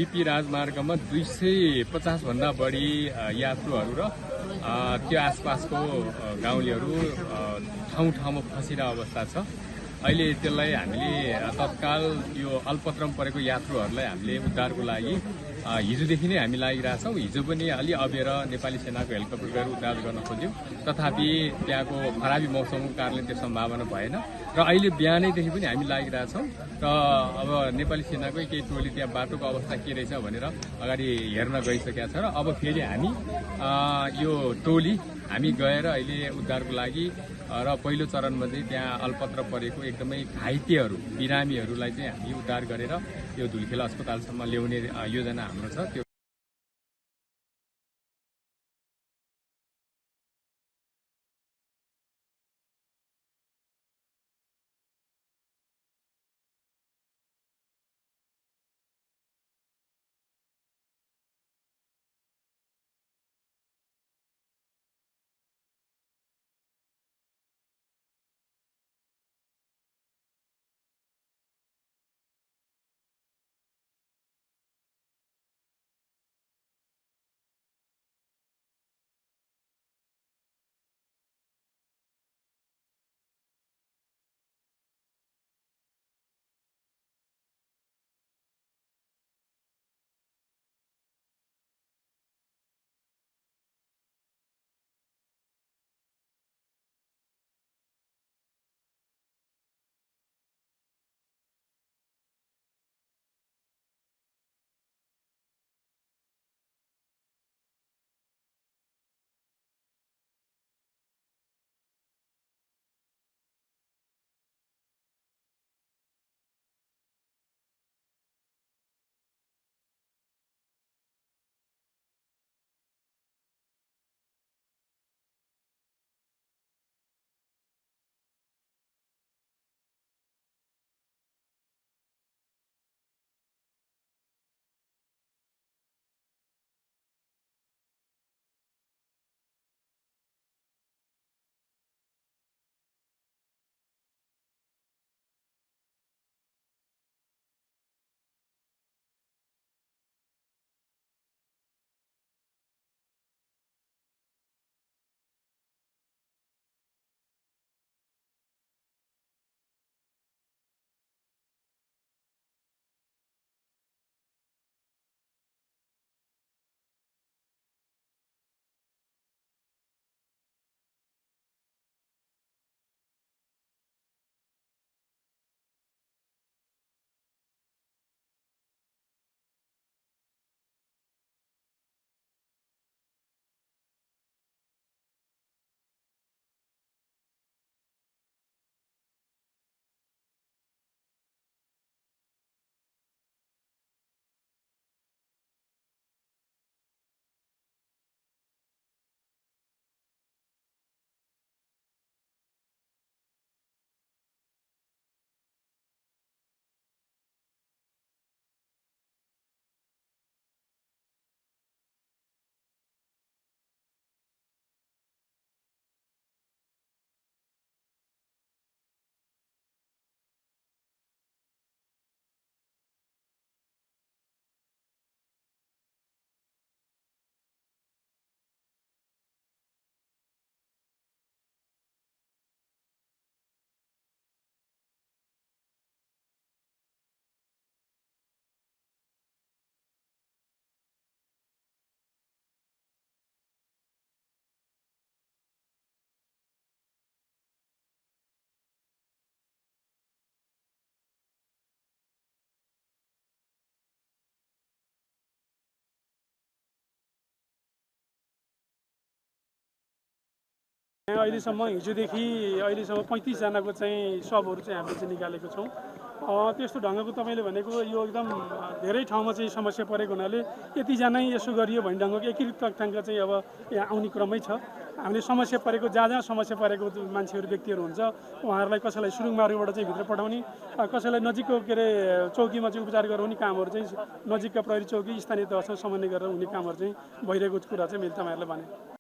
BP राजमार्गमा 250 भन्दा बढी यात्रुहरू र त्यो आसपासको गाउँलेहरू ठाउँ ठाउँमा फसिरहेको अवस्था छ। अहिले त्यसलाई हामीले तत्काल यो अल्पत्रमा परेको यात्रुहरूलाई हामीले उद्धारको लागि हिजोदेखि नै हामी लागिरहेछौँ। हिजो पनि अलि अबेर नेपाली सेनाको हेलिकप्टर गएर उद्धार गर्न खोज्यौँ, तथापि त्यहाँको खराबी मौसमको कारणले त्यो सम्भावना भएन र अहिले बिहानैदेखि पनि हामी लागिरहेछौँ र अब नेपाली सेनाकै केही टोली त्यहाँ बाटोको अवस्था के रहेछ भनेर अगाडि हेर्न गइसकेका छ र अब फेरि हामी यो टोली हामी गएर अहिले उद्धारको लागि र पहिलो चरणमा चाहिँ त्यहाँ अल्पत्र परेको एकदमै घाइतेहरू बिरामीहरूलाई चाहिँ हामी उद्धार गरेर यो धुलिखेल अस्पतालसम्म ल्याउने योजना हाम्रो छ। त्यो अहिलेसम्म हिजोदेखि अहिलेसम्म 35 जनाको चाहिँ सबहरू चाहिँ हामीले चाहिँ निकालेको छौँ। त्यस्तो ढङ्गको तपाईँले भनेको यो एकदम धेरै ठाउँमा चाहिँ समस्या परेको हुनाले यतिजना यसो गरियो भन्ने ढङ्गको एकीकृत तथ्याङ्क चाहिँ अब यहाँ आउने क्रमै छ। हामीले समस्या परेको जहाँ समस्या परेको मान्छेहरू व्यक्तिहरू हुन्छ उहाँहरूलाई कसैलाई सुरुङमारुबाट चाहिँ भित्र पठाउने, कसैलाई नजिकको के अरे चौकीमा चाहिँ उपचार गराउने कामहरू चाहिँ नजिकका प्रहरी चौकी स्थानीय तहसँग समन्वय गरेर हुने कामहरू चाहिँ भइरहेको कुरा चाहिँ मैले तपाईँहरूलाई भने।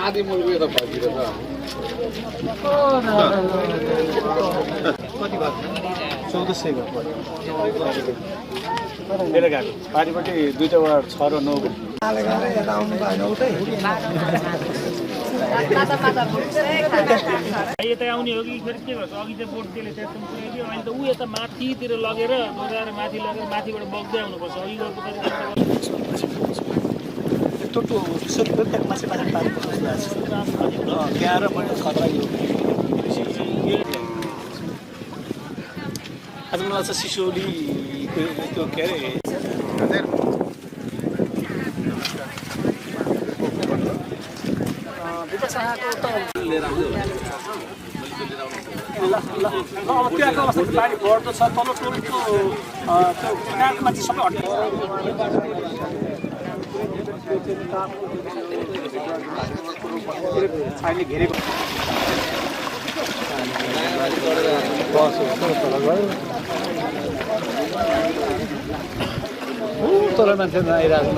आधी मुलगी यता फर्किएर छ कति भयो 1400 भयो लिएर गएको पारिपट्टि दुईटा वार्ड 6 र 9 यता आउने हो कि फेरि के भन्छ अघि चाहिँ बोट त्यसले त्यस्तो पुऱ्याइदियो अहिले त ऊ यता माथितिर लगेर दोहोऱ्याएर माथि लगेर माथिबाट बग्दै आउनुपर्छ अघि गएको टोटो सबै माछा माछा पारेको त्यहाँ र मैले खतरा यो आज मलाई चाहिँ सिसौली त्यो के अरे अब त्यहाँको अवस्था पानी बढ्दो छ तल टोलको त्यो काठमा चाहिँ सबै छाइले घेरेको तर मान्छे आइरहेको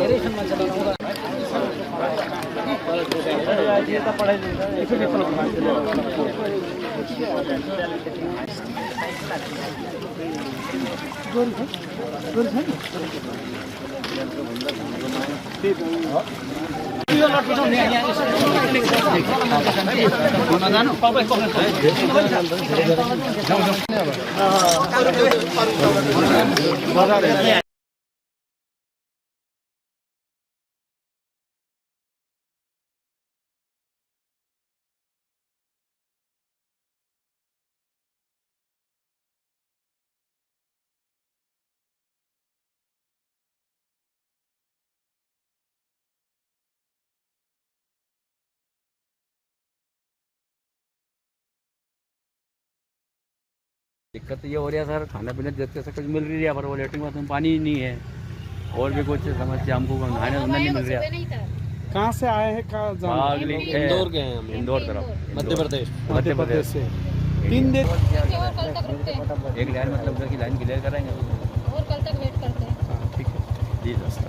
दिक्कत ये हो रही है सर, खाना पीना जैसे सब कुछ मिल रही है पर वो लेटरिन बाथरूम पानी ही नहीं है और भी कुछ समस्या हमको नहाने धोने नहीं मिल रहा। कहाँ से आए हैं इंदौर के हैं हम, इंदौर तरफ मध्य प्रदेश से 3 दिन एक लाइन मतलब की लाइन क्लियर कराएंगे और कल तक वेट करते हैं। ठीक है जी दोस्त।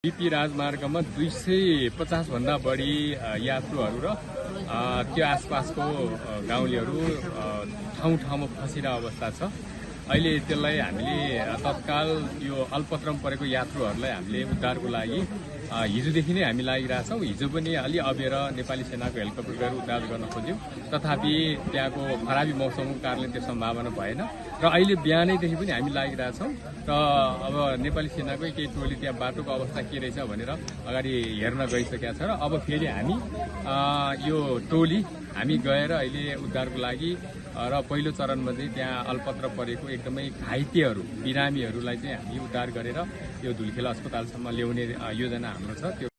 बिपी राजमार्गमा 250 भन्दा बढी यात्रुहरू र त्यो आसपासको गाउँलेहरू ठाउँ ठाउँमा फसिरहेको अवस्था छ। अहिले त्यसलाई हामीले तत्काल यो अल्पत्रमा परेको यात्रुहरूलाई हामीले उद्धारको लागि हिजोदेखि नै हामी लागिरहेछौँ। हिजो पनि अलि अबेर नेपाली सेनाको हेलिकप्टर गएर उद्धार गर्न खोज्यौँ, तथापि त्यहाँको खराबी मौसमको कारणले त्यो सम्भावना भएन र अहिले बिहानैदेखि पनि हामी लागिरहेछौँ र अब नेपाली सेनाकै केही टोली त्यहाँ बाटोको अवस्था के रहेछ भनेर अगाडि हेर्न गइसकेका छ र अब फेरि हामी यो टोली हामी गएर अहिले उद्धारको लागि र पहिलो चरणमा चाहिँ त्यहाँ अल्पत्र परेको एकदमै घाइतेहरू बिरामीहरूलाई चाहिँ हामी उद्धार गरेर यो धुलिखेल अस्पतालसम्म ल्याउने योजना हाम्रो छ।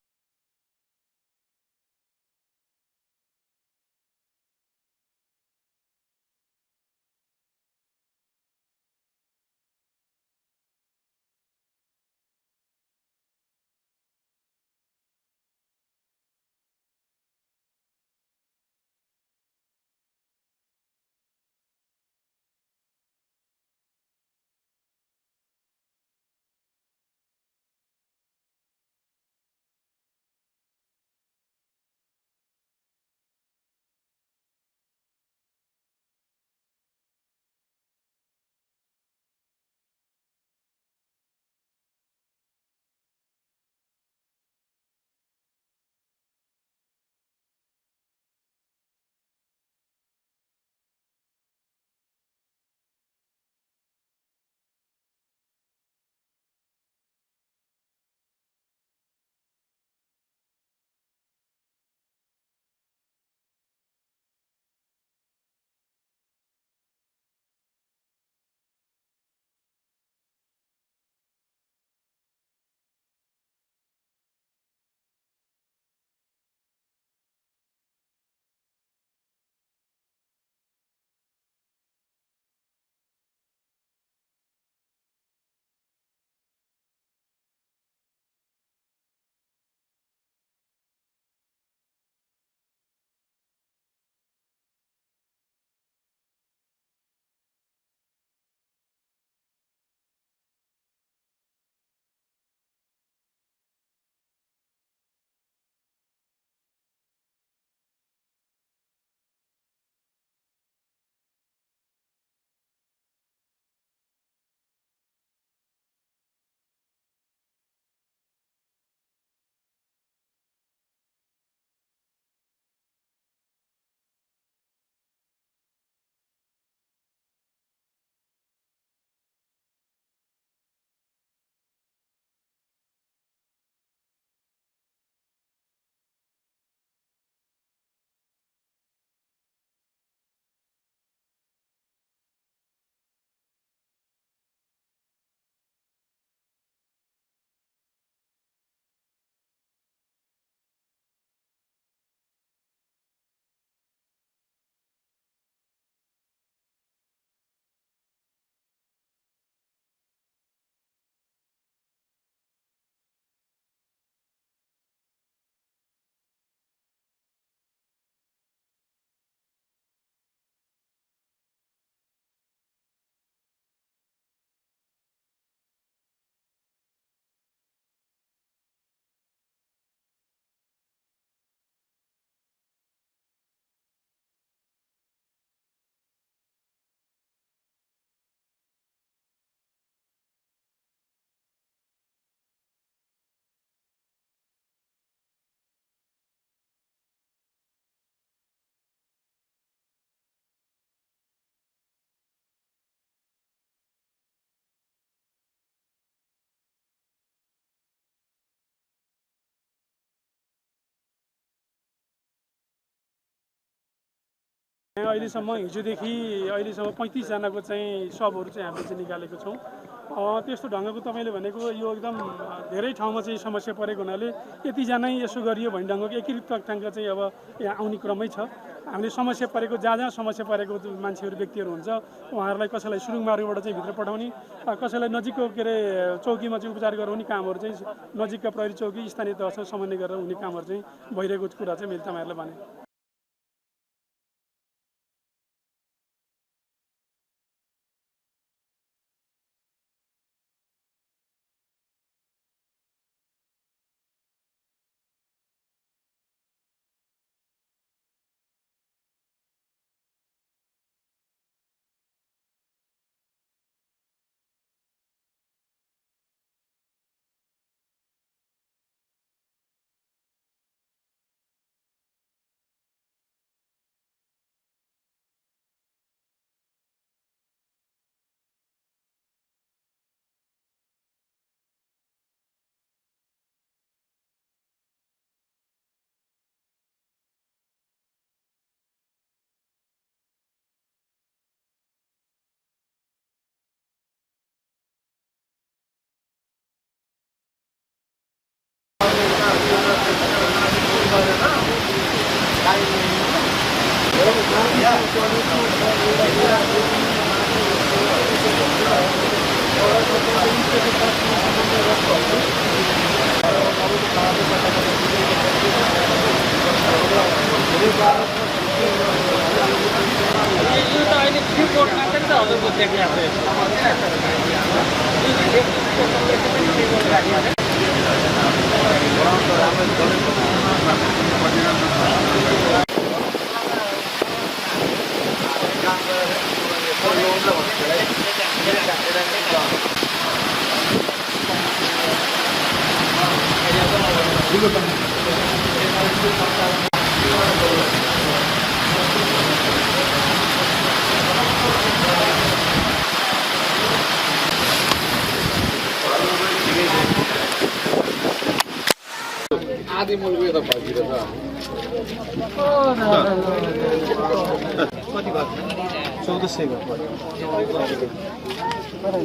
त्यो अहिलेसम्म हिजोदेखि अहिलेसम्म 35 जनाको चाहिँ सबहरू चाहिँ हामीले चाहिँ निकालेको छौँ। त्यस्तो ढङ्गको तपाईँले भनेको यो एकदम धेरै ठाउँमा चाहिँ समस्या परेको हुनाले यतिजना यसो गरियो भन्ने ढङ्गको एकीकृत तथ्याङ्क चाहिँ अब यहाँ आउने क्रमै छ। हामीले समस्या परेको जहाँ जहाँ समस्या परेको मान्छेहरू व्यक्तिहरू हुन्छ उहाँहरूलाई कसैलाई सुरुङ मार्गबाट चाहिँ भित्र पठाउने, कसैलाई नजिकको के अरे चौकीमा चाहिँ उपचार गराउने कामहरू चाहिँ नजिकका प्रहरी चौकी स्थानीय तहसँग समन्वय गरेर हुने कामहरू चाहिँ भइरहेको कुरा चाहिँ मैले तपाईँहरूलाई भने।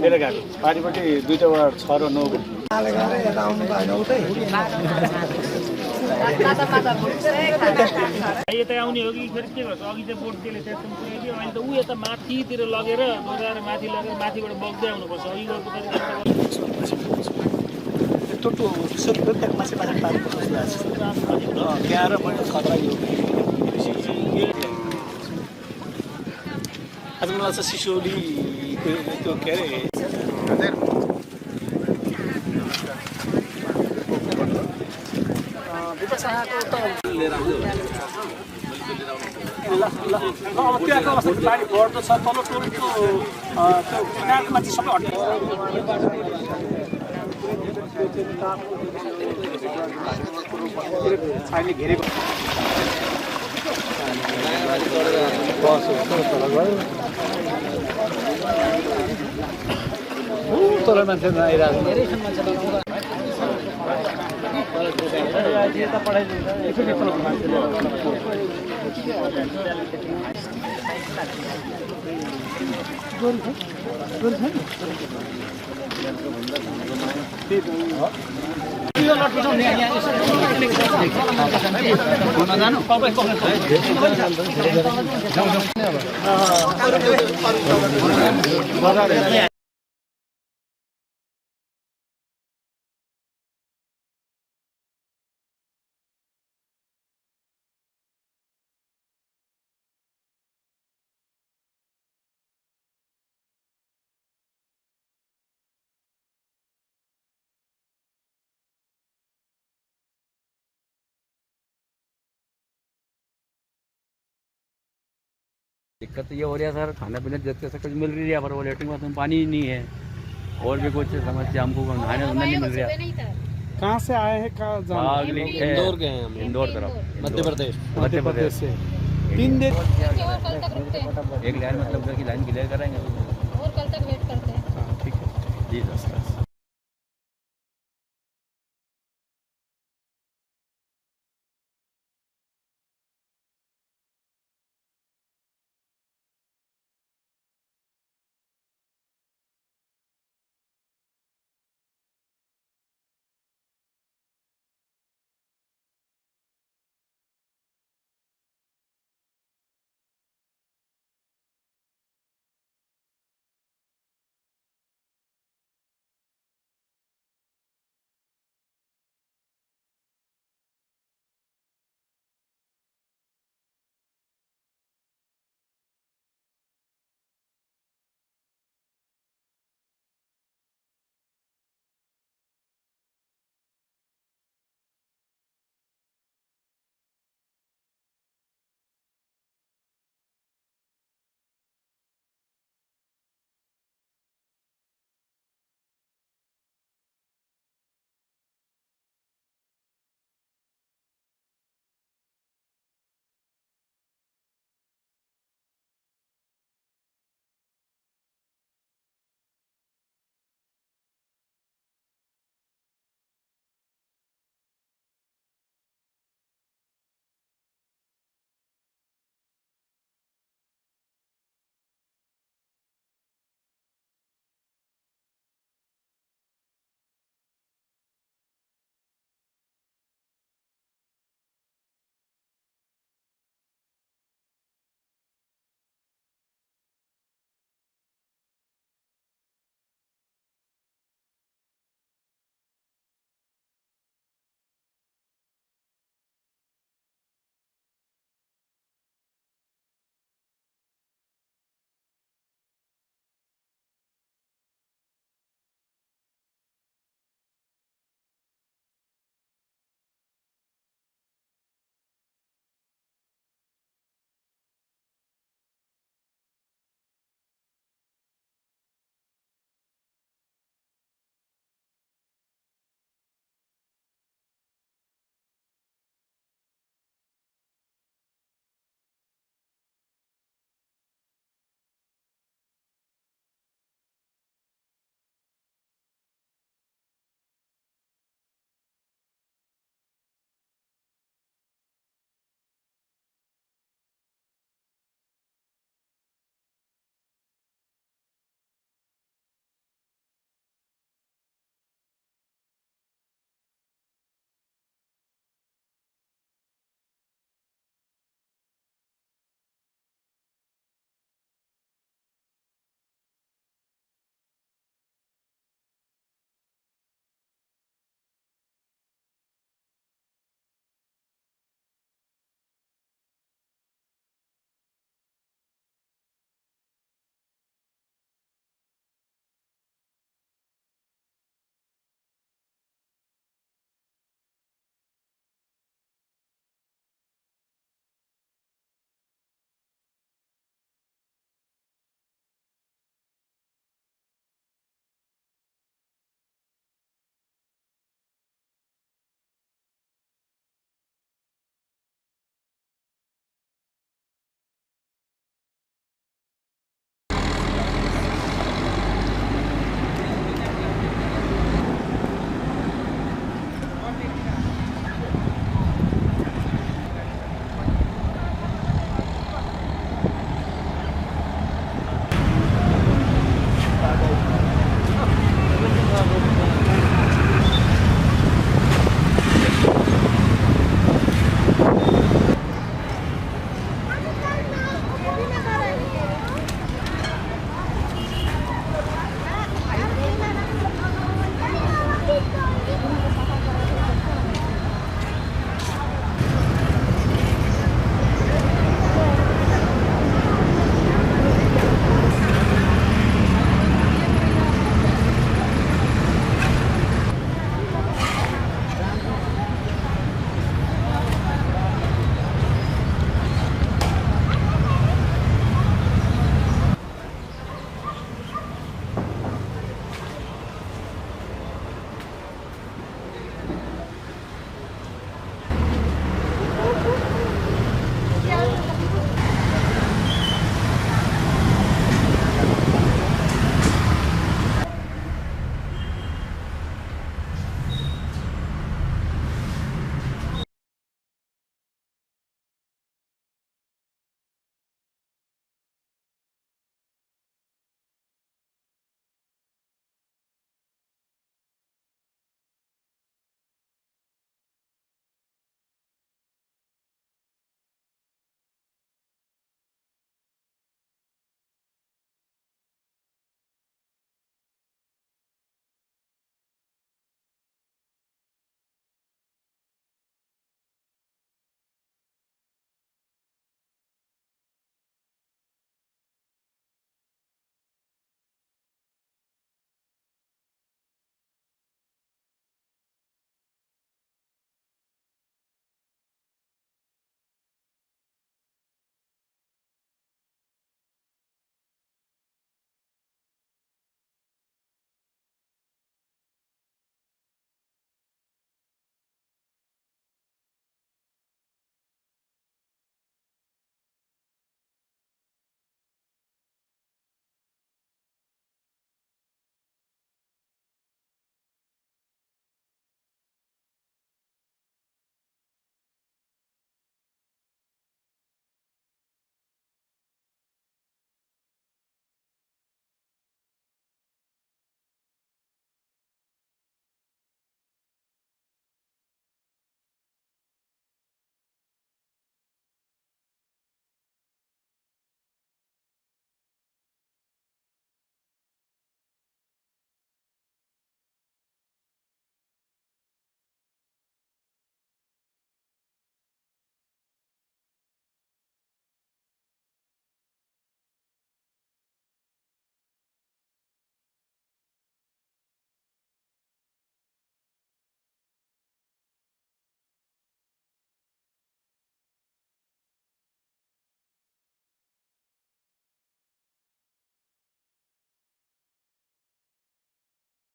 लिएर गएको पारिपट्टि दुईवटा वार्ड 6 र 9 यता आउने हो कि फेरि के गर्छ अघि चाहिँ बोट त्यसले त्यस्तो पुऱ्याइदियो अहिले त ऊ यता माथितिर लगेर दोहोऱ्याएर माथि लगेर माथिबाट बग्दै आउनुपर्छ अघि गएको टोटो विश्वको त्यहाँ मान्छे पानी पारेको जस्तो लाग्छ त्यहाँ र मैले खतरा यो आज मलाई लाग्छ सिसौली त्यो के अरे अब त्यहाँको अवस्था पानी बढ्दो छ तल टोलको त्यो किनारमा चाहिँ सबै छाइले घेरेको तल मान्छे नआइरहेको दिक्कत तो ये हो रहा है सर, खाना पीना जैसे कुछ मिल रही है पर वो लेटरिन बाथरूम पानी ही नहीं है और भी कुछ समस्या हमको नहाने धोने नहीं मिल रहा। कहाँ से आए हैं कहाँ इंदौर गए हैं हम, इंदौर तरफ, मध्य प्रदेश से 3 दिन और कल तक रुकते हैं एक लाइन मतलब की लाइन क्लियर कराएंगे और कल तक वेट करते हैं। ठीक है जी 10।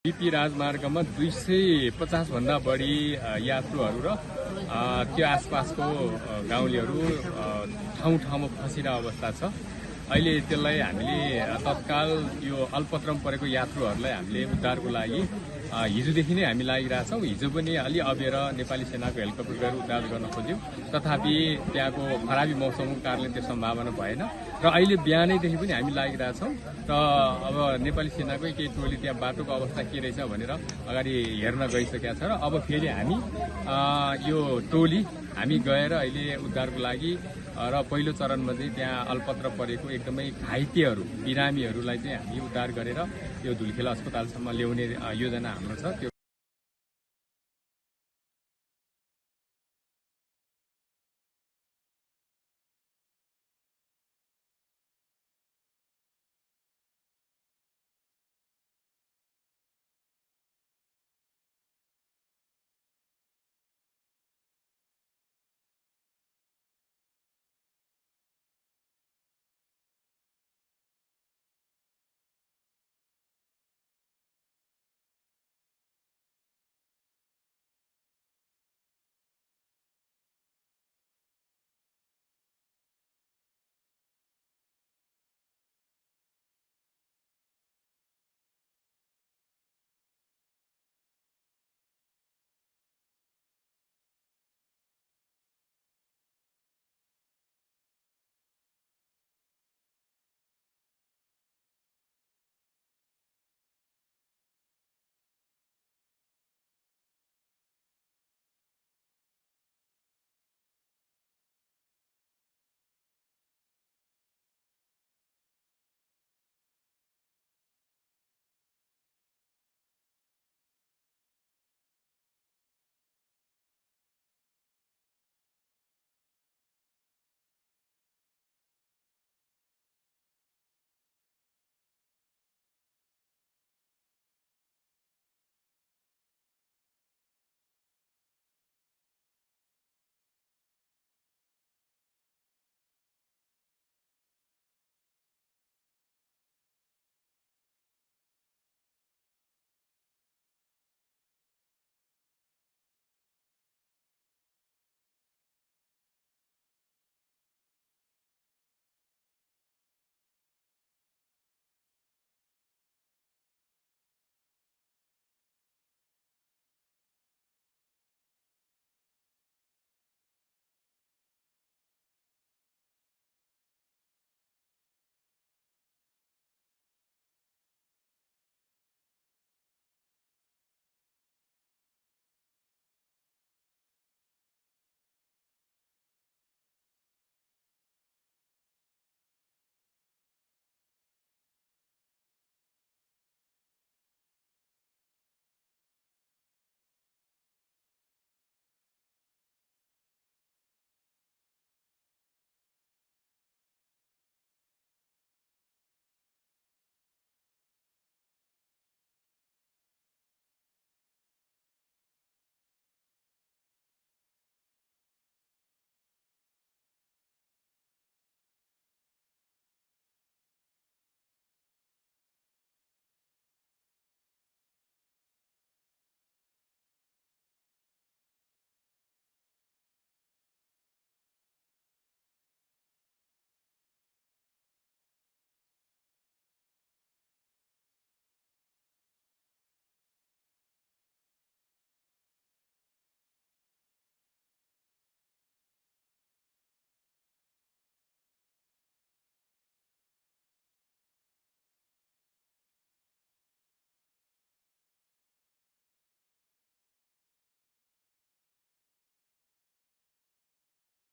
बिपी राजमार्गमा 250 भन्दा बढी यात्रुहरू र त्यो आसपासको गाउँलेहरू ठाउँ ठाउँमा फसिरहेको अवस्था छ। अहिले त्यसलाई हामीले तत्काल यो अल्पत्रमा परेको यात्रुहरूलाई हामीले उद्धारको लागि हिजोदेखि नै हामी लागिरहेछौँ। हिजो पनि अलि अबेर नेपाली सेनाको हेलिकप्टर गएर उद्धार गर्न खोज्यौँ, तथापि त्यहाँको खराबी मौसमको कारणले त्यो सम्भावना भएन र अहिले बिहानैदेखि पनि हामी लागिरहेछौँ र अब नेपाली सेनाकै केही टोली त्यहाँ बाटोको अवस्था के रहेछ भनेर अगाडि हेर्न गइसकेका छ र अब फेरि हामी यो टोली हामी गएर अहिले उद्धारको लागि र पहिलो चरणमा चाहिँ त्यहाँ अल्पत्र परेको एकदमै घाइतेहरू बिरामीहरूलाई चाहिँ हामी उद्धार गरेर यो धुलखेल अस्पतालसम्म ल्याउने योजना हाम्रो छ।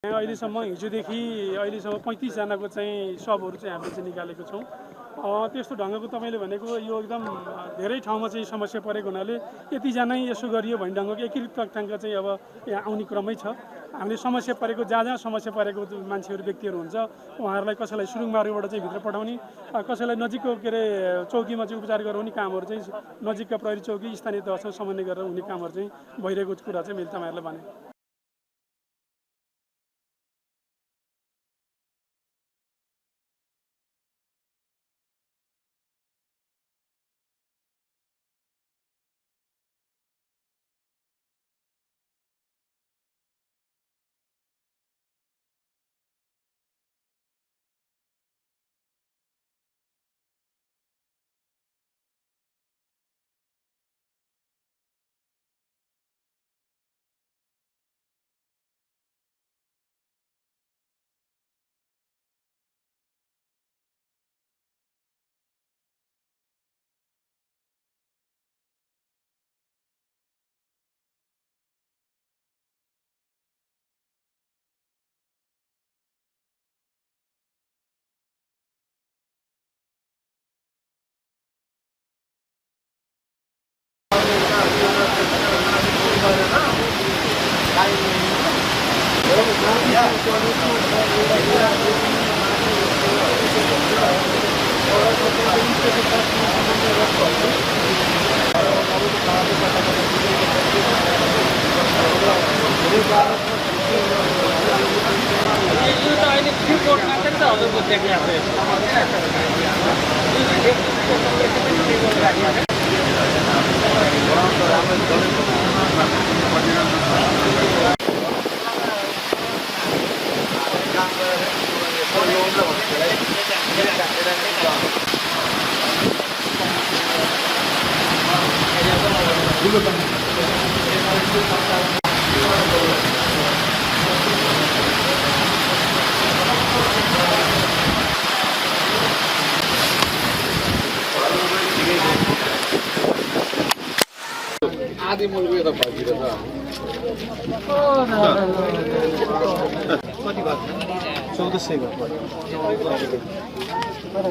त्यो अहिलेसम्म हिजोदेखि अहिलेसम्म 35 जनाको चाहिँ शवहरू चाहिँ हामीले चाहिँ निकालेको छौँ। त्यस्तो ढङ्गको तपाईँले भनेको यो एकदम धेरै ठाउँमा चाहिँ समस्या परेको हुनाले यतिजना यसो गरियो भन्ने ढङ्गको एकीकृत तथ्याङ्क चाहिँ अब यहाँ आउने क्रमै छ। हामीले समस्या परेको जहाँ जहाँ समस्या परेको मान्छेहरू व्यक्तिहरू हुन्छ उहाँहरूलाई कसैलाई सुरुङ मार्गबाट चाहिँ भित्र पठाउने, कसैलाई नजिकको के अरे चौकीमा चाहिँ उपचार गराउने कामहरू चाहिँ नजिकका प्रहरी चौकी स्थानीय तहसँग समन्वय गरेर हुने कामहरू चाहिँ भइरहेको कुरा चाहिँ मैले तपाईँहरूलाई भने।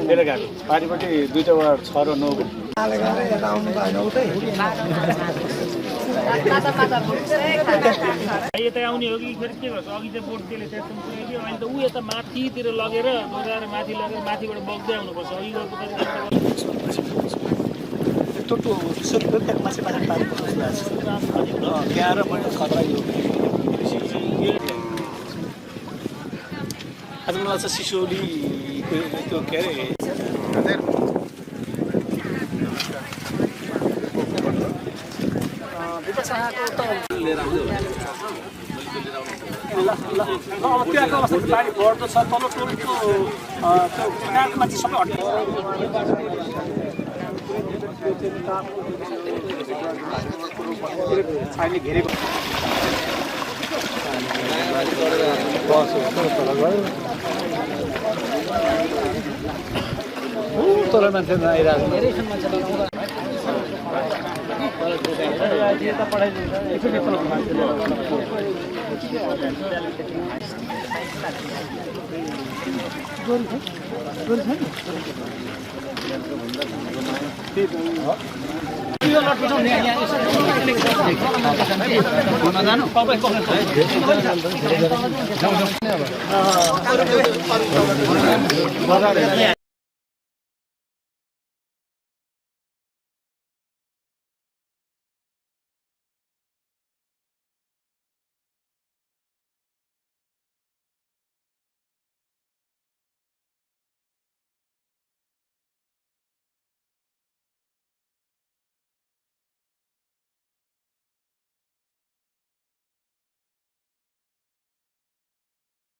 बेला गएको पारिपट्टि दुईटा वार्ड 6 र 9 यता आउने हो कि फेरि के गर्छ अघि चाहिँ बोट त्यसले त्यस्तो पुऱ्याइदियो अहिले त ऊ यता माथितिर लगेर डोराएर माथि लगेर माथिबाट बग्दै आउनुपर्छ अघि गएको टोटो सुरु मासे माछा पारेको जस्तो लाग्छ त्यहाँ र मैले खतरा यो आज मलाई चाहिँ सिसौली त्यो के अरे त्यहाँको अवस्था पानी बढ्दो छ तल टोलको त्यो किनारमा चाहिँ सबै हट्यो अहिले घेरेको तल मान्छे आइरहेको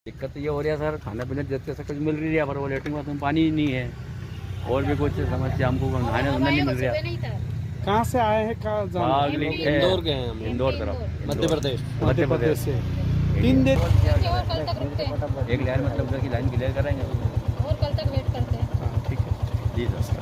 दिक्कत ये हो रही है सर, खाना पीना जैसे कुछ मिल रही है पर वो लेटरिन बाथरूम पानी ही नहीं है और भी कुछ समस्या हमको नहाने धोने नहीं मिल रहा। कहाँ से आए हैं कहाँ इंदौर गए हैं हम, इंदौर तरफ मध्य प्रदेश से 3 दिन और कल तक रुकते हैं एक लाइन मतलब की लाइन क्लियर करेंगे और कल तक वेट करते हैं। ठीक है जी सर।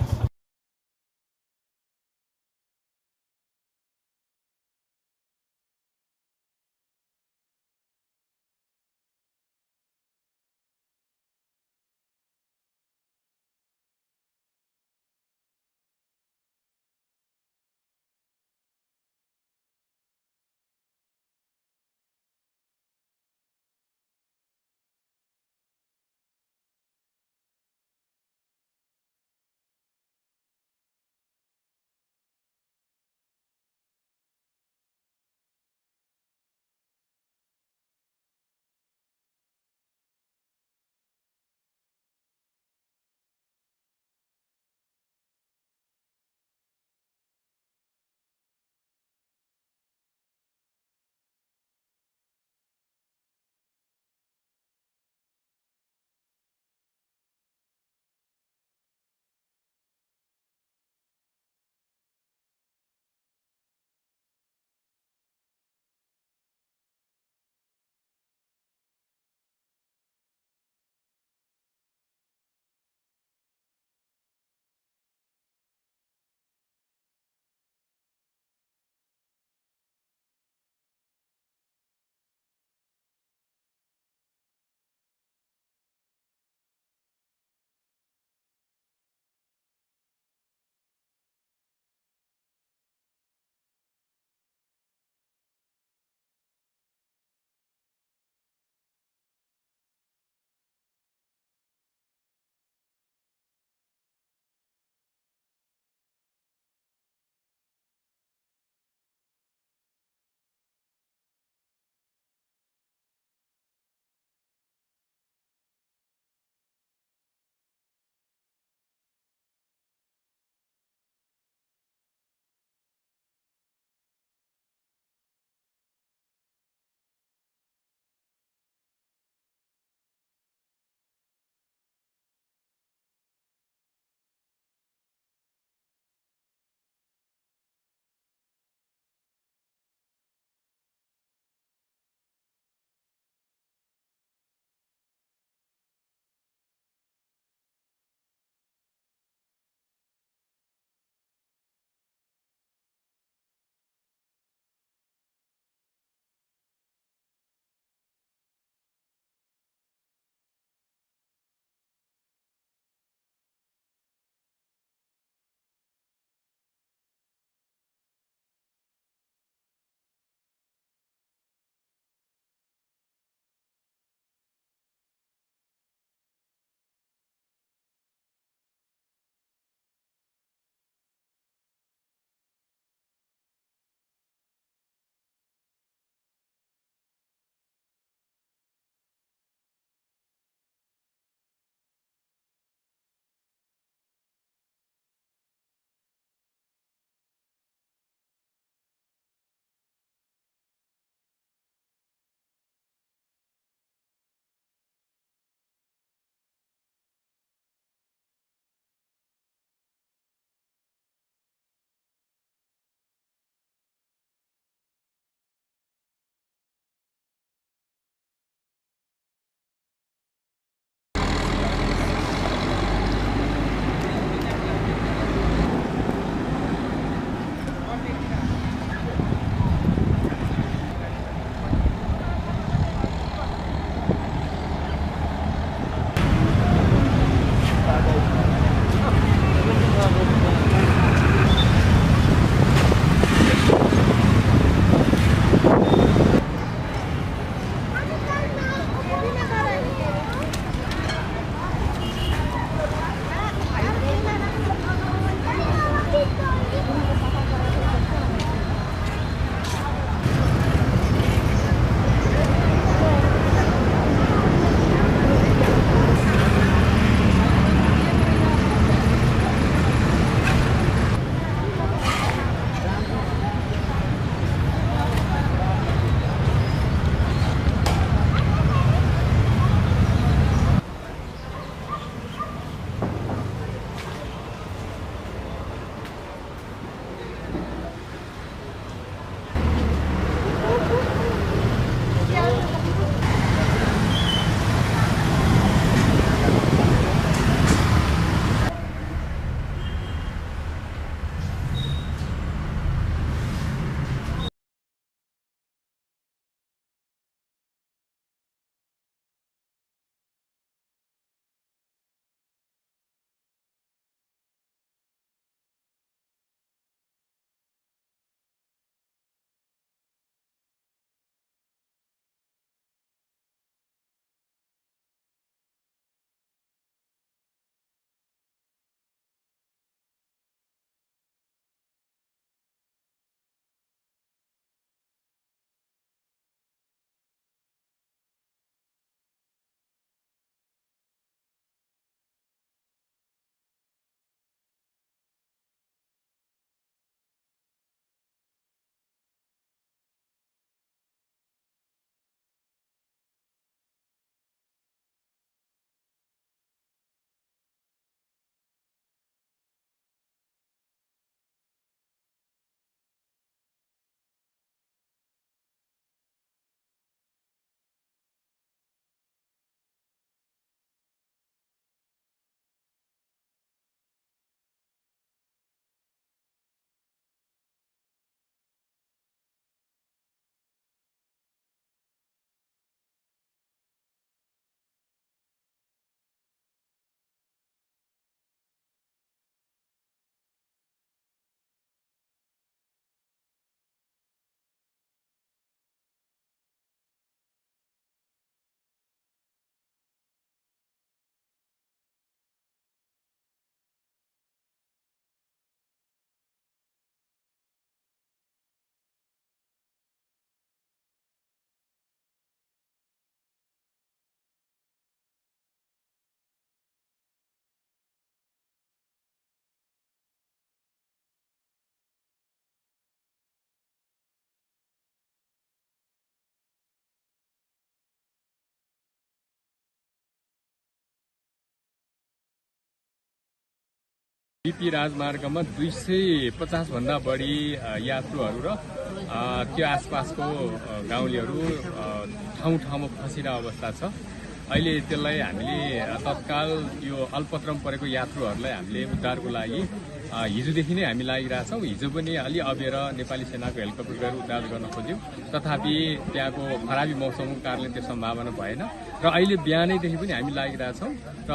बिपी राजमार्गमा 250 भन्दा बढी यात्रुहरू र त्यो आसपासको गाउँलेहरू ठाउँ ठाउँमा फसिरहेको अवस्था छ। अहिले त्यसलाई हामीले तत्काल यो अल्पत्रमा परेको यात्रुहरूलाई हामीले उद्धारको लागि हिजोदेखि नै हामी लागिरहेछौँ। हिजो पनि अलि अबेर नेपाली सेनाको हेलिकप्टर गएर उद्धार गर्न खोज्यौँ, तथापि त्यहाँको खराबी मौसमको कारणले त्यो सम्भावना भएन र अहिले बिहानैदेखि पनि हामी लागिरहेछौँ र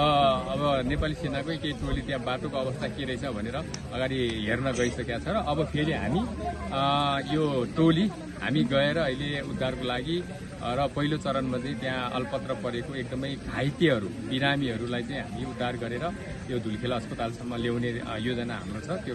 अब नेपाली सेनाकै केही टोली त्यहाँ बाटोको अवस्था के रहेछ भनेर अगाडि हेर्न गइसकेका छ र अब फेरि हामी यो टोली हामी गएर अहिले उद्धारको लागि र पहिलो चरणमा चाहिँ त्यहाँ अल्पत्र परेको एकदमै घाइतेहरू बिरामीहरूलाई चाहिँ हामी उद्धार गरेर यो धुलिखेल अस्पतालसम्म ल्याउने योजना हाम्रो छ।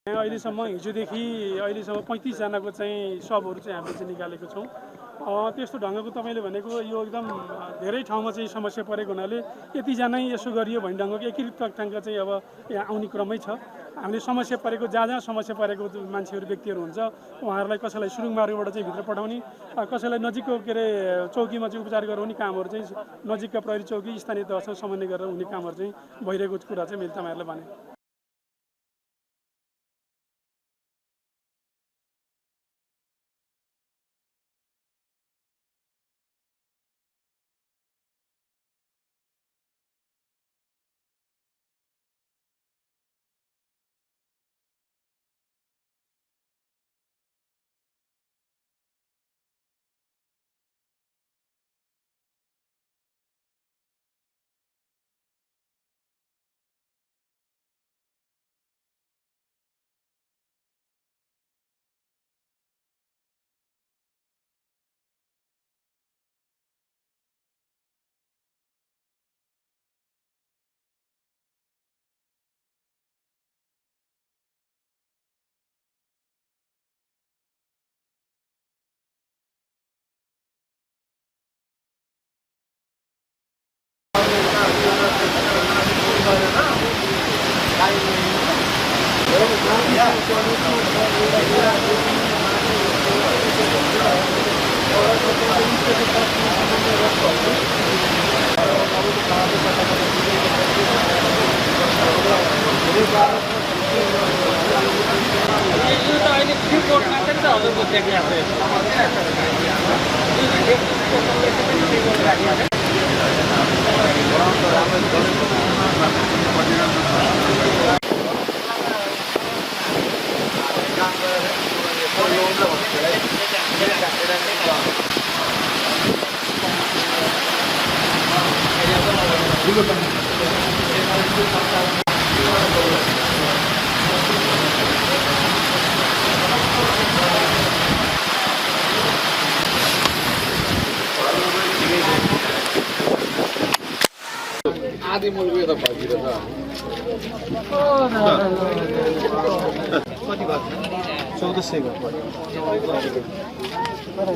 त्यो अहिलेसम्म हिजोदेखि अहिलेसम्म 35 जनाको चाहिँ शवहरू चाहिँ हामीले चाहिँ निकालेको छौँ। त्यस्तो ढङ्गको तपाईँले भनेको यो एकदम धेरै ठाउँमा चाहिँ समस्या परेको हुनाले यतिजना यसो गरियो भन्ने ढङ्गको एकीकृत तथ्याङ्क चाहिँ अब यहाँ आउने क्रमै छ। हामीले समस्या परेको जहाँ समस्या परेको मान्छेहरू व्यक्तिहरू हुन्छ उहाँहरूलाई कसैलाई सुरुङ मार्गबाट चाहिँ भित्र पठाउने, कसैलाई नजिकको के अरे चौकीमा चाहिँ उपचार गराउने कामहरू चाहिँ नजिकका प्रहरी चौकी स्थानीय तहसँग समन्वय गरेर हुने कामहरू चाहिँ भइरहेको कुरा चाहिँ मैले तपाईँहरूलाई भने।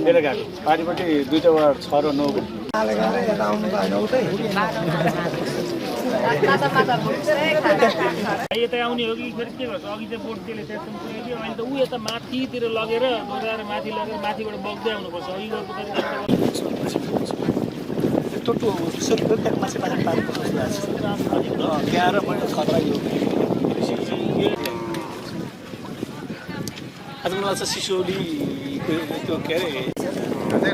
लिएर गएको पारिपट्टि दुईवटा वार्ड 6 र 9 यता आउने हो कि फेरि के गर्छ अघि चाहिँ बोट त्यसले त्यस्तो पुऱ्याइदियो अहिले त ऊ यता माथितिर लगेर दोहोऱ्याएर माथि लगेर माथिबाट बग्दै आउनुपर्छ अघि गएको टोटो मान्छे पानी पारेको जस्तो लाग्छ त्यहाँ र मैले खतरा यो आज मलाई चाहिँ सिसौली त्यो के अरे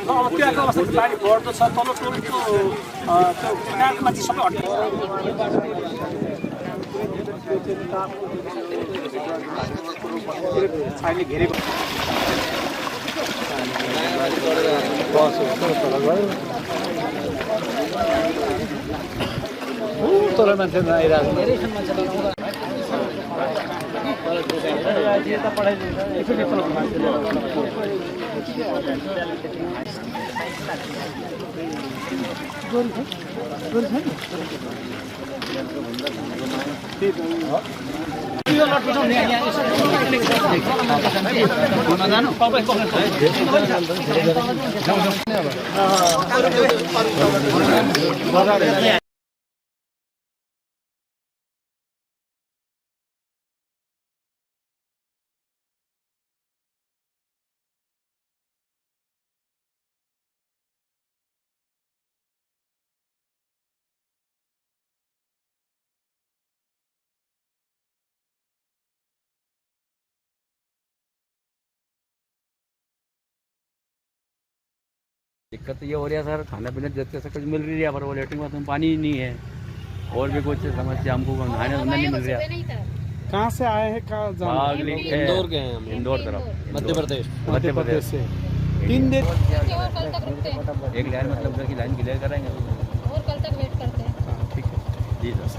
अब त्यहाँको अवस्था पानी बढ्दो छ तल टोलको त्यो काठमा चाहिँ सबै हट्यो छाइले घेरेको तल मान्छे आइरहेको दिक्कत तो ये हो रहा है सर, खाना पीना जैसे से कुछ मिल रही है पर वो लेटरिन बाथरूम पानी ही नहीं है और भी कुछ समस्या हमको नहाने धोने नहीं मिल रहा। कहाँ से आए हैं कहाँ इंदौर गए हैं हम, इंदौर तरफ मध्य प्रदेश से 3 दिन और कल तक रुकते हैं एक लाइन मतलब उधर की लाइन क्लियर कराएंगे और कल तक वेट करते हैं। ठीक है जी दस।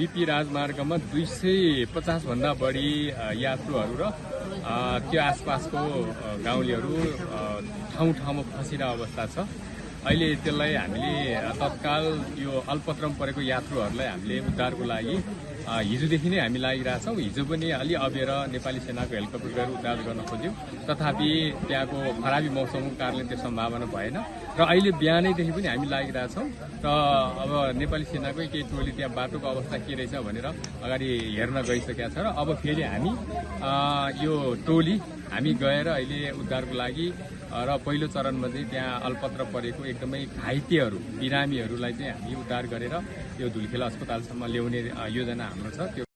बिपी राजमार्गमा 250 भन्दा बढी यात्रुहरू र त्यो आसपासको गाउँलेहरू ठाउँ ठाउँमा फसिरहेको अवस्था छ। अहिले त्यसलाई हामीले तत्काल यो अल्पत्रमा परेको यात्रुहरूलाई हामीले उद्धारको लागि हिजोदेखि नै हामी लागिरहेछौँ। हिजो पनि अलि अबेर नेपाली सेनाको हेलिकप्टर गएर उद्धार गर्न खोज्यौँ, तथापि त्यहाँको खराबी मौसमको कारणले त्यो सम्भावना भएन र अहिले बिहानैदेखि पनि हामी लागिरहेछौँ र अब नेपाली सेनाकै केही टोली त्यहाँ बाटोको अवस्था के रहेछ भनेर अगाडि हेर्न गइसकेका छ र अब फेरि हामी यो टोली हामी गएर अहिले उद्धारको लागि र पहिलो चरणमा चाहिँ त्यहाँ अल्पत्र परेको एकदमै घाइतेहरू बिरामीहरूलाई चाहिँ हामी उद्धार गरेर यो धुलखेल अस्पतालसम्म ल्याउने योजना हाम्रो छ।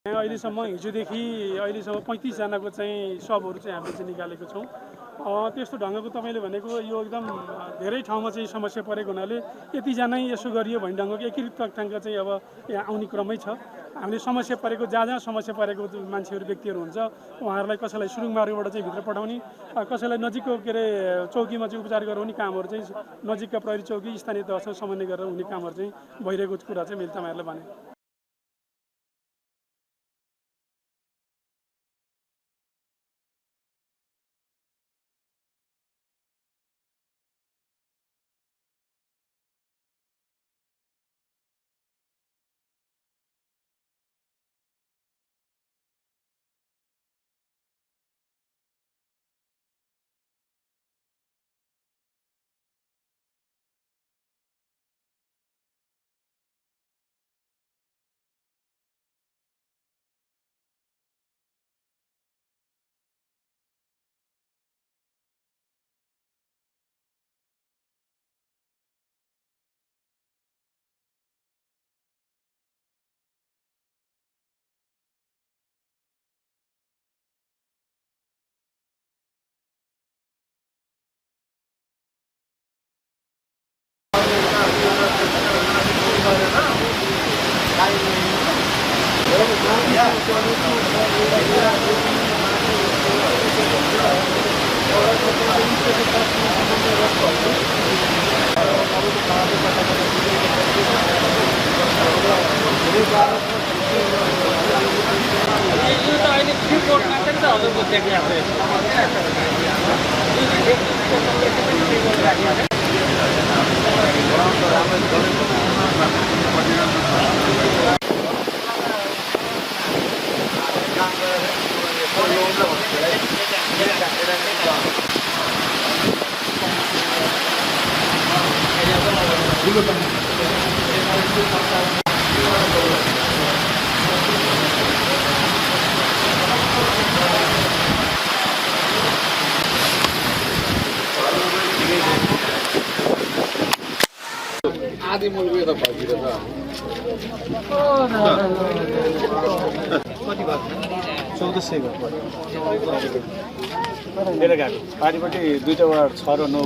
त्यो अहिलेसम्म हिजोदेखि अहिलेसम्म 35 जनाको चाहिँ शवहरू चाहिँ हामीले चाहिँ निकालेको छौँ। त्यस्तो ढङ्गको तपाईँले भनेको यो एकदम धेरै ठाउँमा चाहिँ समस्या परेको हुनाले यतिजना यसो गरियो भन्ने ढङ्गको एकीकृत तथ्याङ्क चाहिँ अब यहाँ आउने क्रमै छ। हामीले समस्या परेको जहाँ समस्या परेको मान्छेहरू व्यक्तिहरू हुन्छ उहाँहरूलाई कसैलाई सुरुङ मार्गबाट चाहिँ भित्र पठाउने, कसैलाई नजिकको के अरे चौकीमा चाहिँ उपचार गराउने कामहरू चाहिँ नजिकका प्रहरी चौकी स्थानीय तहसँग समन्वय गरेर हुने कामहरू चाहिँ भइरहेको कुरा चाहिँ मैले तपाईँहरूलाई भने। पारिपट्टि दुईटा वार्ड 6 र 9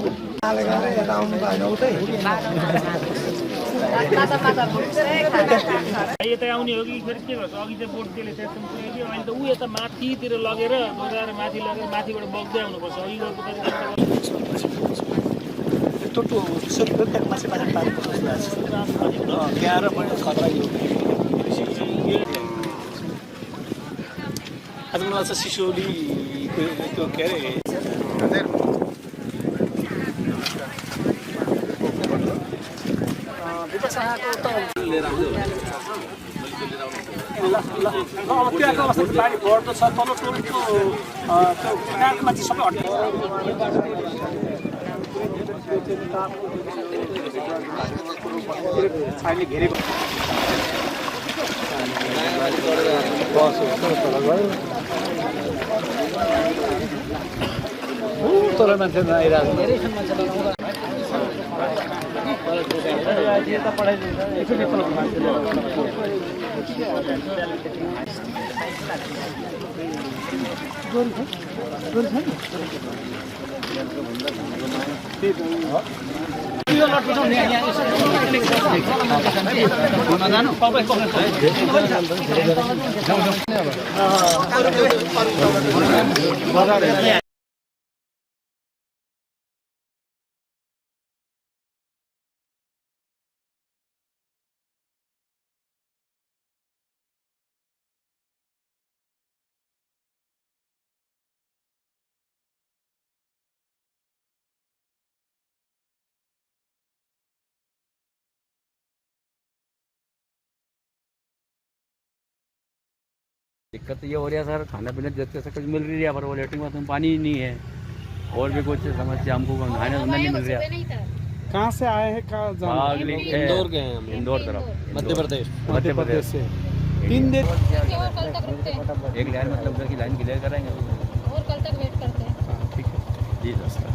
यता आउने हो कि फेरि के गर्छ अघि चाहिँ बोट त्यसले त्यस्तो पुऱ्यायो कि अहिले त ऊ यता माथितिर लगेर दोहोऱ्याएर माथिबाट बग्दै आउनुपर्छ अघि गएको टोटो माछे पारेको त्यहाँ र मैले खतरा यो आज मलाई चाहिँ सिसौली त्यो के अरे अब त्यहाँको अवस्था पानी बढ्दो छ तल टोलको त्यो किनारमा चाहिँ सबै हट्यो अहिले घेरेको तल मान्छे आइरहेको दिक्कत ये हो रही है सर, खाना पीना जैसे से कुछ मिल रही है पर वो लेटरिन बाथरूम पानी ही नहीं है और भी कुछ समस्या हमको नहाने धोने नहीं मिल रहा। नहीं था। कहाँ से आए हैं कहाँ जाना इंदौर गए हैं हम, इंदौर तरफ मध्य प्रदेश से 3 दिन और कल तक रुकते हैं एक लाइन मतलब की लाइन क्लियर कराएंगे और कल तक वेट करते हैं। ठीक है जी सर।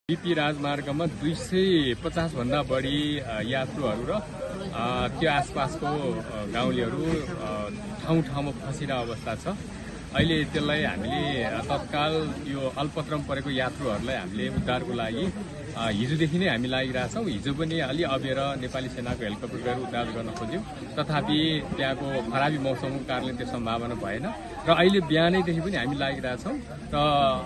बिपी राजमार्गमा 250 भन्दा बढी यात्रुहरू र त्यो आसपासको गाउँलेहरू ठाउँ ठाउँमा फसिरहेको अवस्था छ। अहिले त्यसलाई हामीले तत्काल यो अल्पत्रमा परेको यात्रुहरूलाई हामीले उद्धारको लागि हिजोदेखि नै हामी लागिरहेछौँ। हिजो पनि अलि अबेर नेपाली सेनाको हेलिकप्टर गएर उद्धार गर्न खोज्यौँ, तथापि त्यहाँको खराबी मौसमको कारणले त्यो सम्भावना भएन र अहिले बिहानैदेखि पनि हामी लागिरहेछौँ र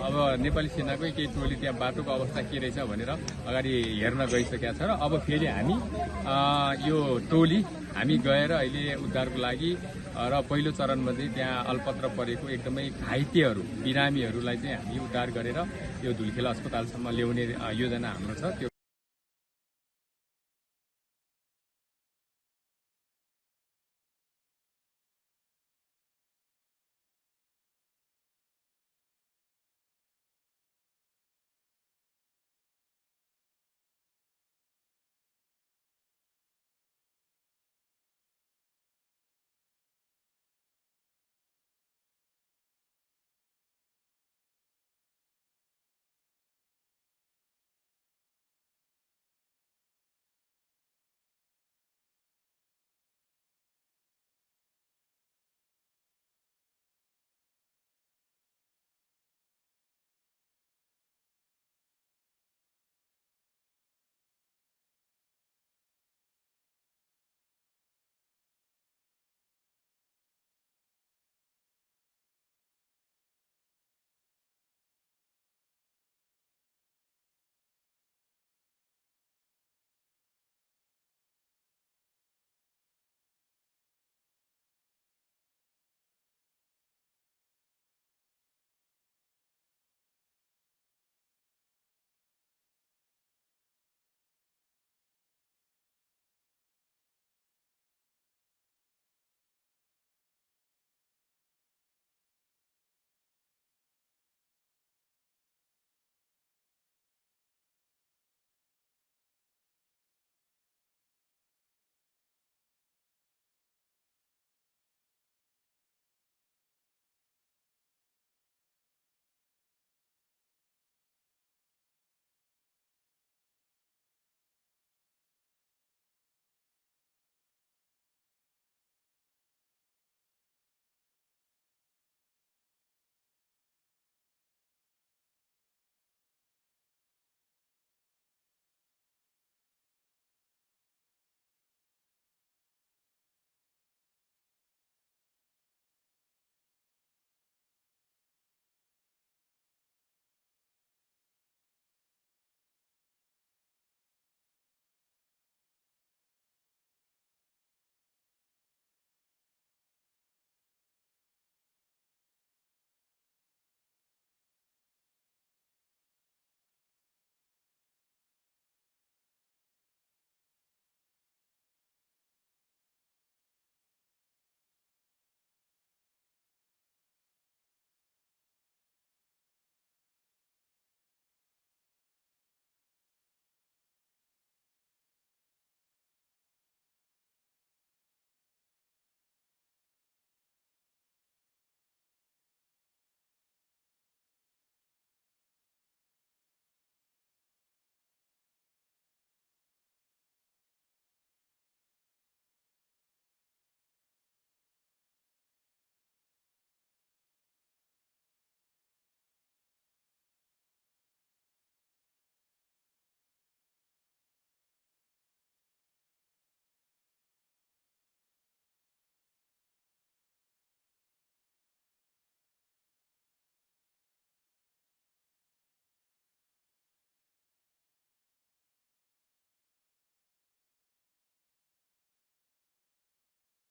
अब नेपाली सेनाकै केही टोली त्यहाँ बाटोको अवस्था के रहेछ भनेर अगाडि हेर्न गइसकेका छ र अब फेरि हामी यो टोली हामी गएर अहिले उद्धारको लागि र पहिलो चरणमा चाहिँ त्यहाँ अल्पत्र परेको एकदमै घाइतेहरू बिरामीहरूलाई चाहिँ हामी उद्धार गरेर यो धुलिखेल अस्पतालसम्म ल्याउने योजना हाम्रो छ।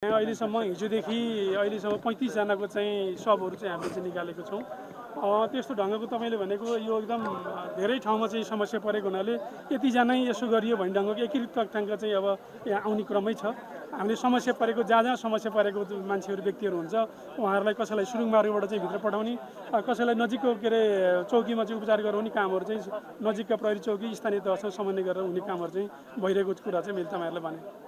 त्यो अहिलेसम्म हिजोदेखि अहिलेसम्म 35 जनाको चाहिँ शवहरू चाहिँ हामीले चाहिँ निकालेको छौँ। त्यस्तो ढङ्गको तपाईँले भनेको यो एकदम धेरै ठाउँमा चाहिँ समस्या परेको हुनाले यतिजना यसो गरियो भन्ने ढङ्गको एकीकृत तथ्याङ्क चाहिँ अब यहाँ आउने क्रमै छ। हामीले समस्या परेको जहाँ समस्या परेको मान्छेहरू व्यक्तिहरू हुन्छ उहाँहरूलाई कसैलाई सुरुङ मार्गबाट चाहिँ भित्र पठाउने, कसैलाई नजिकको के अरे चौकीमा चाहिँ उपचार गराउने कामहरू चाहिँ नजिकका प्रहरी चौकी स्थानीय तहसँग समन्वय गरेर हुने कामहरू चाहिँ भइरहेको कुरा चाहिँ मैले तपाईँहरूलाई भने।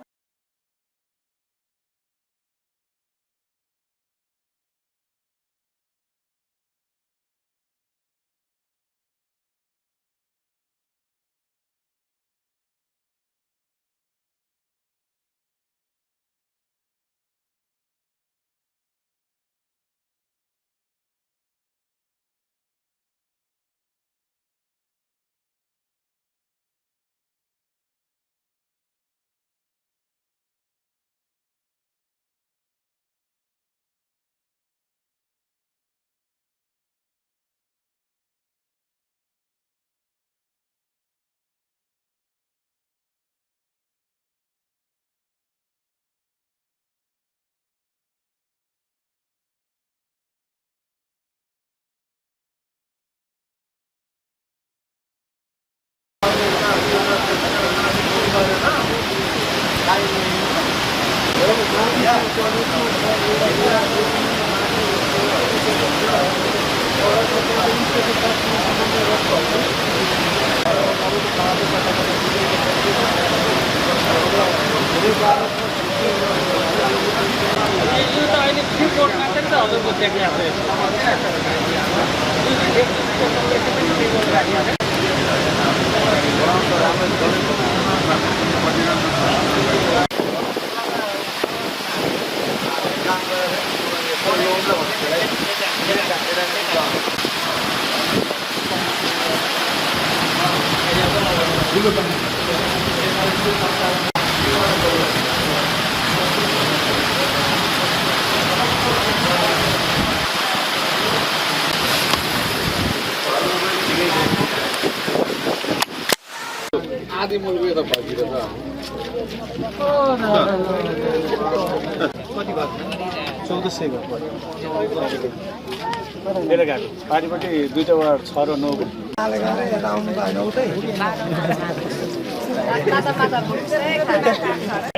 मेरो गाडी पारिपट्टि दुईटा वार्ड 6 र 9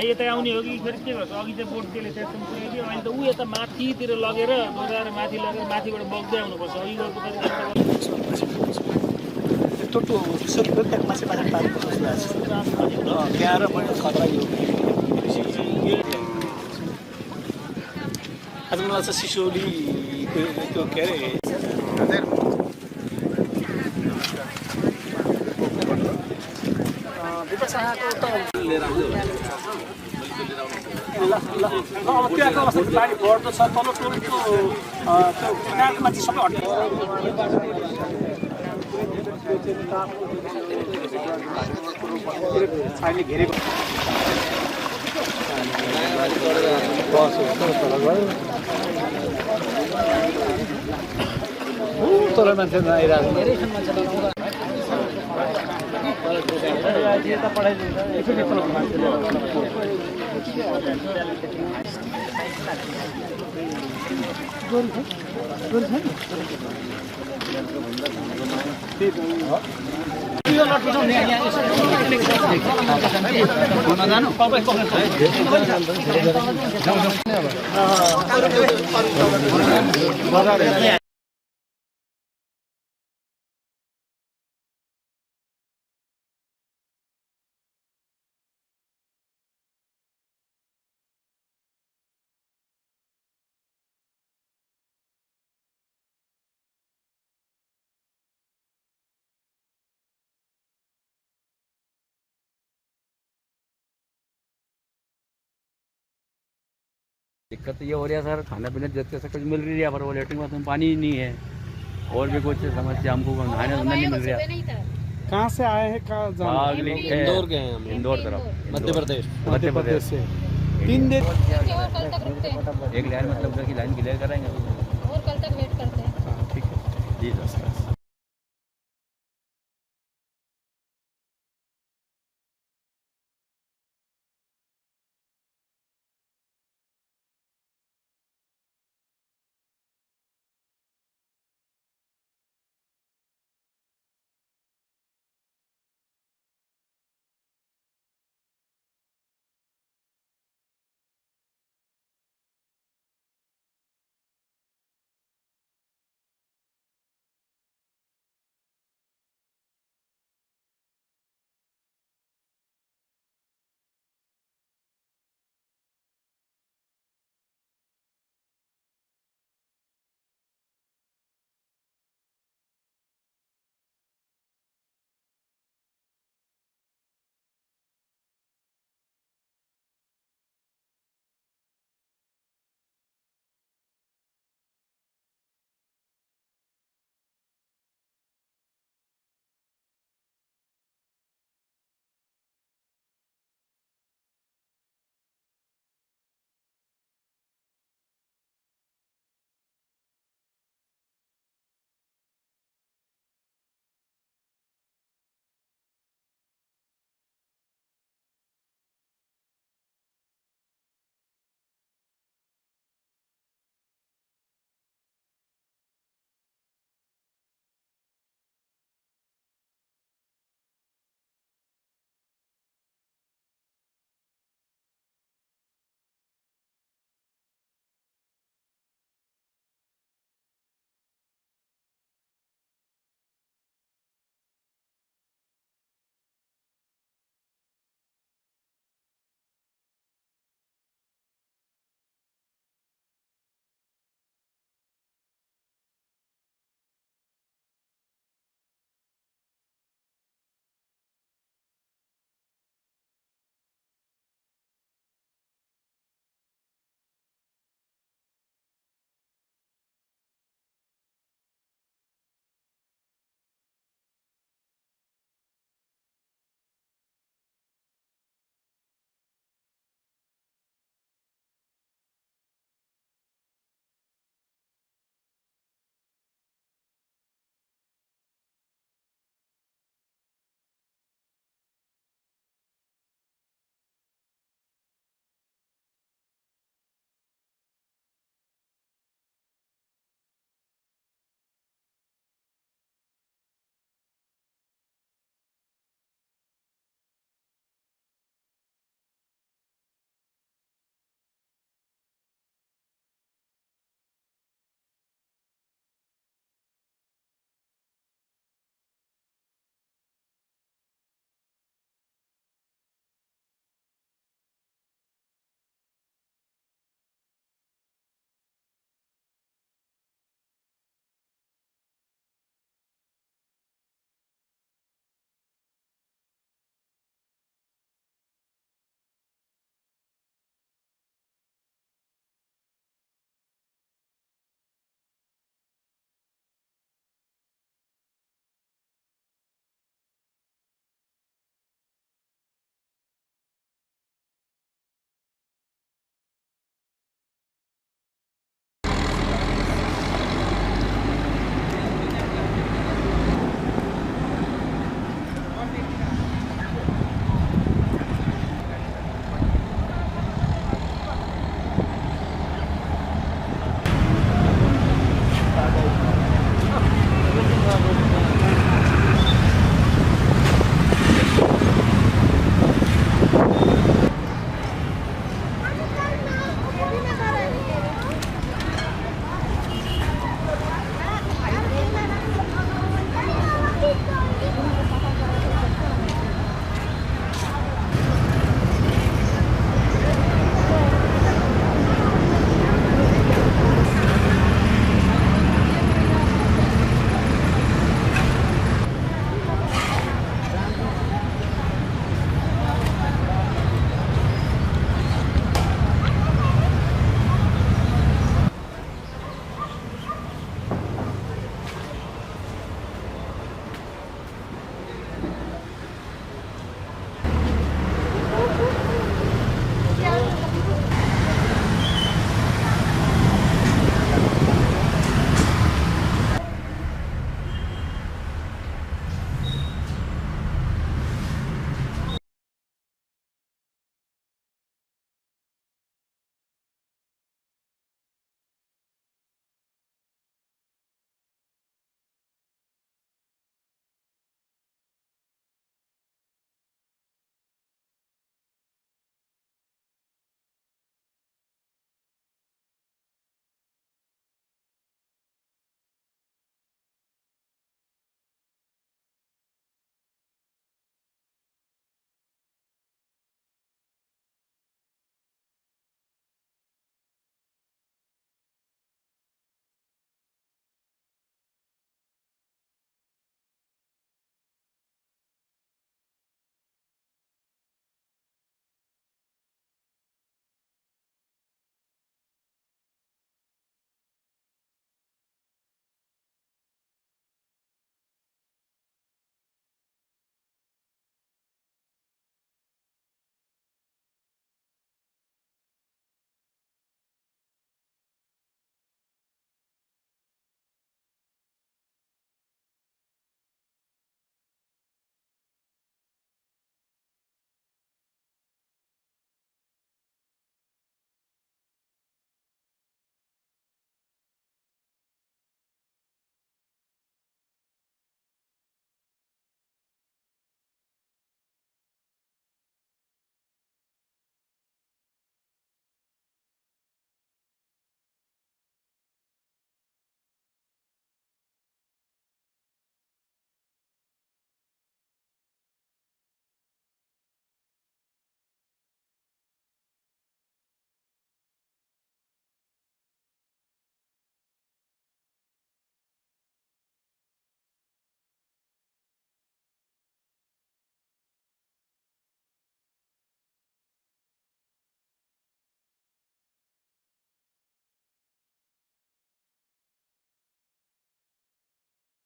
यता आउने हो कि फेरि के भन्छ अघि चाहिँ बोट त्यसले त्यहाँ पुऱ्याइदियो अहिले त ऊ यता माथितिर लगेर दोहोऱ्याएर माथि लगेर माथिबाट बग्दै आउनुपर्छ अघि गएको टोटो सकियो त्यहाँ मान्छे बाहिर पारेको जस्तो लाग्छ त्यहाँ र मैले खतरा यो आज मलाई चाहिँ सिसौली त्यो के अरे अब त्यहाँको अवस्था पानी बढ्दो छ तल टोलको त्यो काठमा चाहिँ सबै छाइले घेरेको तर मान्छे आइरहेको दिक्कत ये हो रही है सर, खाना पीना जैसे से कुछ मिल रही है पर वो लेटरिन बाथरूम पानी ही नहीं है और भी कुछ समस्या हमको नहाने धोने नहीं मिल रहा। कहाँ से आए हैं कहाँ इंदौर के हैं हम, इंदौर तरफ मध्य प्रदेश से 3 दिन और कल तक रुकते हैं एक लाइन मतलब कि लाइन क्लियर कराएंगे और कल तक वेट करते हैं। ठीक है जी सर।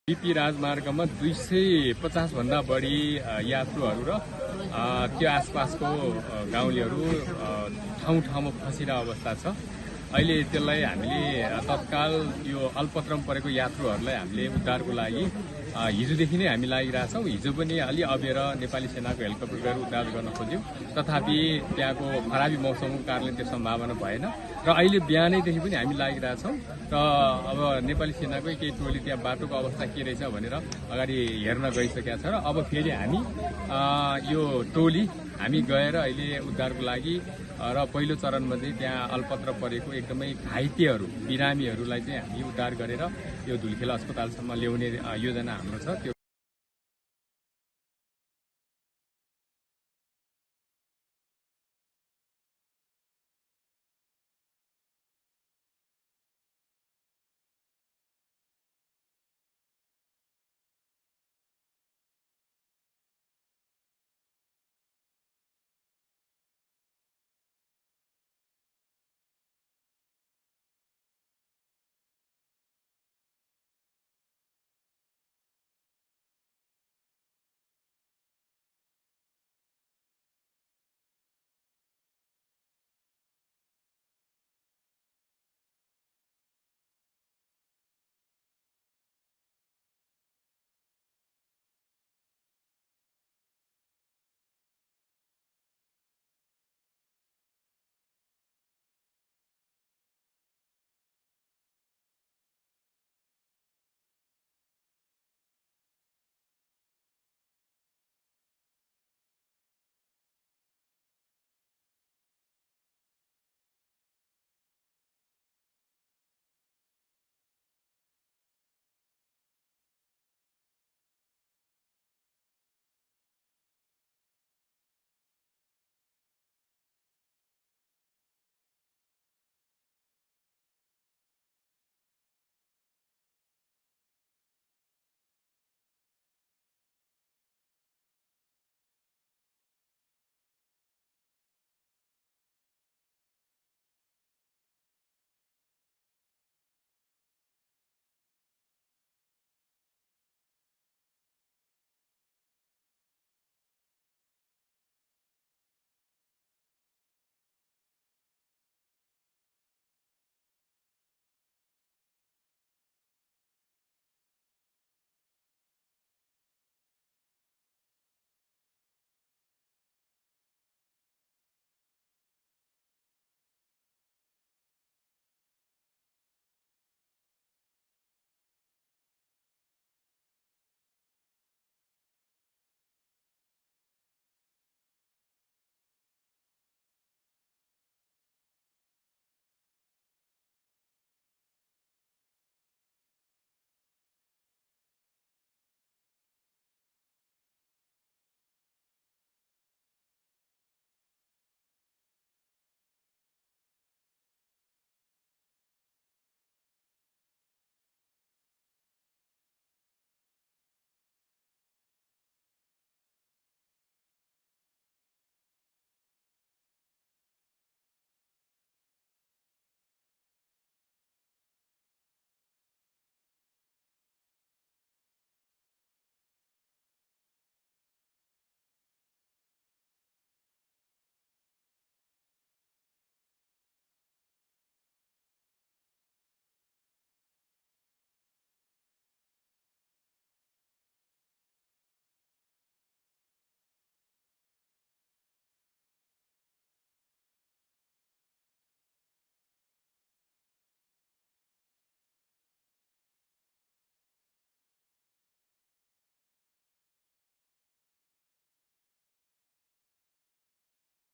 बिपी राजमार्गमा 250 भन्दा बढी यात्रुहरू र त्यो आसपासको गाउँलेहरू ठाउँ ठाउँमा फसिरहेको अवस्था छ। अहिले त्यसलाई हामीले तत्काल यो अल्पत्रमा परेको यात्रुहरूलाई हामीले उद्धारको लागि हिजोदेखि नै हामी लागिरहेछौँ। हिजो पनि अलि अबेर नेपाली सेनाको हेलिकप्टर गएर उद्धार गर्न खोज्यौँ, तथापि त्यहाँको खराबी मौसमको कारणले त्यो सम्भावना भएन र अहिले बिहानैदेखि पनि हामी लागिरहेछौँ र अब नेपाली सेनाकै केही टोली त्यहाँ बाटोको अवस्था के रहेछ भनेर अगाडि हेर्न गइसकेका छ र अब फेरि हामी यो टोली हामी गएर अहिले उद्धारको लागि र पहिलो चरणमा चाहिँ त्यहाँ अल्पत्र परेको एकदमै घाइतेहरू बिरामीहरूलाई चाहिँ हामी उद्धार गरेर यो धुलिखेल अस्पतालसम्म ल्याउने योजना हाम्रो छ।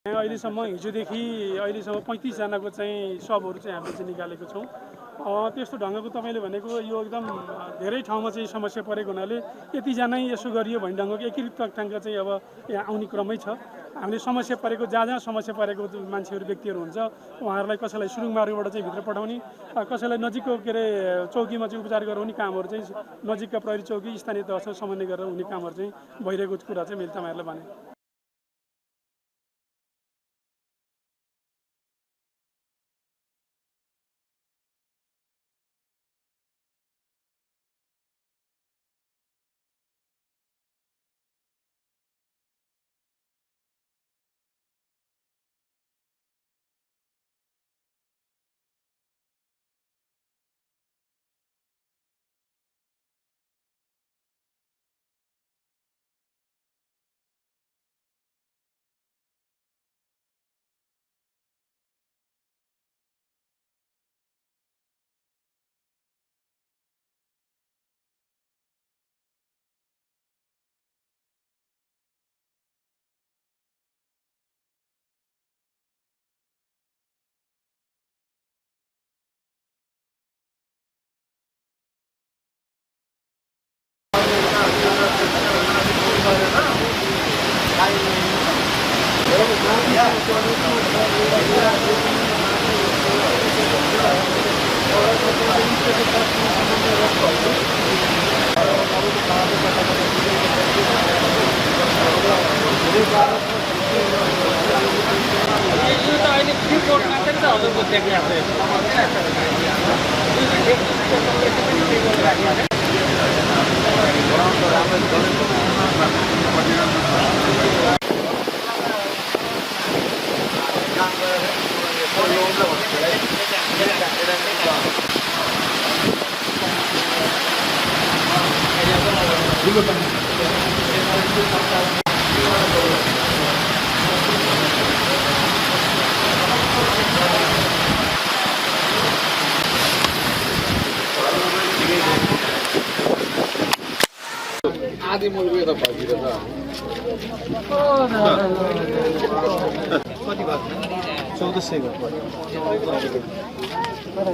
त्यो अहिलेसम्म हिजोदेखि अहिलेसम्म 35 जनाको चाहिँ सबहरू चाहिँ हामीले चाहिँ निकालेको छौँ। त्यस्तो ढङ्गको तपाईँले भनेको यो एकदम धेरै ठाउँमा चाहिँ समस्या परेको हुनाले यतिजना यसो गरियो भन्ने ढङ्गको एकीकृत तथ्याङ्क चाहिँ अब यहाँ आउने क्रमै छ। हामीले समस्या परेको जहाँ जहाँ समस्या परेको मान्छेहरू व्यक्तिहरू हुन्छ उहाँहरूलाई कसैलाई सुरुङ मार्गबाट चाहिँ भित्र पठाउने, कसैलाई नजिकको के अरे चौकीमा चाहिँ उपचार गराउने कामहरू चाहिँ नजिकका प्रहरी चौकी स्थानीय तहसँग समन्वय गरेर हुने कामहरू चाहिँ भइरहेको कुरा चाहिँ मैले तपाईँहरूलाई भने।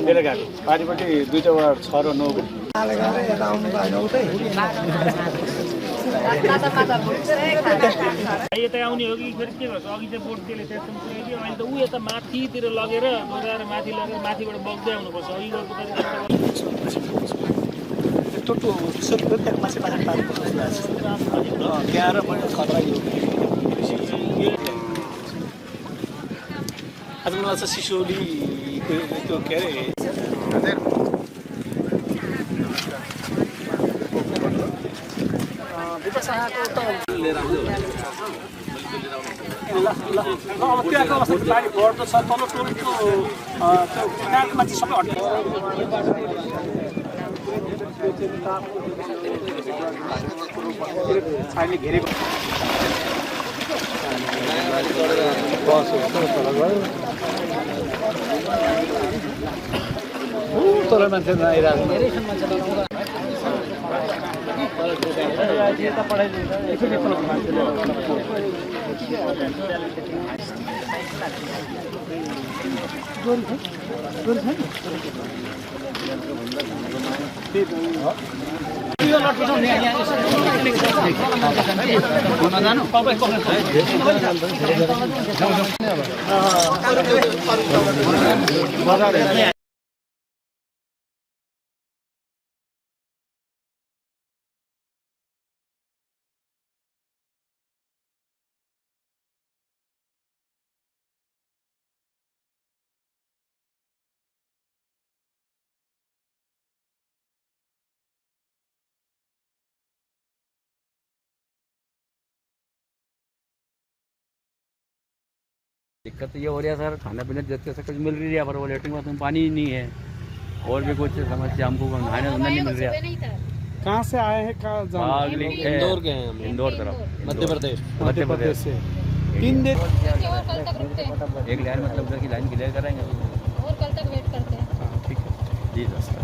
बेलुकाको पारिपट्टि दुईटा वा 6 र 9 यता आउने हो कि फेरि के गर्छ अघि चाहिँ बोट त्यसले त्यस्तो पुऱ्याइदियो अहिले त ऊ यता माथितिर लगेर डोराएर माथिबाट बग्दै आउनुपर्छ अघि गएको टोटो सबै त्यहाँ माछा पारेको त्यहाँ र मैले खतरा आज मलाई चाहिँ सिसौली त्यो के अरे त्यहाँको अवस्था पानी बढ्दो छ तल टोलको त्यो किनारमा चाहिँ सबै हट्यो अहिले घेरेको तर मान्छे आइरहेको दिक्कत ये हो रही है सर, खाना पीना जैसे कुछ मिल रही है पर वो लेटरिन बाथरूम पानी ही नहीं है और भी कुछ समस्या हमको नहाने धंधा नहीं मिल रहा। कहाँ से आए हैं कहाँ इंदौर के हैं हम, इंदौर तरफ मध्य प्रदेश से 3 दिन और कल तक रुकते हैं एक लाइन मतलब की लाइन क्लियर कराएंगे। और कल तक वेट करते हैं। ठीक है जी सर।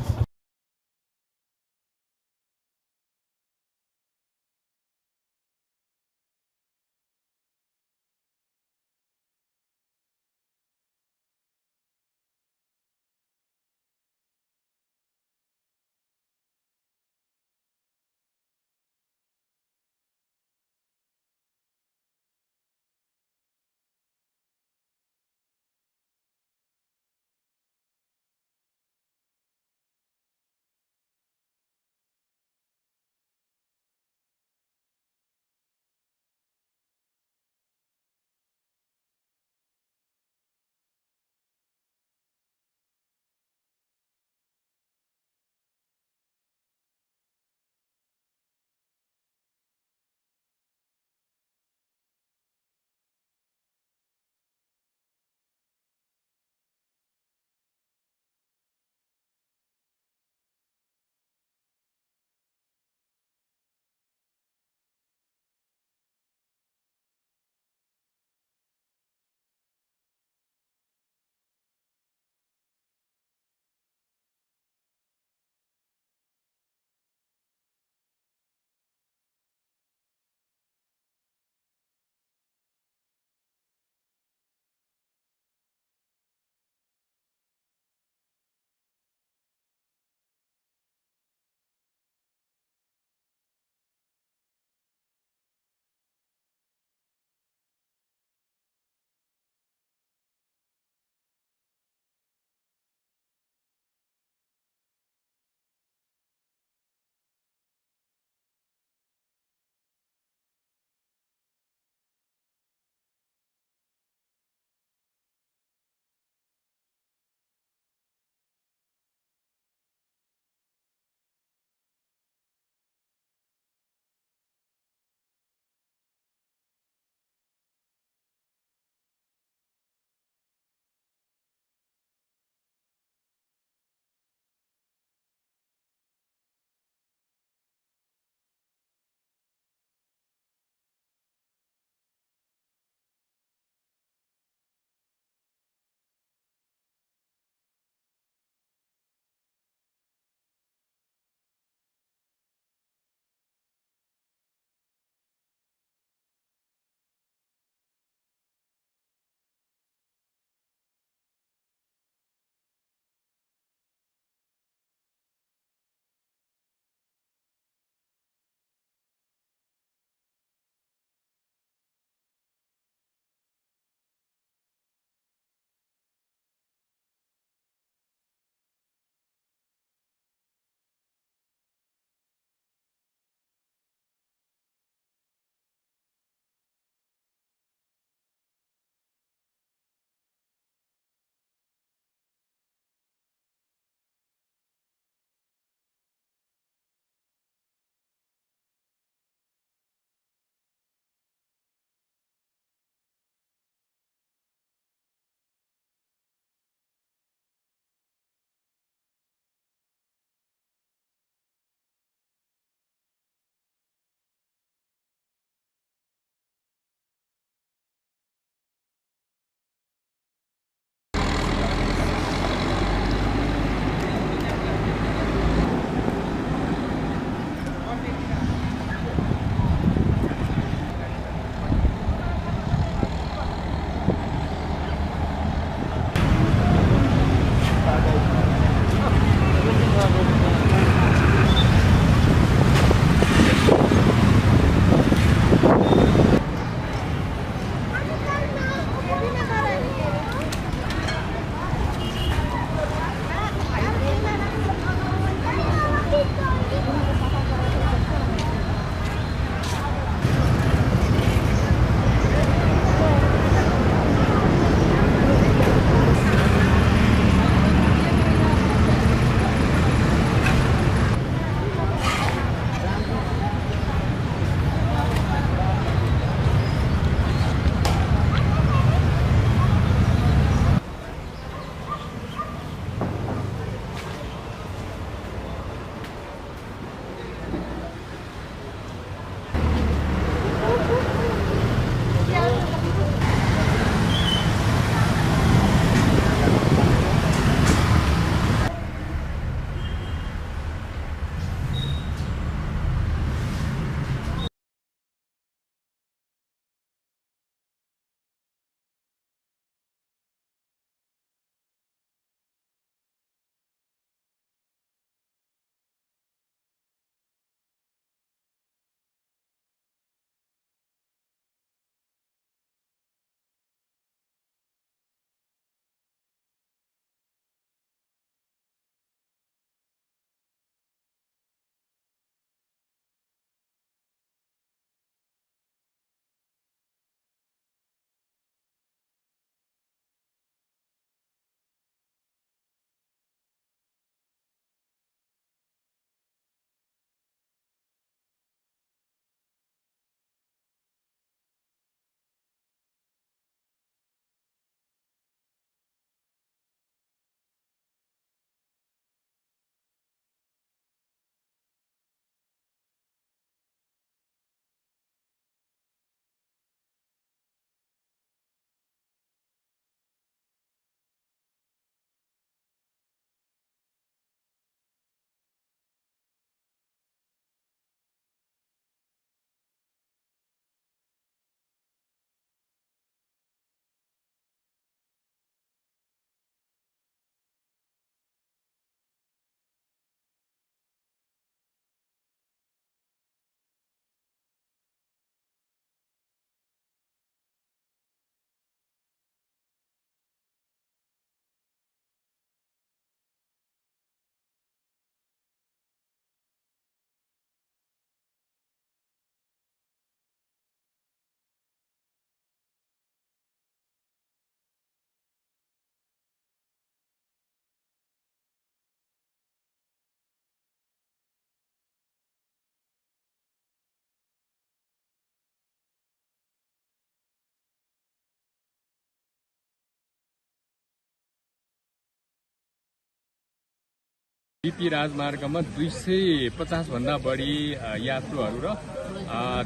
बिपी राजमार्गमा 250 भन्दा बढी यात्रुहरू र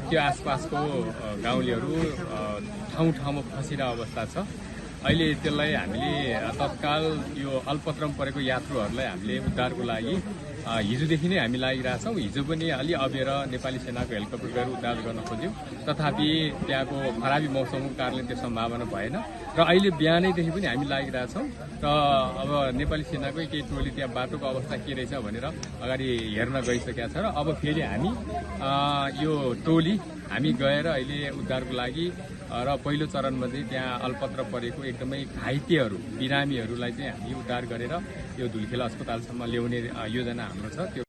त्यो आसपासको गाउँलेहरू ठाउँ ठाउँमा फसिरहेको अवस्था छ। अहिले त्यसलाई हामीले तत्काल यो अल्पत्रमा परेको यात्रुहरूलाई हामीले उद्धारको लागि हिजोदेखि नै हामी लागिरहेछौँ। हिजो पनि अलि अबेर नेपाली सेनाको हेलिकप्टर गएर उद्धार गर्न खोज्यौँ, तथापि त्यहाँको खराबी मौसमको कारणले त्यो सम्भावना भएन र अहिले बिहानैदेखि पनि हामी लागिरहेछौँ र अब नेपाली सेनाकै केही टोली त्यहाँ बाटोको अवस्था के रहेछ भनेर अगाडि हेर्न गइसकेका छ र अब फेरि हामी यो टोली हामी गएर अहिले उद्धारको लागि र पहिलो चरणमा चाहिँ त्यहाँ अल्पत्र परेको एकदमै घाइतेहरू बिरामीहरूलाई चाहिँ हामी उद्धार गरेर यो धुलखेल अस्पतालसम्म ल्याउने योजना हाम्रो छ।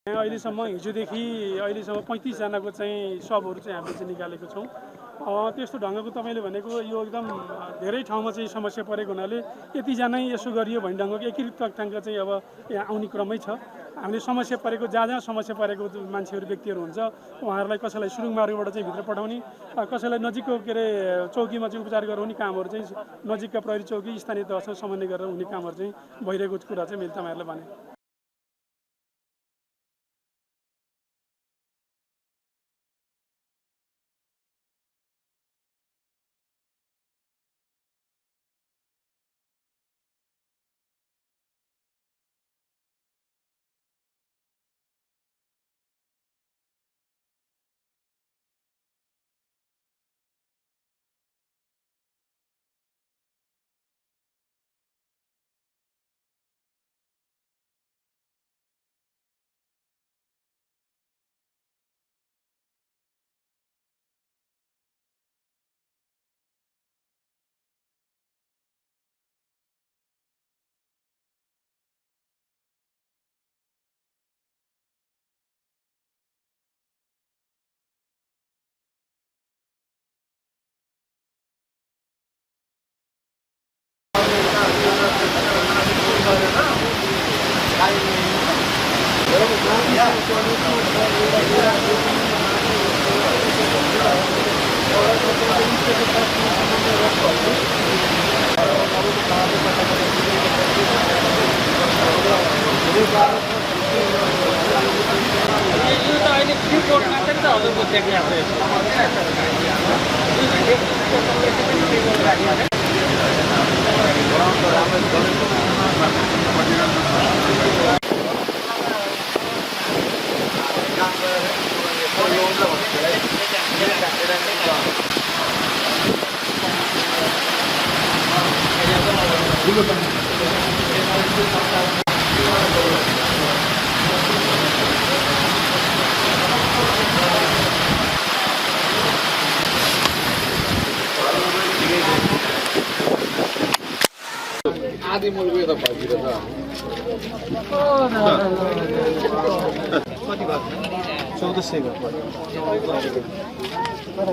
त्यो अहिलेसम्म हिजोदेखि अहिलेसम्म 35 जनाको चाहिँ शवहरू चाहिँ हामीले चाहिँ निकालेको छौँ। त्यस्तो ढङ्गको तपाईँले भनेको यो एकदम धेरै ठाउँमा चाहिँ समस्या परेको हुनाले यतिजना यसो गरियो भन्ने ढङ्गको एकीकृत तथ्याङ्क चाहिँ अब यहाँ आउने क्रमै छ। हामीले समस्या परेको जहाँ समस्या परेको मान्छेहरू व्यक्तिहरू हुन्छ उहाँहरूलाई कसैलाई सुरुङ मार्गबाट चाहिँ भित्र पठाउने, कसैलाई नजिकको के अरे चौकीमा चाहिँ उपचार गराउने कामहरू चाहिँ नजिकका प्रहरी चौकी स्थानीय तहसँग समन्वय गरेर हुने कामहरू चाहिँ भइरहेको कुरा चाहिँ मैले तपाईँहरूलाई भने।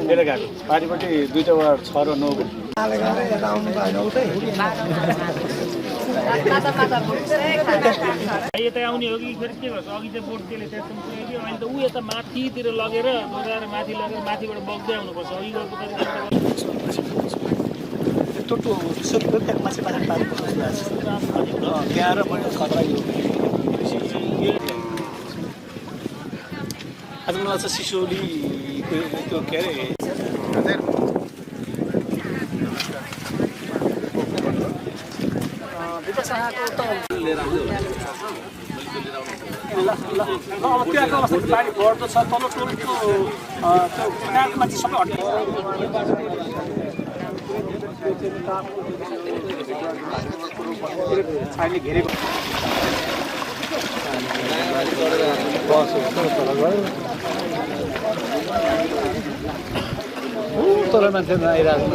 लिएर गएको पारिपट्टि 2टा वार्ड 6 र 9 यता आउने हो कि फेरि के गर्छ अघि चाहिँ बोट त्यसले त्यस्तो पुऱ्यायो कि अहिले त ऊ यता माथितिर लगेर दोहोऱ्याएर माथि लगेर माथिबाट बग्दै आउनुपर्छ अघि गएको टोटो सबै त्यहाँ माछा पारेको त्यहाँ र मैले खतरा यो आज मलाई चाहिँ सिसौली त्यो के अरे अब त्यहाँको अवस्था पानी बढ्दो छ तल टोलको त्यो किनारको मान्छे सबै हट्यो छाइले घेरेको तल मान्छे आइरहेको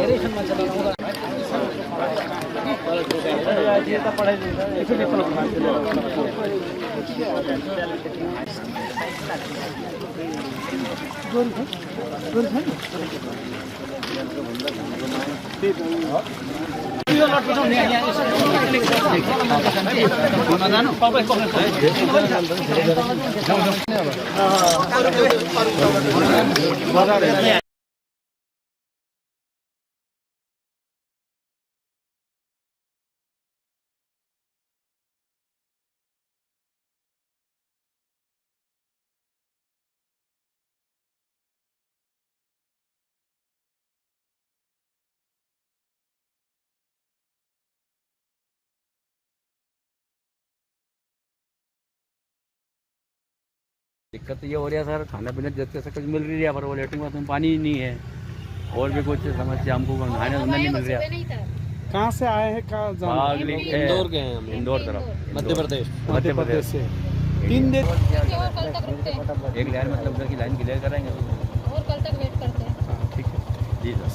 दिक्कत तो ये हो रही है सर, खाना पीना जैसे से कुछ मिल रही है पर वो लेटरिन बाथरूम पानी ही नहीं है और भी कुछ समस्या हमको नहाने धोने नहीं मिल रहा। नहीं था। कहाँ से आए हैं कहाँ इंदौर गए हैं हम, इंदौर तरफ मध्य प्रदेश मध्य प्रदेश से 3 दिन और कल तक रुकते हैं एक लाइन मतलब की लाइन क्लियर कराएंगे। और कल तक वेट करते हैं। ठीक है जी बस।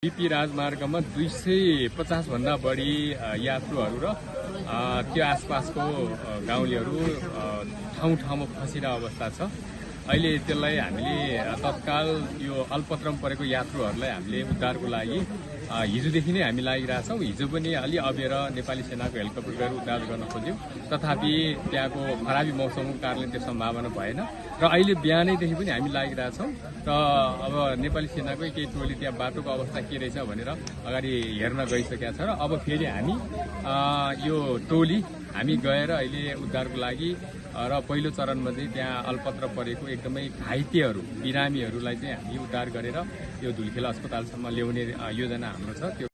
बिपी राजमार्गमा 250 भन्दा बढी यात्रुहरू र त्यो आसपासको गाउँलेहरू ठाउँ ठाउँमा फसिरहेको अवस्था छ। अहिले त्यसलाई हामीले तत्काल यो अल्पत्रमा परेको यात्रुहरूलाई हामीले उद्धारको लागि हिजोदेखि नै हामी लागिरहेछौँ। हिजो पनि अलि अबेर नेपाली सेनाको हेलिकप्टर गएर उद्धार गर्न खोज्यौँ, तथापि त्यहाँको खराबी मौसमको कारणले त्यो सम्भावना भएन र अहिले बिहानैदेखि पनि हामी लागिरहेछौँ र अब नेपाली सेनाकै केही टोली त्यहाँ बाटोको अवस्था के रहेछ भनेर अगाडि हेर्न गइसकेका छ र अब फेरि हामी यो टोली हामी गएर अहिले उद्धारको लागि र पहिलो चरणमा चाहिँ त्यहाँ अल्पत्र परेको एकदमै घाइतेहरू बिरामीहरूलाई चाहिँ हामी उद्धार गरेर यो धुलखेल अस्पतालसम्म ल्याउने योजना हाम्रो छ।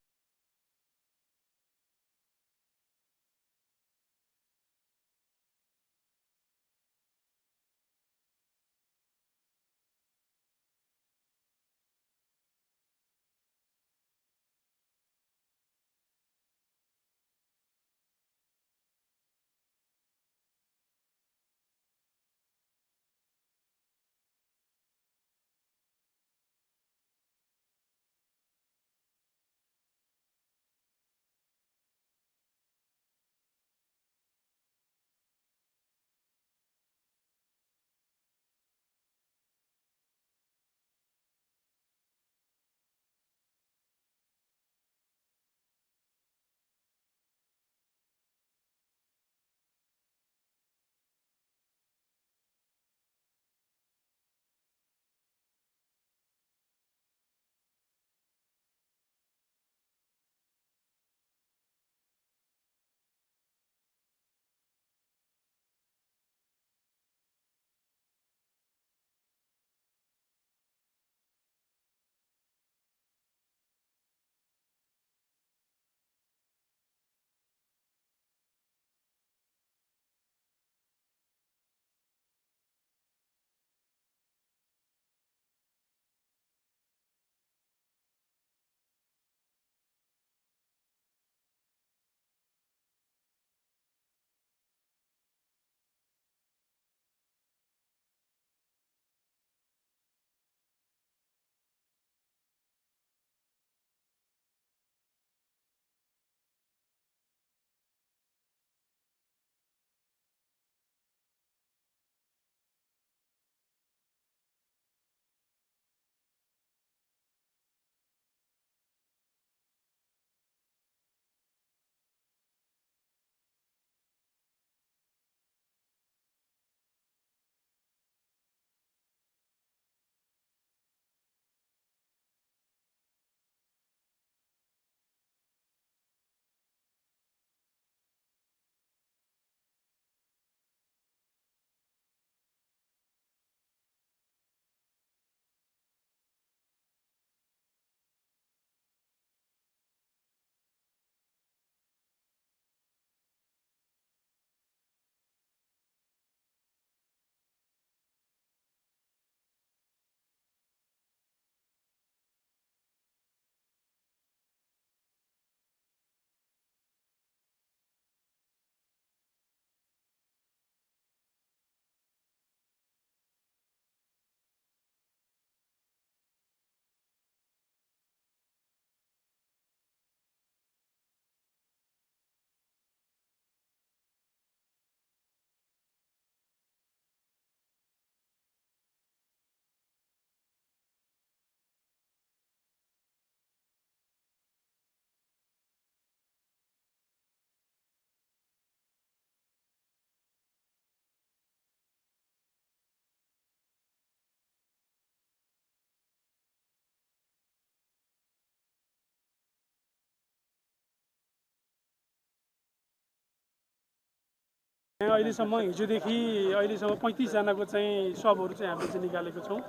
त्यो अहिलेसम्म हिजोदेखि अहिलेसम्म 35 जनाको चाहिँ शवहरू चाहिँ हामीले चाहिँ निकालेको छौँ।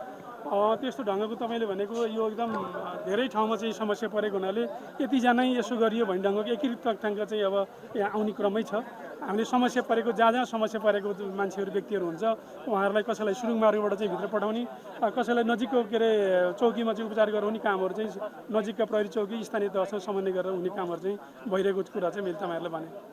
त्यस्तो ढङ्गको तपाईँले भनेको यो एकदम धेरै ठाउँमा चाहिँ समस्या परेको हुनाले यतिजना यसो गरियो भन्ने ढङ्गको एकीकृत तथ्याङ्क चाहिँ अब यहाँ आउने क्रमै छ। हामीले समस्या परेको जहाँ समस्या परेको मान्छेहरू व्यक्तिहरू हुन्छ उहाँहरूलाई कसैलाई सुरुङ मार्गबाट चाहिँ भित्र पठाउने, कसैलाई नजिकको के अरे चौकीमा चाहिँ उपचार गराउने कामहरू चाहिँ नजिकका प्रहरी चौकी स्थानीय तहसँग समन्वय गरेर हुने कामहरू चाहिँ भइरहेको कुरा चाहिँ मैले तपाईँहरूलाई भने।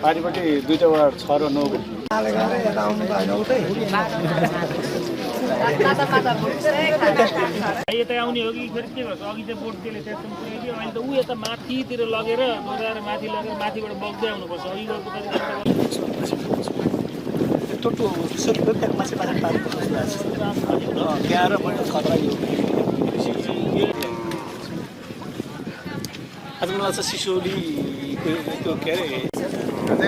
पारिपट्टि दुईटा वडा 6 र 9 यता आउने हो कि फेरि के गर्छ अघि चाहिँ बोट त्यसले त्यस्तो पुऱ्याइदियो अहिले त ऊ यता माथितिर लगेर दोहोऱ्याएर माथि लगेर माथिबाट बग्दै आउनुपर्छ अघि गएको टोटो सुरु मान्छे पारेको त्यहाँ र मैले खतरा आज मलाई चाहिँ सिसौली त्यो के अरे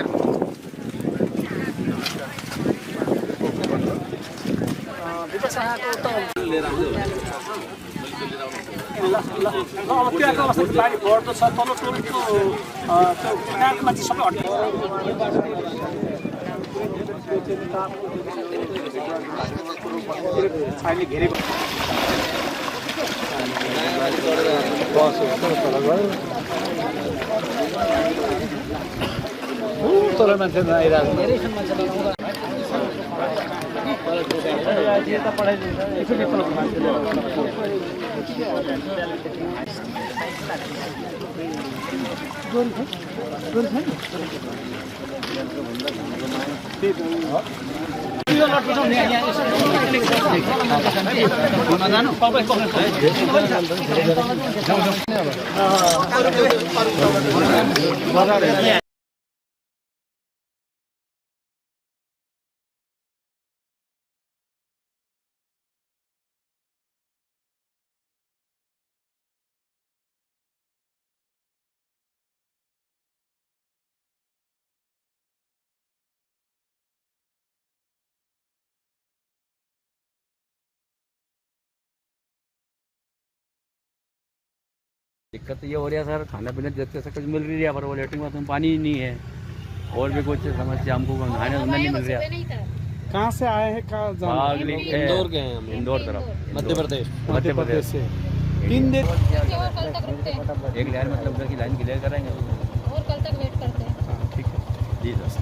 अब त्यहाँको अवस्था पानी बढ्दो छ तल टोलको त्यो किनारको मान्छे सबै अहिले घेरेको तल मान्छे आइरहेको दिक्कत तो ये हो रही है सर, खाना पीना जैसे से कुछ मिल रही है पर वो लेटरिन बाथरूम पानी ही नहीं है और भी कुछ समस्या हमको नहाने धंधा नहीं मिल रहा। कहाँ से आए हैं? कहाँ इंदौर गए हैं हम, इंदौर तरफ मध्य प्रदेश से 3 दिन और कल तक रुकते हैं एक लाइन मतलब उधर की लाइन क्लियर कराएंगे। और कल तक वेट करते हैं। ठीक है जी दस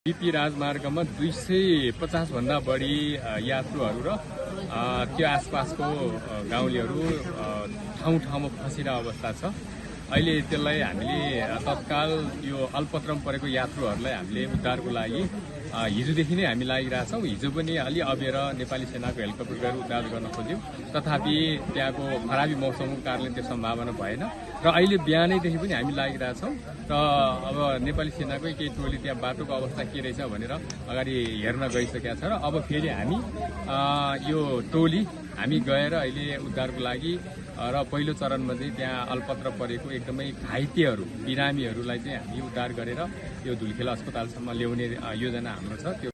बिपी राजमार्गमा 250 भन्दा बढी यात्रुहरू र त्यो आसपासको गाउँलेहरू ठाउँ ठाउँमा फसिरहेको अवस्था छ। अहिले त्यसलाई हामीले तत्काल यो अल्पत्रमा परेको यात्रुहरूलाई हामीले उद्धारको लागि हिजोदेखि नै हामी लागिरहेछौँ। हिजो पनि अलि अबेर नेपाली सेनाको हेलिकप्टर गएर उद्धार गर्न खोज्यौँ, तथापि त्यहाँको खराबी मौसमको कारणले त्यो सम्भावना भएन र अहिले बिहानैदेखि पनि हामी लागिरहेछौँ र अब नेपाली सेनाकै केही टोली त्यहाँ बाटोको अवस्था के रहेछ भनेर अगाडि हेर्न गइसकेका छ र अब फेरि हामी यो टोली हामी गएर अहिले उद्धारको लागि र पहिलो चरणमा चाहिँ त्यहाँ अल्पत्र परेको एकदमै घाइतेहरू बिरामीहरूलाई चाहिँ हामी उद्धार गरेर यो धुलिखेल अस्पतालसम्म ल्याउने योजना हाम्रो छ।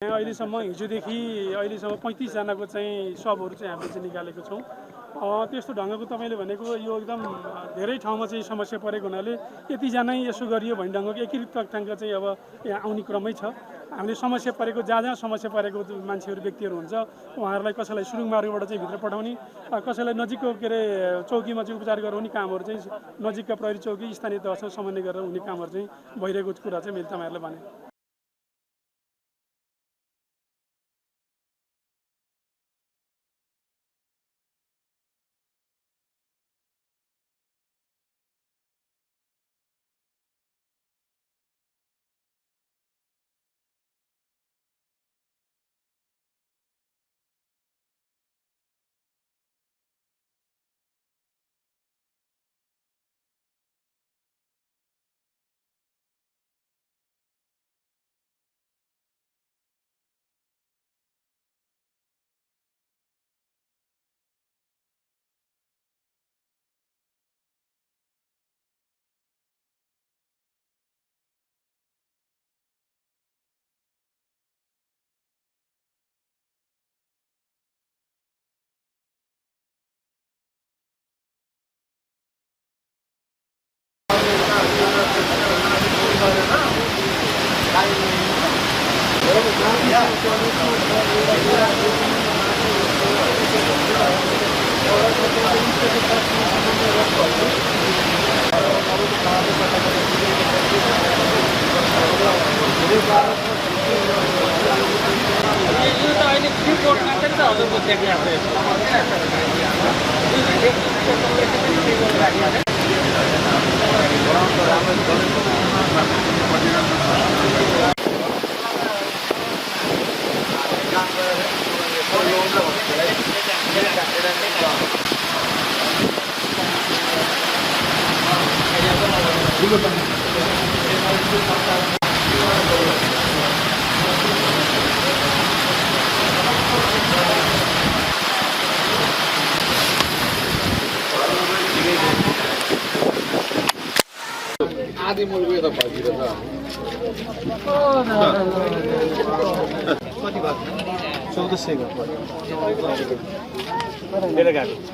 त्यो अहिलेसम्म हिजोदेखि अहिलेसम्म 35 जनाको चाहिँ सबहरू चाहिँ हामीले चाहिँ निकालेको छौँ। त्यस्तो ढङ्गको तपाईँले भनेको यो एकदम धेरै ठाउँमा चाहिँ समस्या परेको हुनाले यतिजना यसो गरियो भन्ने ढङ्गको एकीकृत तथ्याङ्क चाहिँ अब यहाँ आउने क्रमै छ। हामीले समस्या परेको जहाँ समस्या परेको मान्छेहरू व्यक्तिहरू हुन्छ उहाँहरूलाई कसैलाई सुरुङ मार्गबाट चाहिँ भित्र पठाउने, कसैलाई नजिकको के अरे चौकीमा चाहिँ उपचार गराउने कामहरू चाहिँ नजिकका प्रहरी चौकी स्थानीय तहसँग समन्वय गरेर हुने कामहरू चाहिँ भइरहेको कुरा चाहिँ मैले तपाईँहरूलाई भने।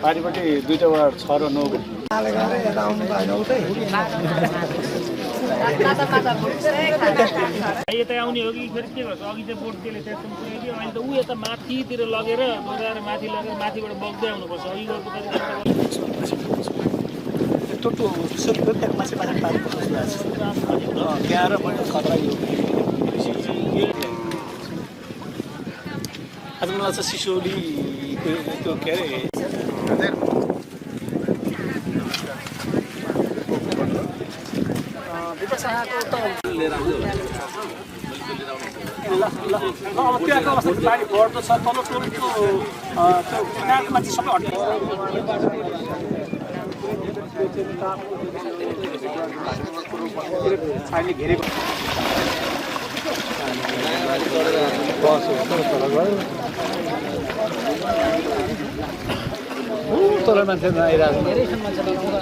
पारिपट्टि दुईटा वार्ड 6 र 9 यता आउने हो कि फेरि के गर्छ अघि चाहिँ बोट त्यसले त्यहाँ पुऱ्याइदियो अहिले त ऊ यता माथितिर लगेर दोहोऱ्याएर माथि लगेर माथिबाट बग्दै आउनुपर्छ अघि गएको टोटो मान्छे बाहिर पारेको त्यहाँ र मैले खतरा यो आजकल चाहिँ सिसौली त्यो के अरे अब त्यहाँको अवस्था पानी बढ्दो छ तल टोलको त्यो किनारमा चाहिँ सबै छाइले घेरेको तल मान्छे आइरहेको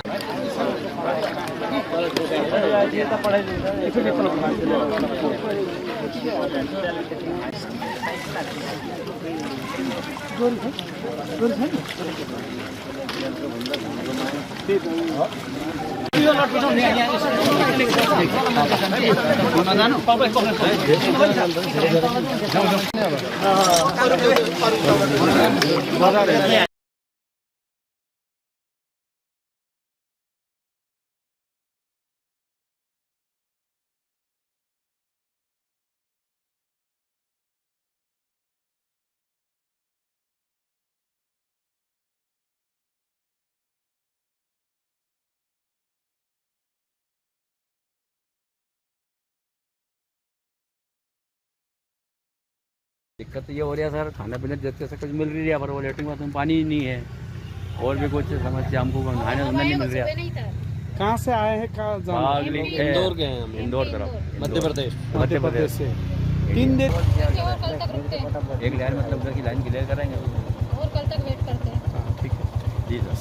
दिक्कत ये हो रही है सर, खाना पीना जैसे से कुछ मिल रही है पर वो लेटरिन बाथरूम पानी ही नहीं है और भी कुछ समस्या हमको नहाने धोने नहीं मिल रहा। कहाँ से आए हैं कहाँ इंदौर गए हैं हम, इंदौर तरफ मध्य प्रदेश से 3 दिन और कल तक रुकते हैं एक लाइन मतलब की लाइन क्लियर कराएंगे और कल तक वेट करते हैं। ठीक है जी दस।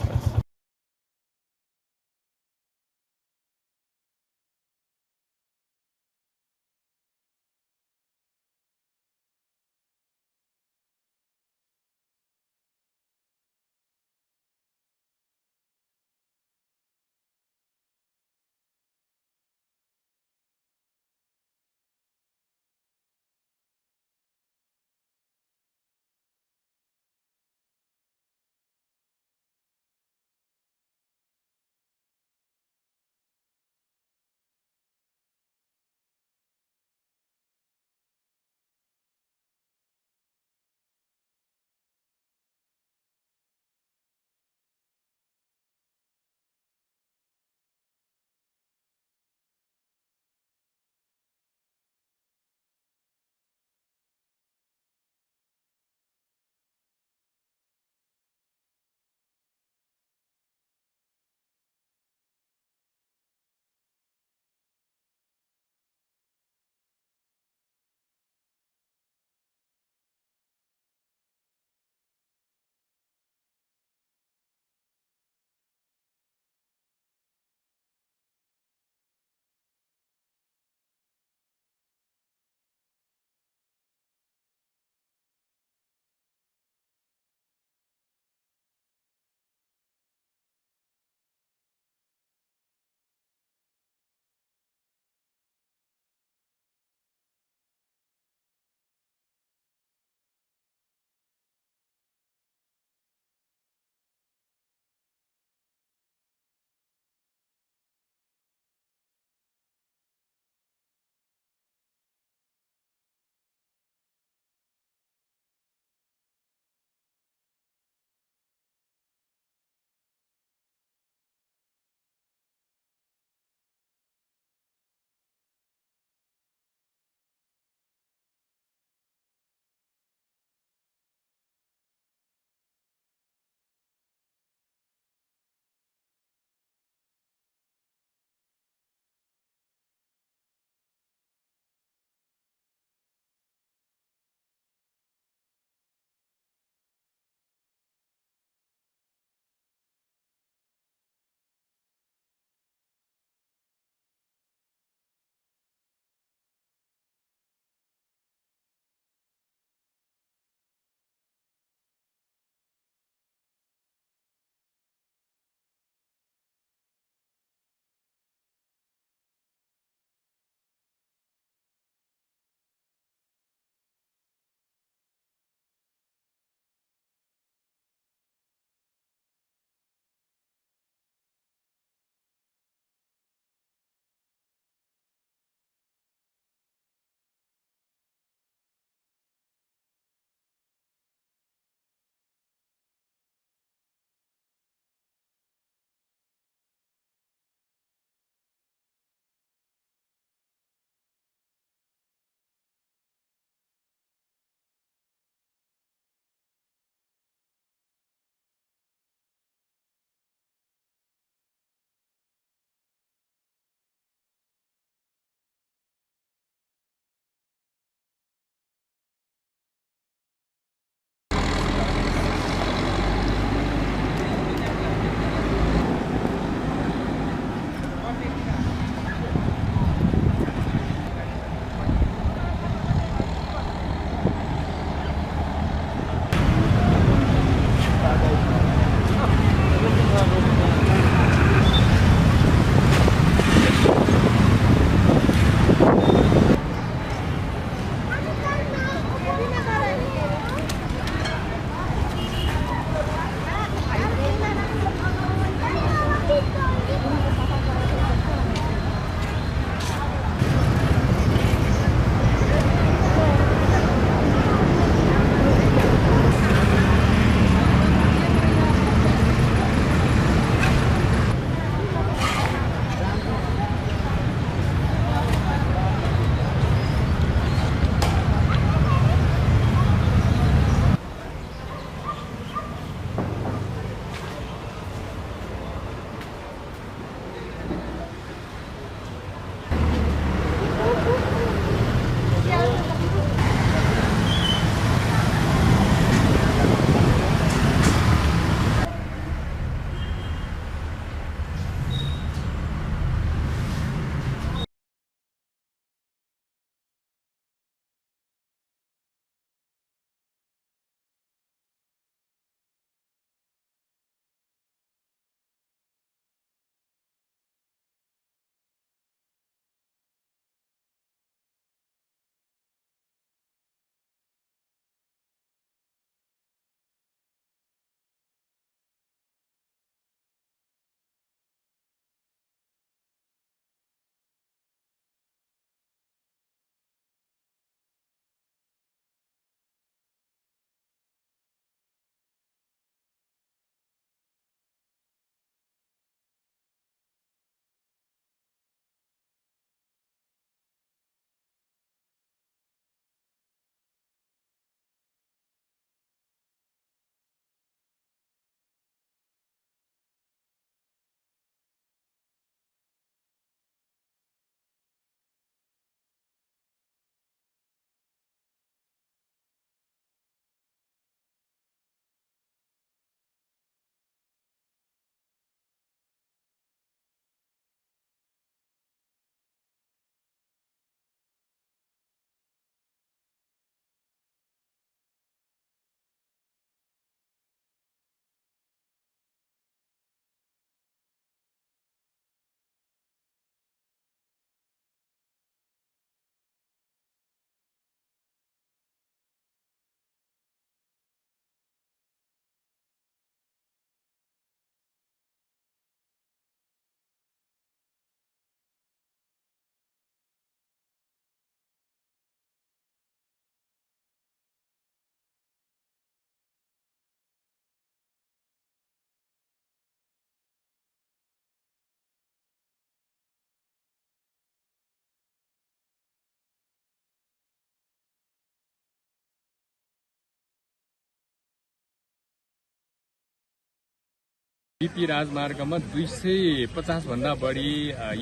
बिपी राजमार्गमा 250 भन्दा बढी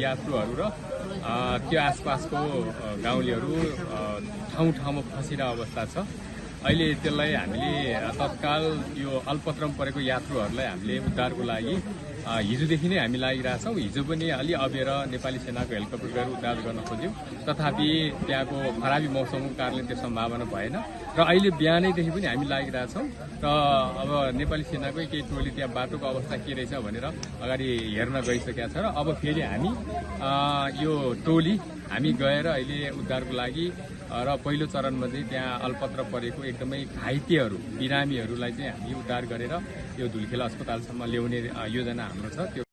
यात्रुहरू र त्यो आसपासको गाउँलेहरू ठाउँ ठाउँमा फसिरहेको अवस्था छ। अहिले त्यसलाई हामीले तत्काल यो अल्पत्रमा परेको यात्रुहरूलाई हामीले उद्धारको लागि हिजोदेखि नै हामी लागिरहेछौँ। हिजो पनि अलि अबेर नेपाली सेनाको हेलिकप्टर गएर उद्धार गर्न खोज्यौँ, तथापि त्यहाँको खराबी मौसमको कारणले त्यो सम्भावना भएन र अहिले बिहानैदेखि पनि हामी लागिरहेछौँ र अब नेपाली सेनाकै केही टोली त्यहाँ बाटोको अवस्था के रहेछ भनेर अगाडि हेर्न गइसकेका छ र अब फेरि हामी यो टोली हामी गएर अहिले उद्धारको लागि र पहिलो चरणमा चाहिँ त्यहाँ अल्पत्र परेको एकदमै घाइतेहरू बिरामीहरूलाई चाहिँ हामी उद्धार गरेर यो धुलिखेल अस्पतालसम्म ल्याउने योजना हाम्रो छ।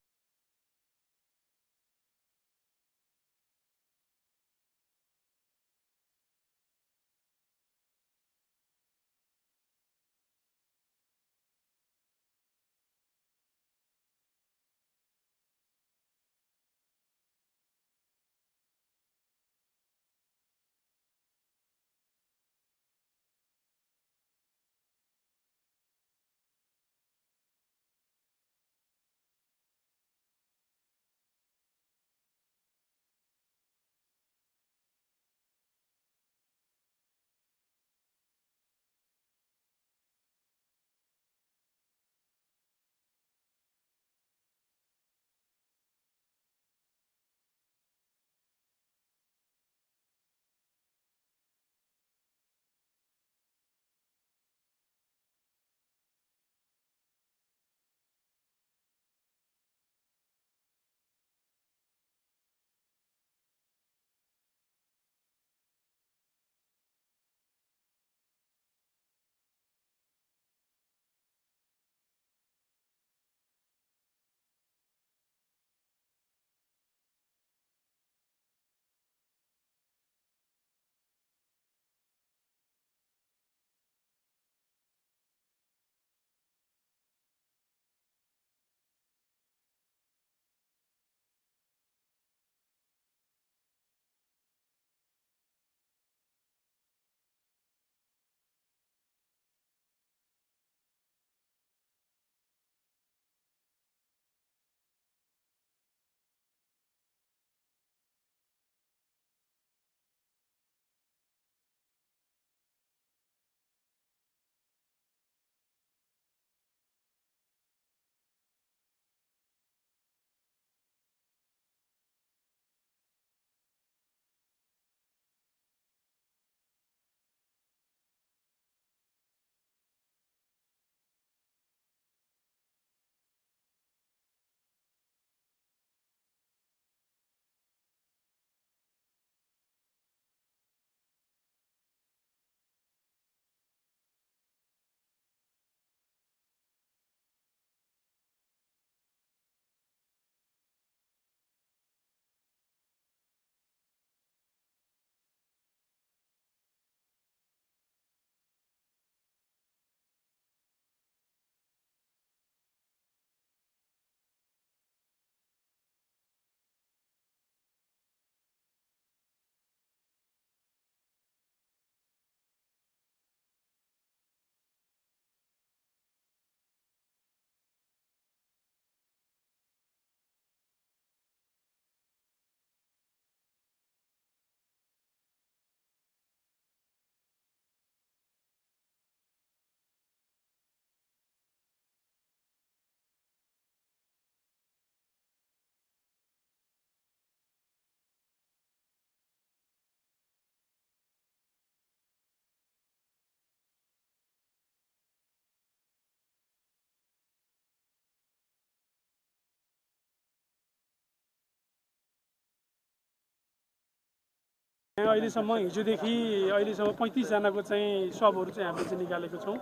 त्यो अहिलेसम्म हिजोदेखि अहिलेसम्म 35 जनाको चाहिँ शवहरू चाहिँ हामीले चाहिँ निकालेको छौँ।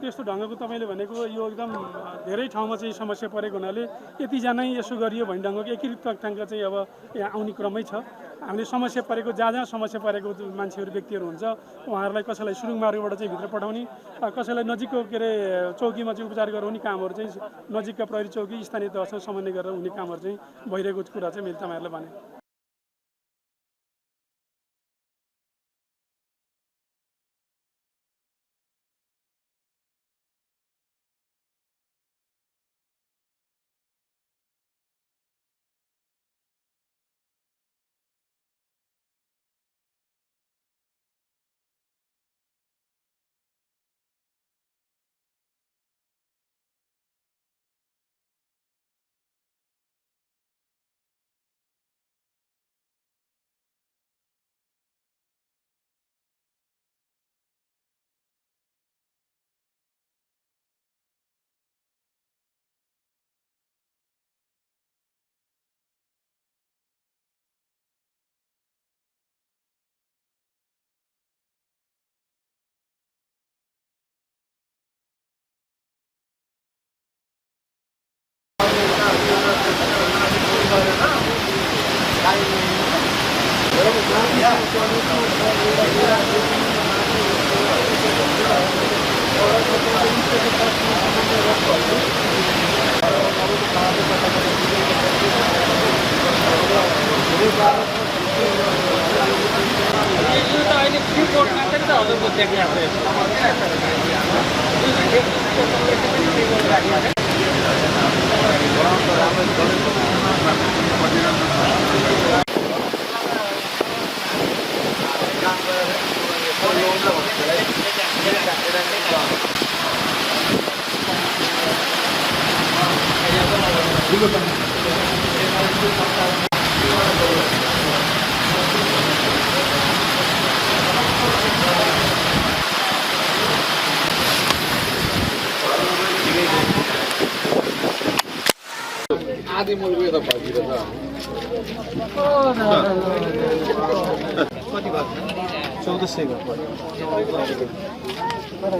त्यस्तो ढङ्गको तपाईँले भनेको यो एकदम धेरै ठाउँमा चाहिँ समस्या परेको हुनाले यतिजना यसो गरियो भन्ने ढङ्गको एकीकृत तथ्याङ्क चाहिँ अब यहाँ आउने क्रमै छ। हामीले समस्या परेको जहाँ समस्या परेको मान्छेहरू व्यक्तिहरू हुन्छ उहाँहरूलाई कसैलाई सुरुङ मार्गबाट चाहिँ भित्र पठाउने, कसैलाई नजिकको के अरे चौकीमा चाहिँ उपचार गराउने कामहरू चाहिँ नजिकका प्रहरी चौकी स्थानीय तहसँग समन्वय गरेर हुने कामहरू चाहिँ भइरहेको कुरा चाहिँ मैले तपाईँहरूलाई भने।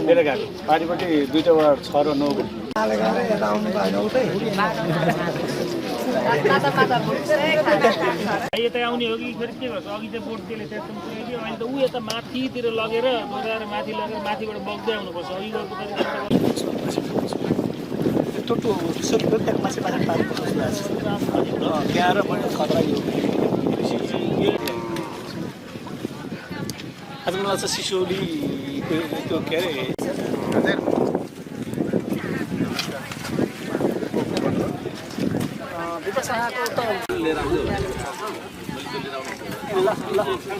मेरो गाडी पारिपट्टि दुईटा वार्ड 6 र 9 यता आउने हो कि फेरि के भन्छ अघि चाहिँ बोट त्यसले त्यहाँ पुऱ्याइदियो अहिले त ऊ यता माथितिर लगेर दोहोऱ्याएर माथि लगेर माथिबाट बग्दै आउनुपर्छ अघि गएको टोटो सबै त्यहाँ मान्छे बाहिर पारेको त्यहाँ र मैले खतरा यो आज मलाई चाहिँ सिसौली त्यो के अरे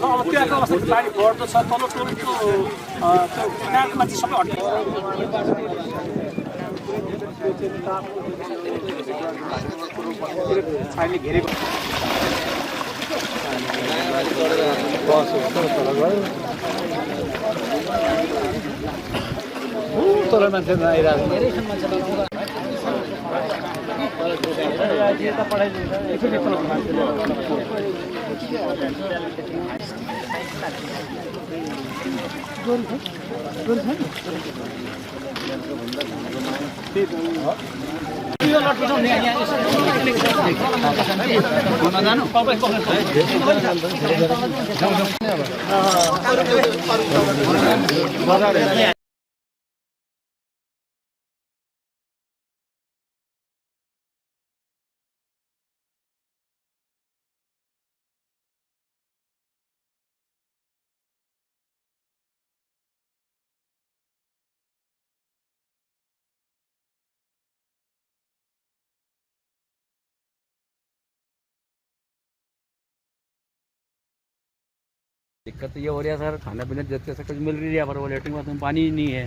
अब त्यहाँको अवस्था पानी बढ्दो छ तल टोलको त्यो किनारको मान्छे सबै छाइले घेरेको तर मान्छे आइरहेको दिक्कत ये हो रही है सर, खाना पीना जैसे से कुछ मिल रही है पर वो लेटरिन बाथरूम पानी ही नहीं है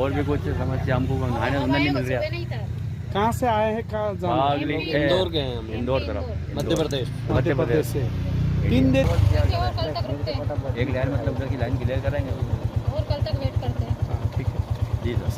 और भी कुछ समस्या हमको नहाने धोना नहीं मिल रहा। कहाँ से आए हैं कहाँ इंदौर के हैं हम, इंदौर तरफ मध्य प्रदेश से 3 दिन और कल तक रुकते हैं एक लाइन मतलब उधर की लाइन क्लियर कराएंगे और कल तक वेट करते हैं। ठीक है जी दस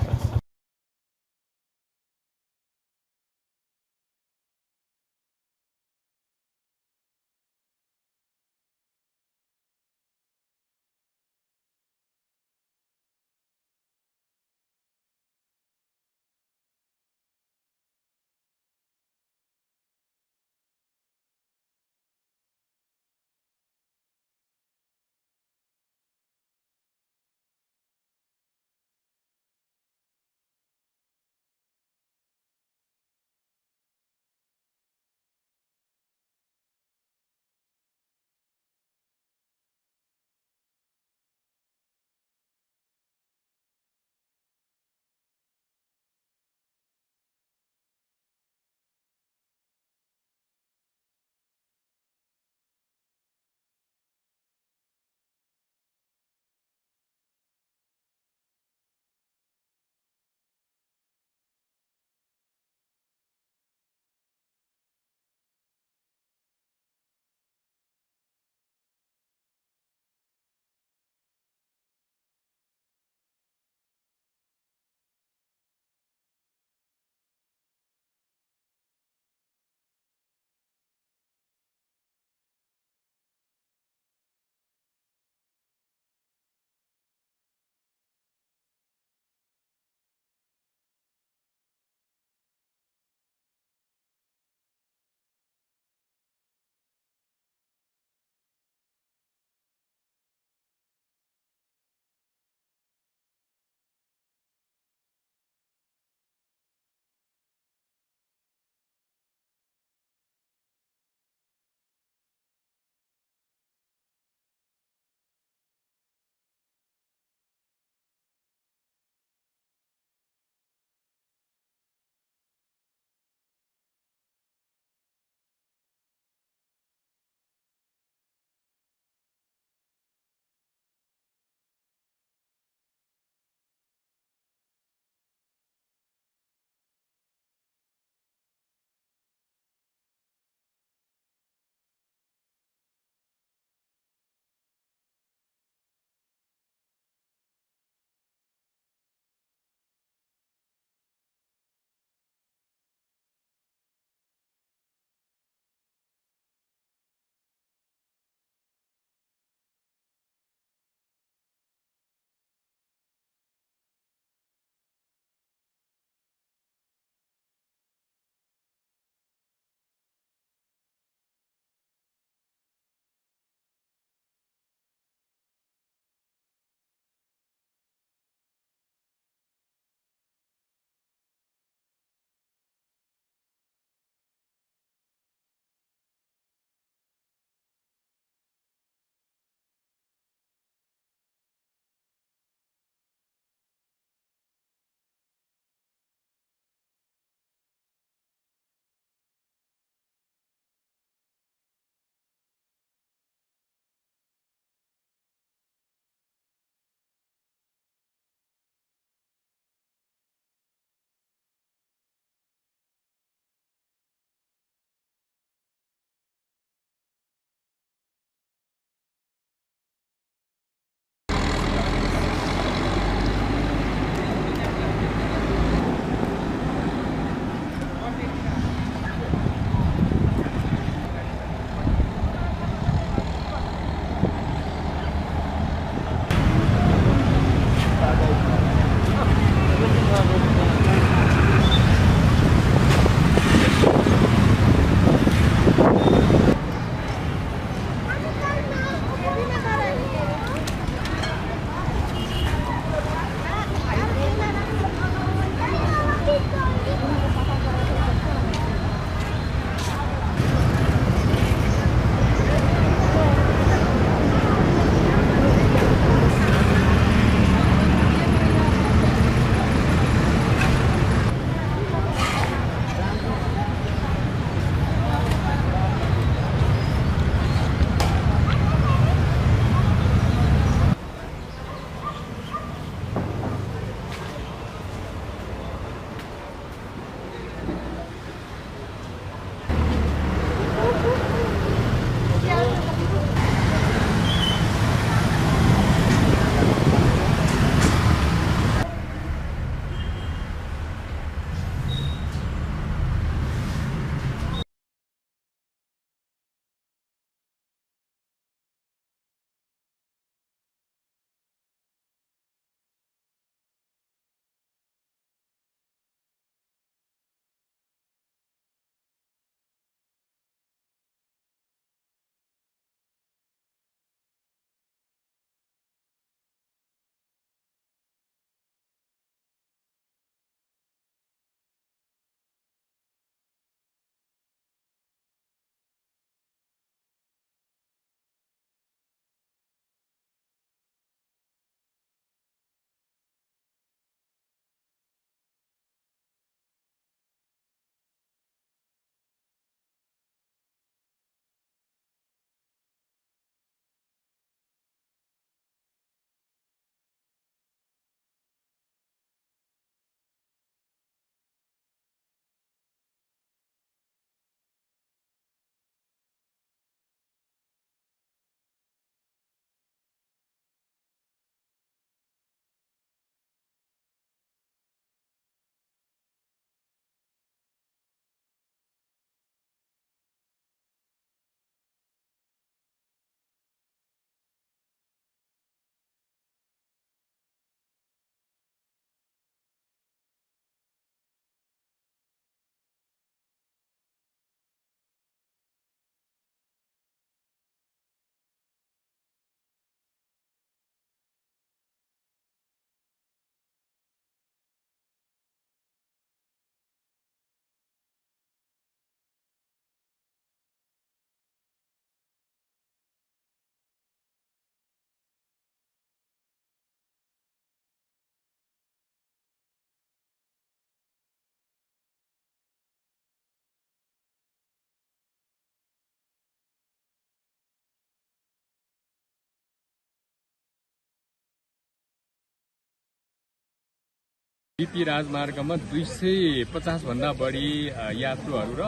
बिपी राजमार्गमा 250 भन्दा बढी यात्रुहरू र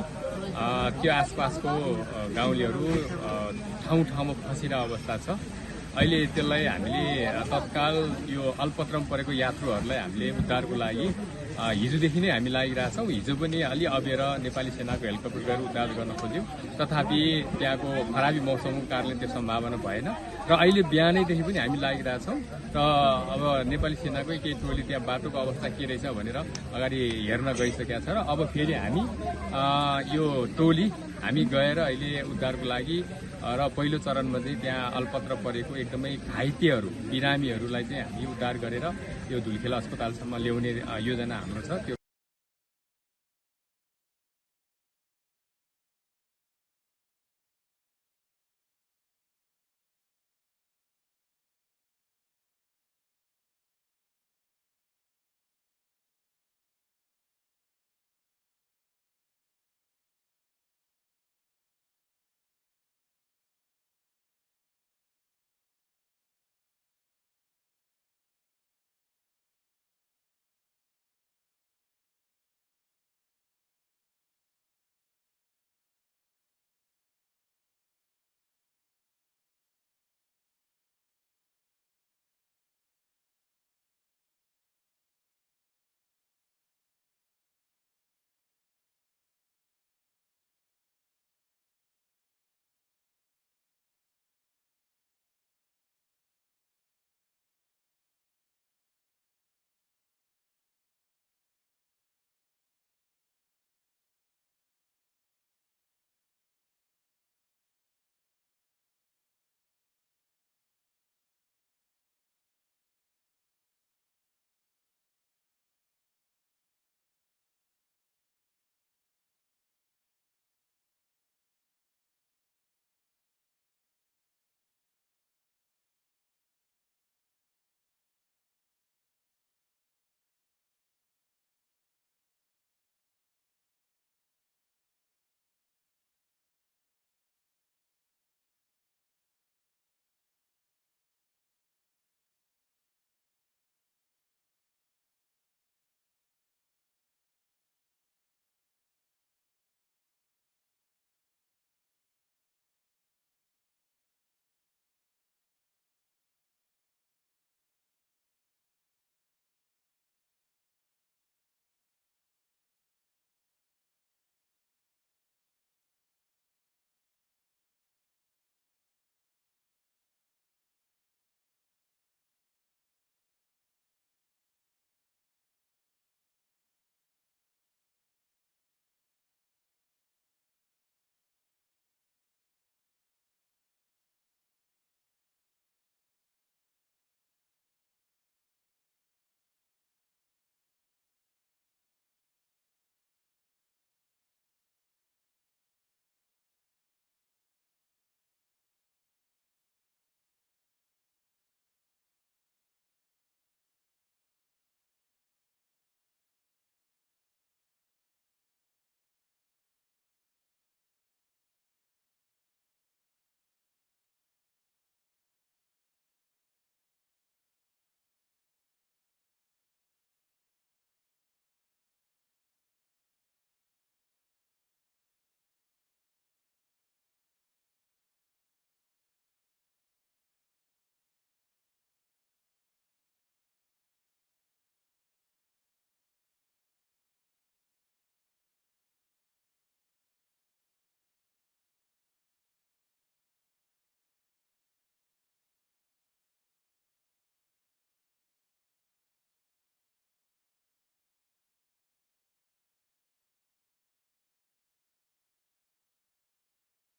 त्यो आसपासको गाउँलेहरू ठाउँ ठाउँमा फसिरहेको अवस्था छ। अहिले त्यसलाई हामीले तत्काल यो अल्पत्रमा परेको यात्रुहरूलाई हामीले उद्धारको लागि हिजोदेखि नै हामी लागिरहेछौँ। हिजो पनि अलि अबेर नेपाली सेनाको हेलिकप्टर गएर उद्धार गर्न खोज्यौँ, तथापि त्यहाँको खराबी मौसमको कारणले त्यो सम्भावना भएन र अहिले बिहानैदेखि पनि हामी लागिरहेछौँ र अब नेपाली सेनाकै केही टोली त्यहाँ बाटोको अवस्था के रहेछ भनेर अगाडि हेर्न गइसकेका छ र अब फेरि हामी यो टोली हामी गएर अहिले उद्धारको लागि र पहिलो चरणमा चाहिँ त्यहाँ अल्पत्र परेको एकदमै घाइतेहरू बिरामीहरूलाई चाहिँ हामी उद्धार गरेर यो धुलखेल अस्पतालसम्म ल्याउने योजना हाम्रो छ।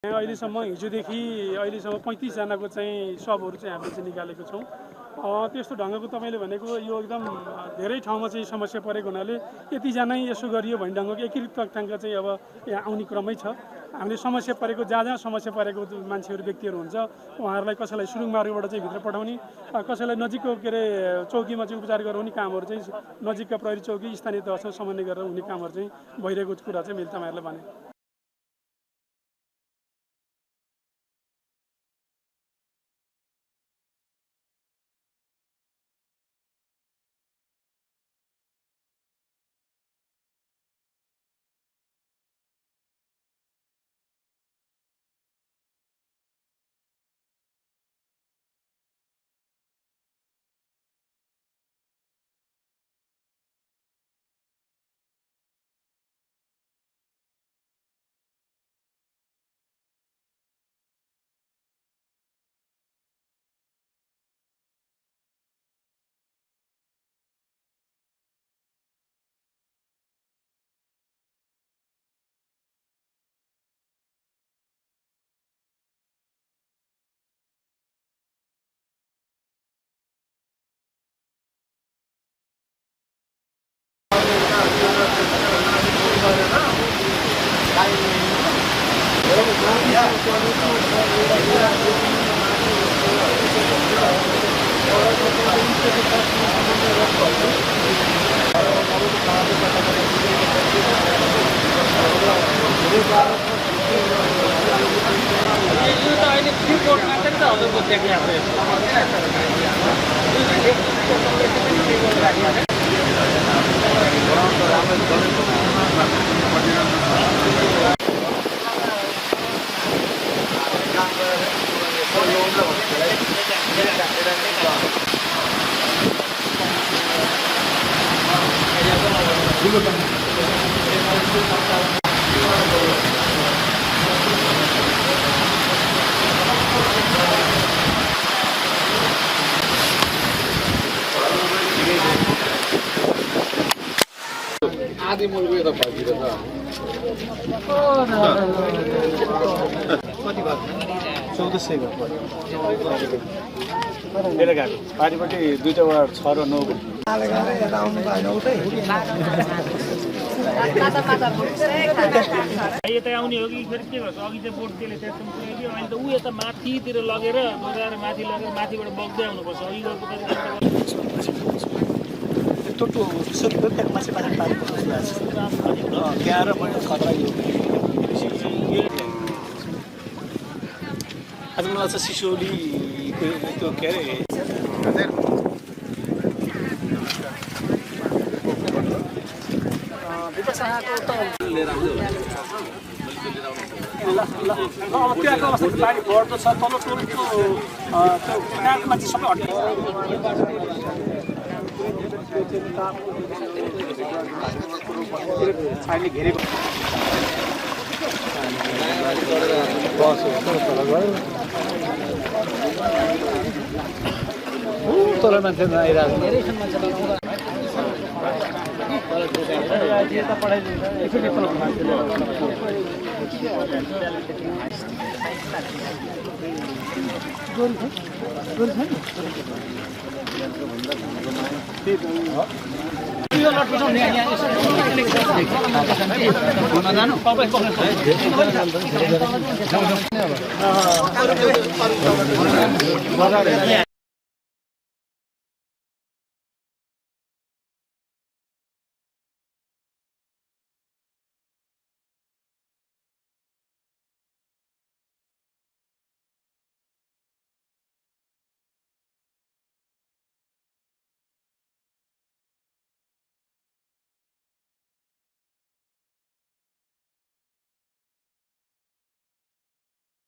त्यो अहिलेसम्म हिजोदेखि अहिलेसम्म 35 जनाको चाहिँ शवहरू चाहिँ हामीले चाहिँ निकालेको छौँ। त्यस्तो ढङ्गको तपाईँले भनेको यो एकदम धेरै ठाउँमा चाहिँ समस्या परेको हुनाले यतिजना यसो गरियो भन्ने ढङ्गको एकीकृत तथ्याङ्क चाहिँ अब यहाँ आउने क्रमै छ। हामीले समस्या परेको जहाँ जहाँ समस्या परेको मान्छेहरू व्यक्तिहरू हुन्छ उहाँहरूलाई कसैलाई सुरुङ मार्गबाट चाहिँ भित्र पठाउने, कसैलाई नजिकको के अरे चौकीमा चाहिँ उपचार गराउने कामहरू चाहिँ नजिकका प्रहरी चौकी स्थानीय तहसँग समन्वय गरेर हुने कामहरू चाहिँ भइरहेको कुरा चाहिँ मैले तपाईँहरूलाई भने। बेलुकाको पारिपट्टि दुईवटा वार्ड 6 र 9 यता आउने हो कि फेरि के गर्छ अघि चाहिँ बोट त्यसले त्यस्तो पुऱ्याइदियो अहिले त ऊ यता माथितिर लगेर डोराएर माथि लगेर माथिबाट बग्दै आउनुपर्छ अघि गएको टोटो सुत्यो त्यहाँ मान्छे पानी पारेको त्यहाँ र मैले खतरा यो आज मलाई चाहिँ सिसौली त्यो के अरे अब त्यहाँको अवस्था पानी बढ्दो छ तल टोलको त्यो किनारमा चाहिँ सबै हट्यो पानीले घेरेको तल मान्छे आइरहेको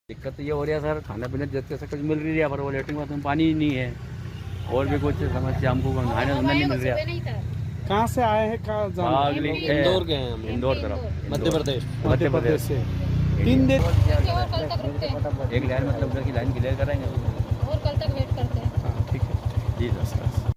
दिक्कत ये हो रही है सर, खाना पीना जैसे कुछ मिल रही है पर वो लेटरिन बाथरूम पानी ही नहीं है और भी कुछ समस्या हमको नहाने धंधा नहीं मिल रहा। कहाँ से आए हैं कहाँ इंदौर के हैं हम, इंदौर तरफ मध्य प्रदेश से 3 दिन और कल तक रुकते हैं एक लाइन मतलब की लाइन क्लियर कराएंगे। और कल तक वेट करते हैं। ठीक है जी सर।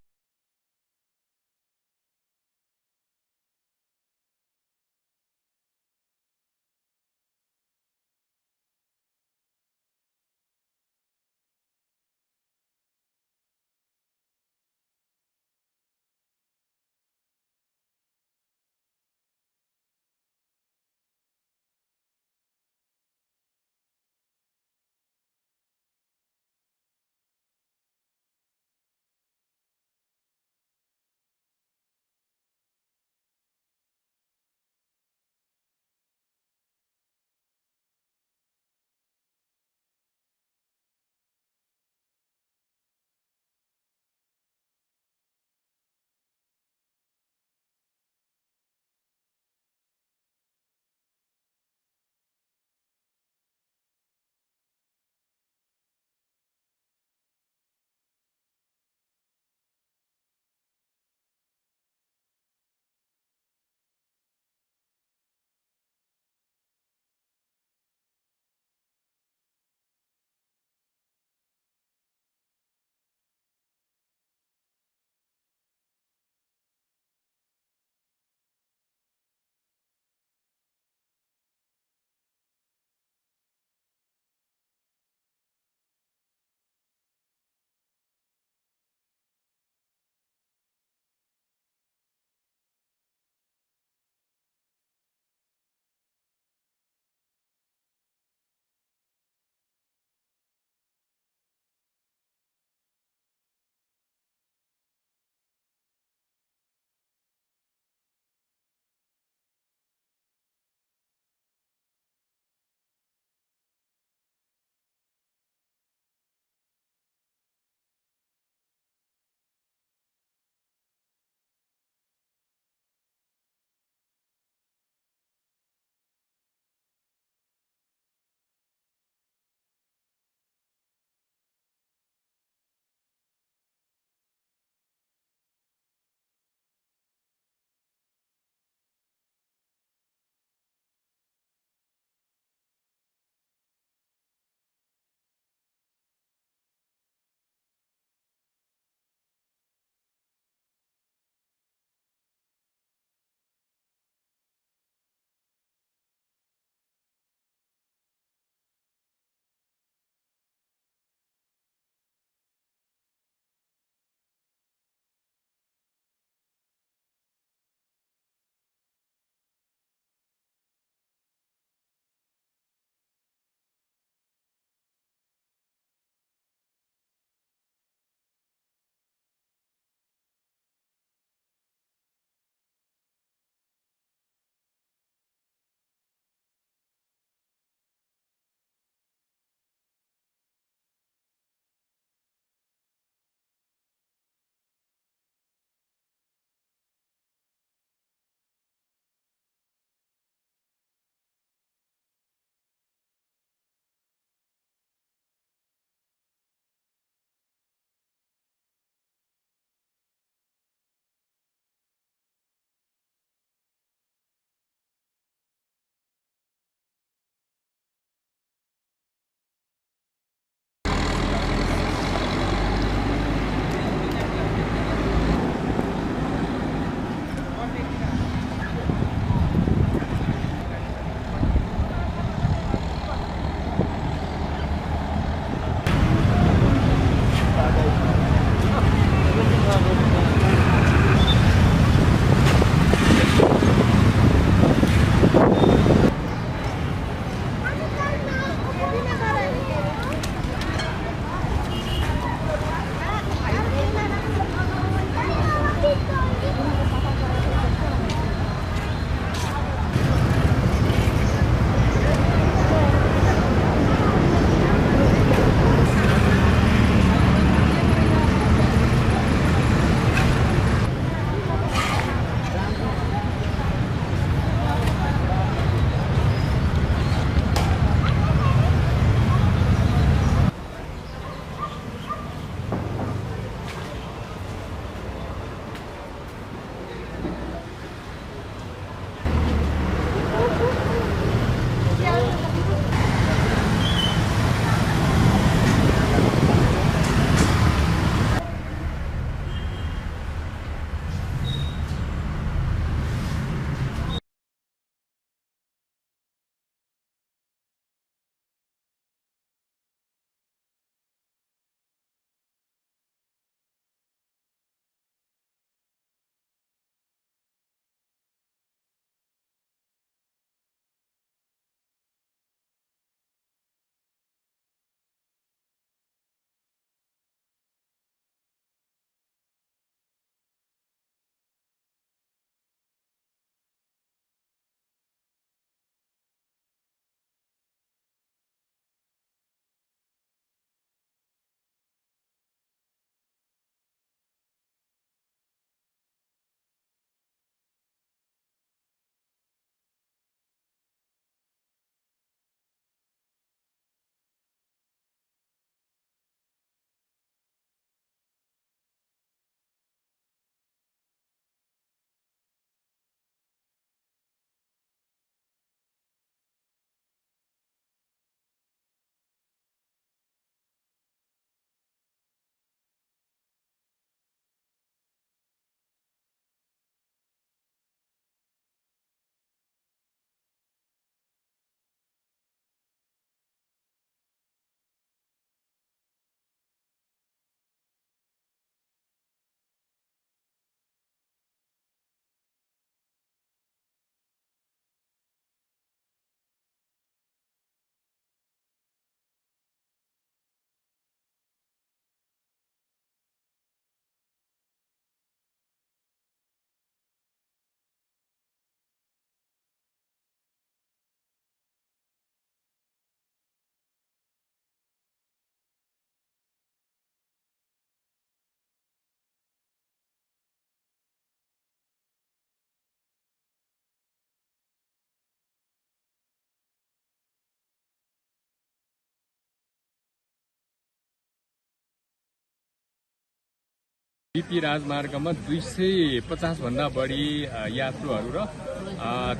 बिपी राजमार्गमा 250 भन्दा बढी यात्रुहरू र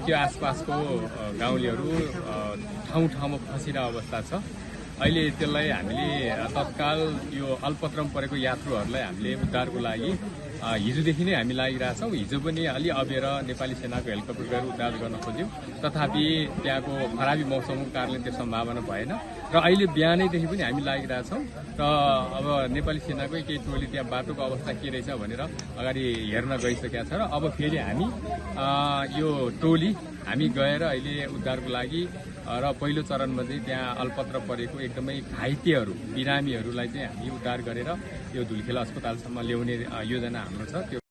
त्यो आसपासको गाउँलेहरू ठाउँ ठाउँमा फसिरहेको अवस्था छ। अहिले त्यसलाई हामीले तत्काल यो अल्पत्रमा परेको यात्रुहरूलाई हामीले उद्धारको लागि हिजोदेखि नै हामी लागिरहेछौँ। हिजो पनि अलि अबेर नेपाली सेनाको हेलिकप्टर गएर उद्धार गर्न खोज्यौँ, तथापि त्यहाँको खराबी मौसमको कारणले त्यो सम्भावना भएन र अहिले बिहानैदेखि पनि हामी लागिरहेछौँ र अब नेपाली सेनाकै केही टोली त्यहाँ बाटोको अवस्था के रहेछ भनेर अगाडि हेर्न गइसकेका छ र अब फेरि हामी यो टोली हामी गएर अहिले उद्धारको लागि र पहिलो चरणमा चाहिँ त्यहाँ अल्पत्र परेको एकदमै घाइतेहरू बिरामीहरूलाई चाहिँ हामी उद्धार गरेर यो धुलखेल अस्पतालसम्म ल्याउने योजना हाम्रो छ।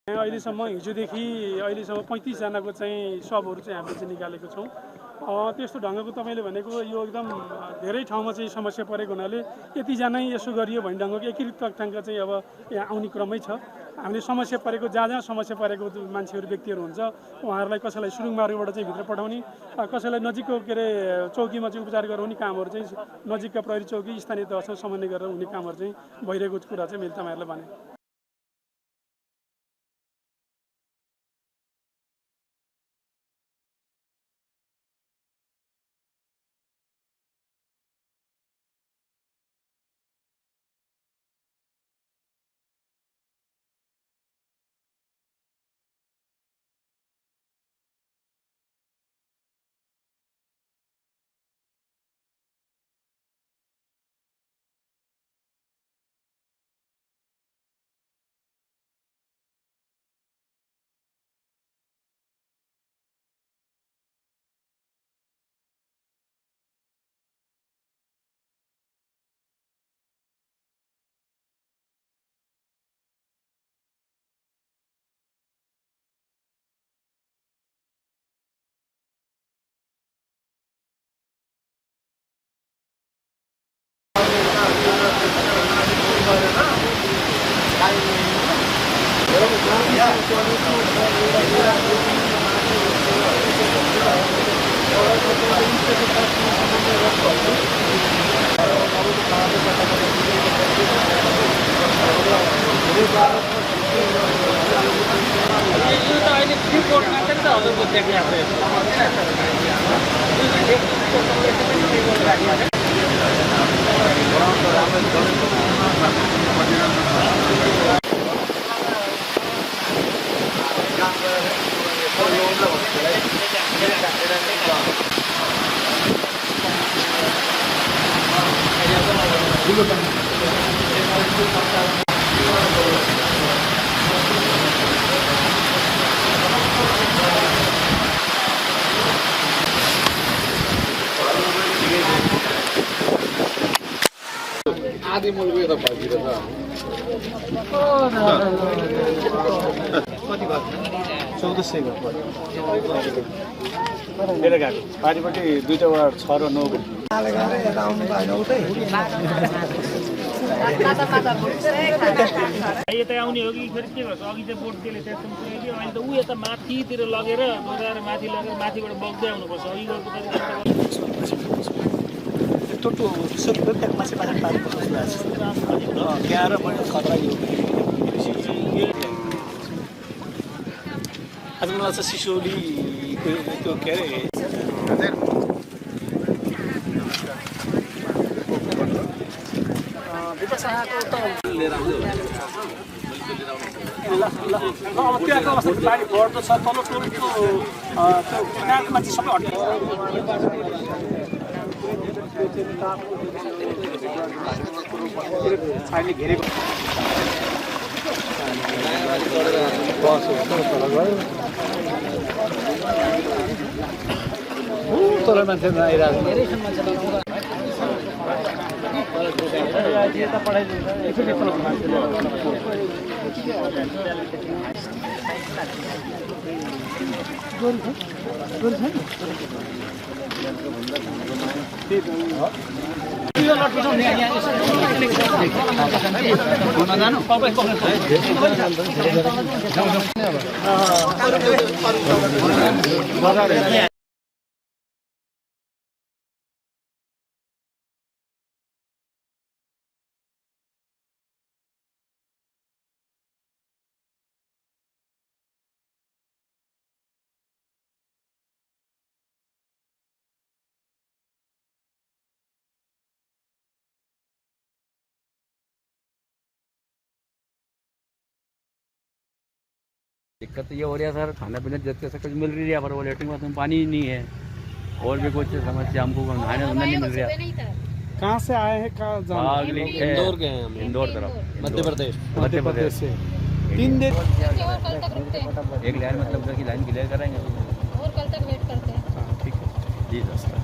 त्यो अहिलेसम्म हिजोदेखि अहिलेसम्म 35 जनाको चाहिँ शवहरू चाहिँ हामीले चाहिँ निकालेको छौँ। त्यस्तो ढङ्गको तपाईँले भनेको यो एकदम धेरै ठाउँमा चाहिँ समस्या परेको हुनाले यतिजना यसो गरियो भन्ने ढङ्गको एकीकृत तथ्याङ्क चाहिँ अब यहाँ आउने क्रमै छ। हामीले समस्या परेको जहाँ समस्या परेको मान्छेहरू व्यक्तिहरू हुन्छ उहाँहरूलाई कसैलाई सुरुङ मार्गबाट चाहिँ भित्र पठाउने, कसैलाई नजिकको के अरे चौकीमा चाहिँ उपचार गराउने कामहरू चाहिँ नजिकका प्रहरी चौकी स्थानीय तहसँग समन्वय गरेर हुने कामहरू चाहिँ भइरहेको कुरा चाहिँ मैले तपाईँहरूलाई भने। पारिपट्टि दुईटा वार्ड 6 र 9 यता आउने हो कि फेरि के गर्छ अघि चाहिँ बोट त्यसले त्यहाँ पुऱ्यायो कि अहिले त ऊ यता माथितिर लगेर दोहोऱ्याएर माथि लगेर माथिबाट बग्दै आउनुपर्छ अघि गएको टोटो सबै माछा पानी पारेको त्यहाँ र मैले खतरा यो आज मलाई चाहिँ सिसौली त्यो के अरे अब त्यहाँको अवस्था पानी बढ्दो छ तल टोलको त्यो किनारको मान्छे सबै हट्यो पानी घेरेको तल मान्छे आइरहेको दिक्कत तो ये हो रहा है सर, खाना पीना जैसे सब कुछ मिल रही है पर वो लेटरिन बाथरूम पानी ही नहीं है और भी कुछ समस्या हमको नहाने धोने नहीं मिल रहा। कहाँ से आए हैं कहाँ इंदौर गए हैं हम, इंदौर तरफ मध्य प्रदेश से 3 दिन और कल तक रुकते हैं एक लाइन मतलब की लाइन क्लियर कराएंगे। और कल तक वेट करते हैं। ठीक है जी सर।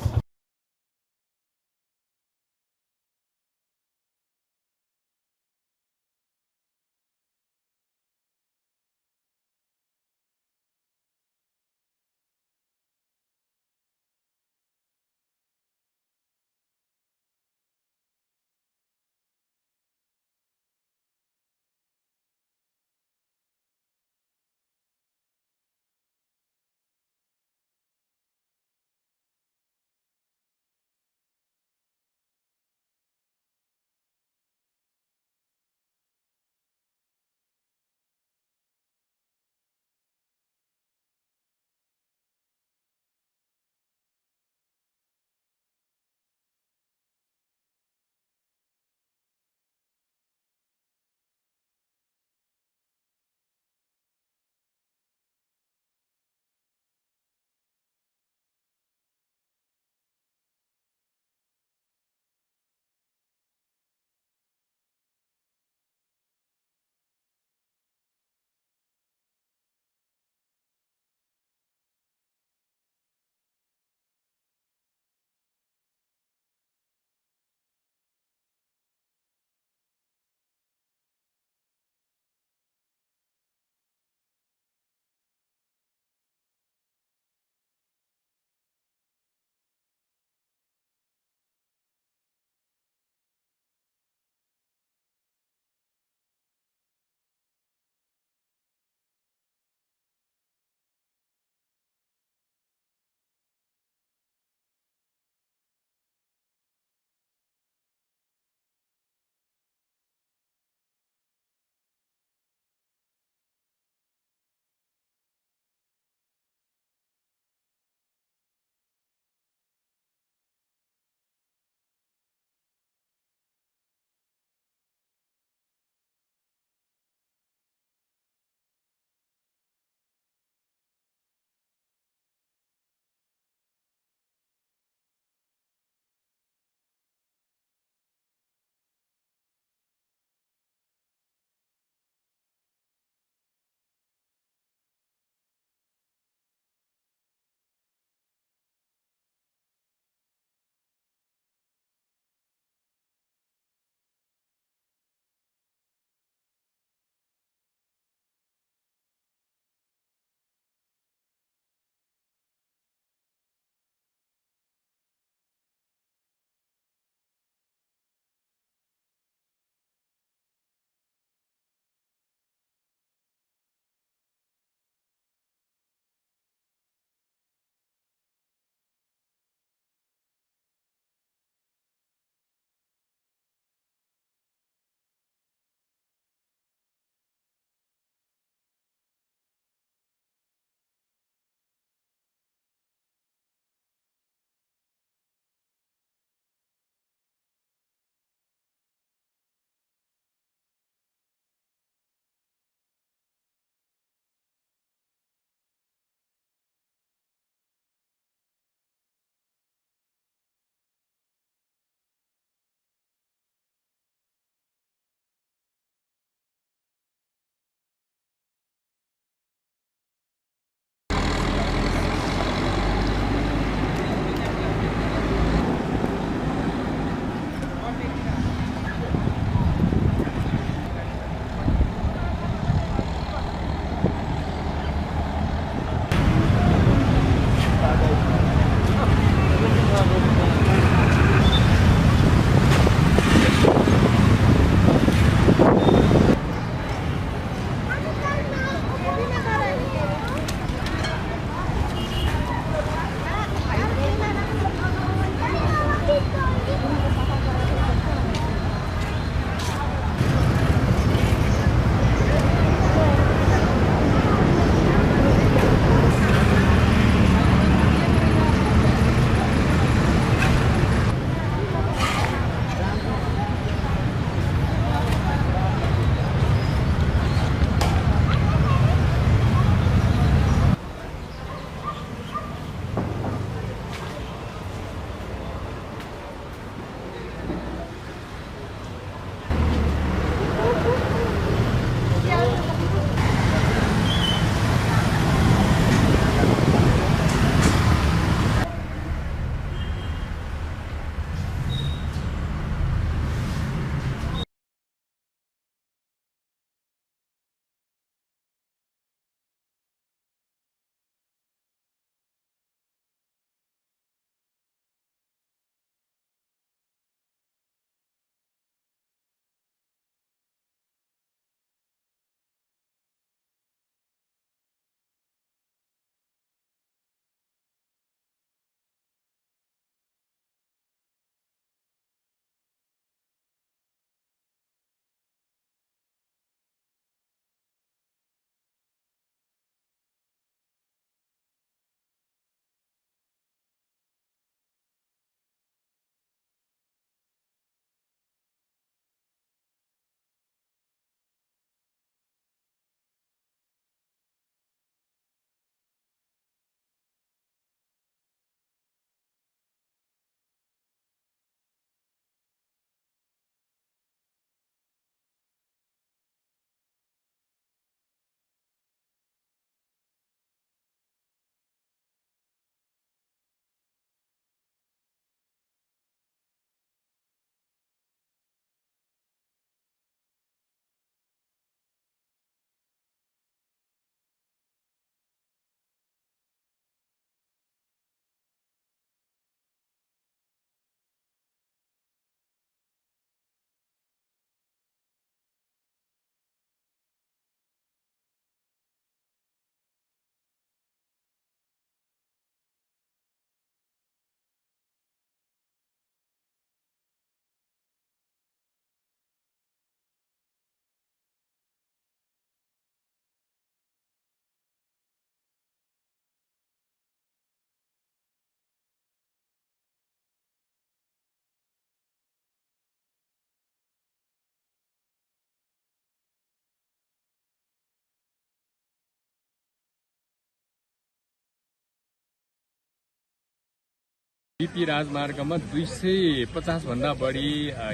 बिपी राजमार्गमा 250 भन्दा बढी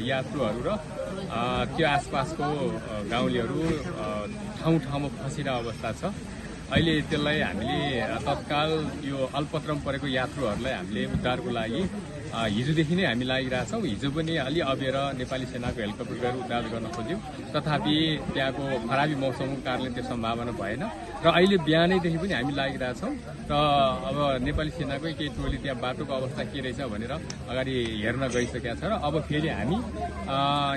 यात्रुहरू र त्यो आसपासको गाउँलेहरू ठाउँ ठाउँमा फसिरहेको अवस्था छ। अहिले त्यसलाई हामीले तत्काल यो अल्पत्रमा परेको यात्रुहरूलाई हामीले उद्धारको लागि हिजोदेखि नै हामी लागिरहेछौँ। हिजो पनि अलि अबेर नेपाली सेनाको हेलिकप्टर गएर उद्धार गर्न खोज्यौँ, तथापि त्यहाँको खराबी मौसमको कारणले त्यो सम्भावना भएन र अहिले बिहानैदेखि पनि हामी लागिरहेछौँ र अब नेपाली सेनाकै केही टोली त्यहाँ बाटोको अवस्था के रहेछ भनेर अगाडि हेर्न गइसकेका छ र अब फेरि हामी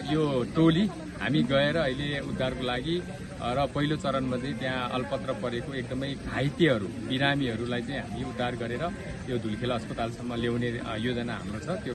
यो टोली हामी गएर अहिले उद्धारको लागि र पहिलो चरणमा चाहिँ त्यहाँ अल्पत्र परेको एकदमै घाइतेहरू बिरामीहरूलाई चाहिँ हामी उद्धार गरेर यो धुलखेल अस्पतालसम्म ल्याउने योजना हाम्रो छ।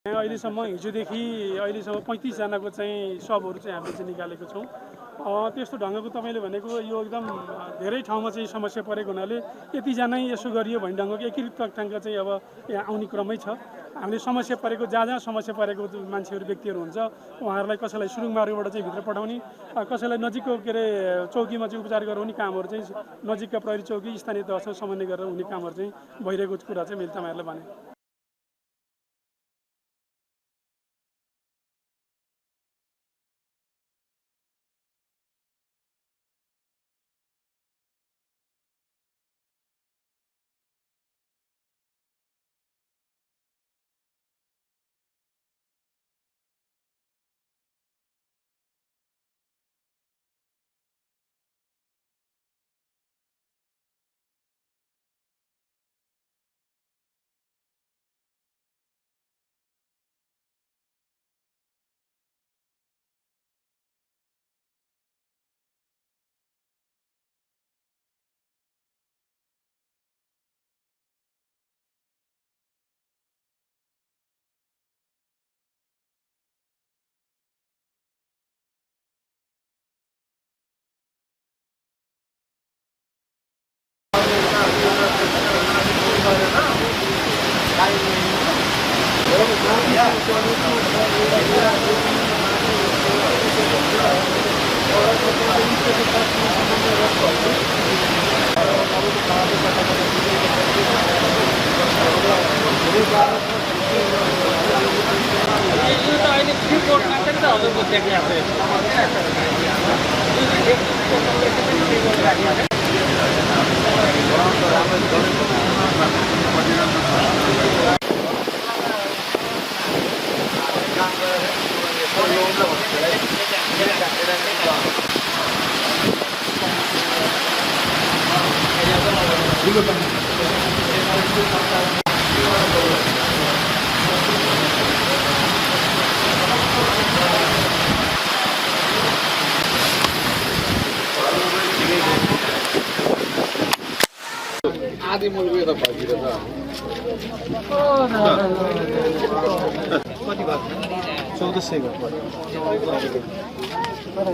त्यो अहिलेसम्म हिजोदेखि अहिलेसम्म 35 जनाको चाहिँ शवहरू चाहिँ हामीले चाहिँ निकालेको छौँ। त्यस्तो ढङ्गको तपाईँले भनेको यो एकदम धेरै ठाउँमा चाहिँ समस्या परेको हुनाले यतिजना यसो गरियो भन्ने ढङ्गको एकीकृत तथ्याङ्क चाहिँ अब यहाँ आउने क्रमै छ। हामीले समस्या परेको जहाँ समस्या परेको मान्छेहरू व्यक्तिहरू हुन्छ उहाँहरूलाई कसैलाई सुरुङ मार्गबाट चाहिँ भित्र पठाउने, कसैलाई नजिकको के अरे चौकीमा चाहिँ उपचार गराउने कामहरू चाहिँ नजिकका प्रहरी चौकी स्थानीय तहसँग समन्वय गरेर हुने कामहरू चाहिँ भइरहेको कुरा चाहिँ मैले तपाईँहरूलाई भने।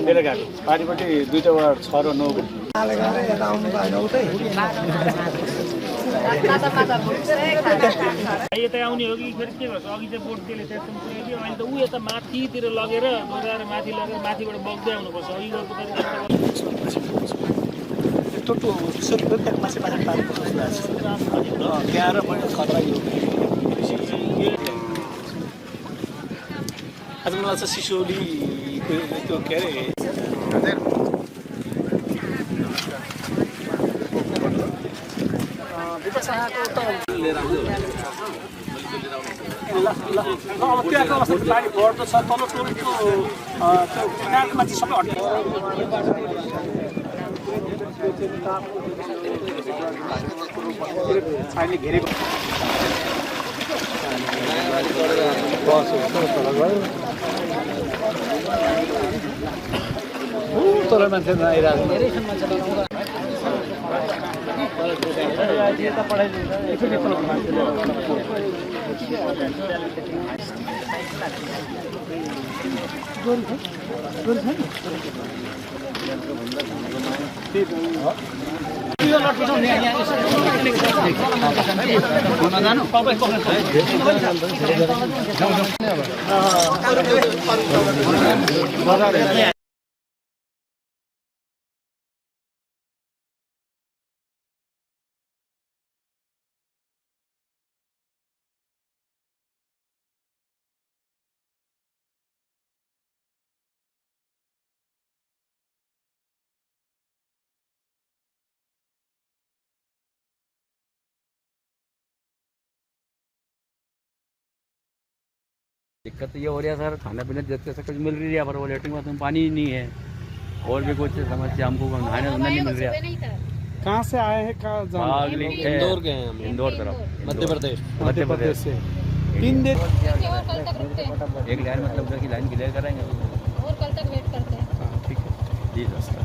लिएर गएको पारिपट्टि दुईवटा वार्ड 6 र 9 यता आउने हो कि फेरि के गर्छ अघि चाहिँ बोट त्यसले त्यस्तो पुऱ्याइदियो अहिले त ऊ यता माथितिर लगेर दोहोऱ्याएर माथिबाट बग्दै आउनुपर्छ अघि गएको टोटो विश्वको त्यहाँ मान्छे पानी पारेको जस्तो लाग्छ त्यहाँ र पनि खतरा यो आज मलाई चाहिँ सिसौली त्यो के अरे अब त्यहाँको अवस्था पानी बढ्दो छ तल टोलको त्यो किनारको मान्छे सबै हट्छ छाइले घेरेको तल मान्छे नआइरहेको दिक्कत तो ये हो रहा है सर, खाना पीना जैसे सब कुछ मिल रही है पर वो लेटरिन बाथरूम पानी ही नहीं है और भी कुछ समस्या हमको नहाने धोने नहीं मिल रहा। कहाँ से आए हैं कहाँ इंदौर गए हैं हम, इंदौर तरफ मध्य प्रदेश से 3 दिन और कल तक रुकते हैं एक लाइन मतलब उधर की लाइन क्लियर कराएंगे। और कल तक वेट करते हैं ठीक है जी सर।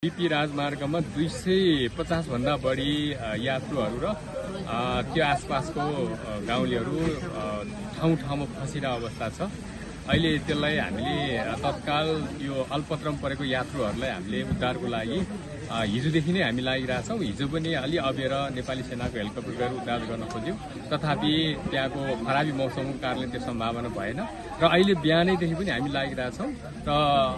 बिपी राजमार्गमा 250 भन्दा बढी यात्रुहरू र त्यो आसपासको गाउँलेहरू ठाउँ ठाउँमा फसिरहेको अवस्था छ। अहिले त्यसलाई हामीले तत्काल यो अल्पत्रमा परेको यात्रुहरूलाई हामीले उद्धारको लागि हिजोदेखि नै हामी लागिरहेछौँ। हिजो पनि अलि अबेर नेपाली सेनाको हेलिकप्टर गएर उद्धार गर्न खोज्यौँ, तथापि त्यहाँको खराबी मौसमको कारणले त्यो सम्भावना भएन र अहिले बिहानैदेखि पनि हामी लागिरहेछौँ र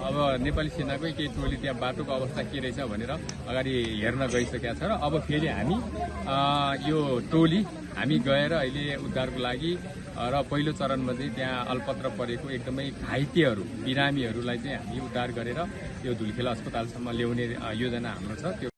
अब नेपाली सेनाकै केही टोली त्यहाँ बाटोको अवस्था के रहेछ भनेर अगाडि हेर्न गइसकेका छ र अब फेरि हामी यो टोली हामी गएर अहिले उद्धारको लागि र पहिलो चरणमा चाहिँ त्यहाँ अल्पत्र परेको एकदमै घाइतेहरू बिरामीहरूलाई चाहिँ हामी उद्धार गरेर यो धुलिखेल अस्पतालसम्म ल्याउने योजना हाम्रो छ।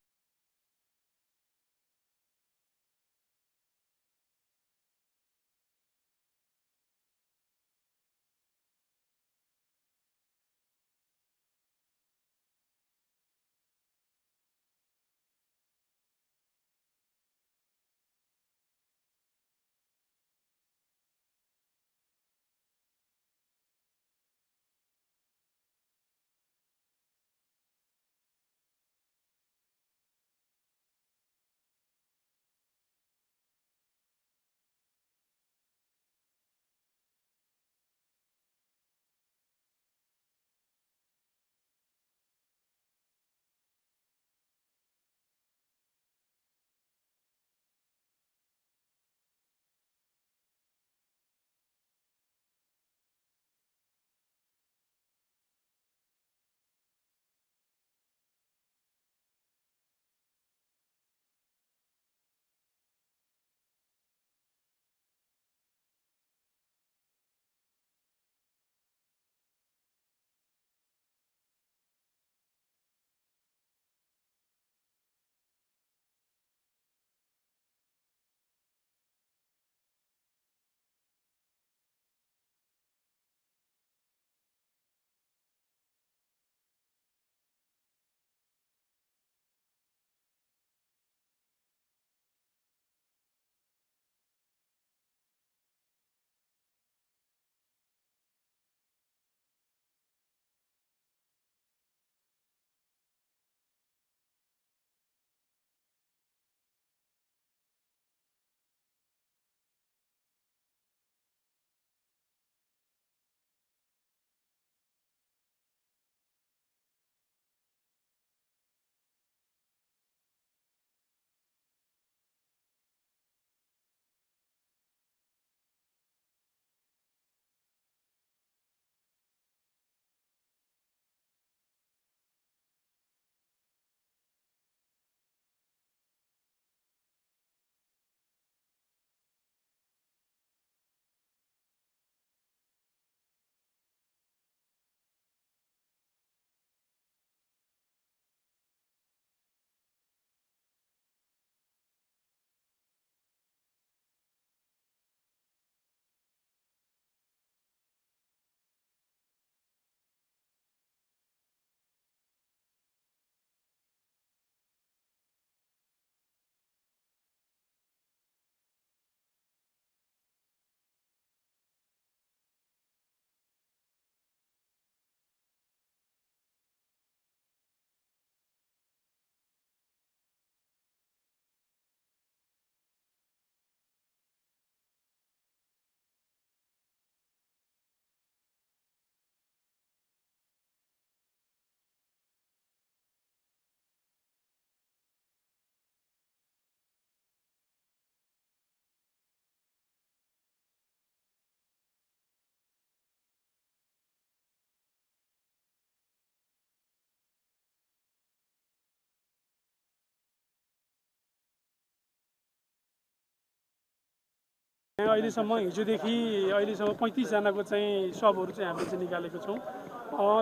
त्यो अहिलेसम्म हिजोदेखि अहिलेसम्म 35 जनाको चाहिँ सबहरू चाहिँ हामीले चाहिँ निकालेको छौँ।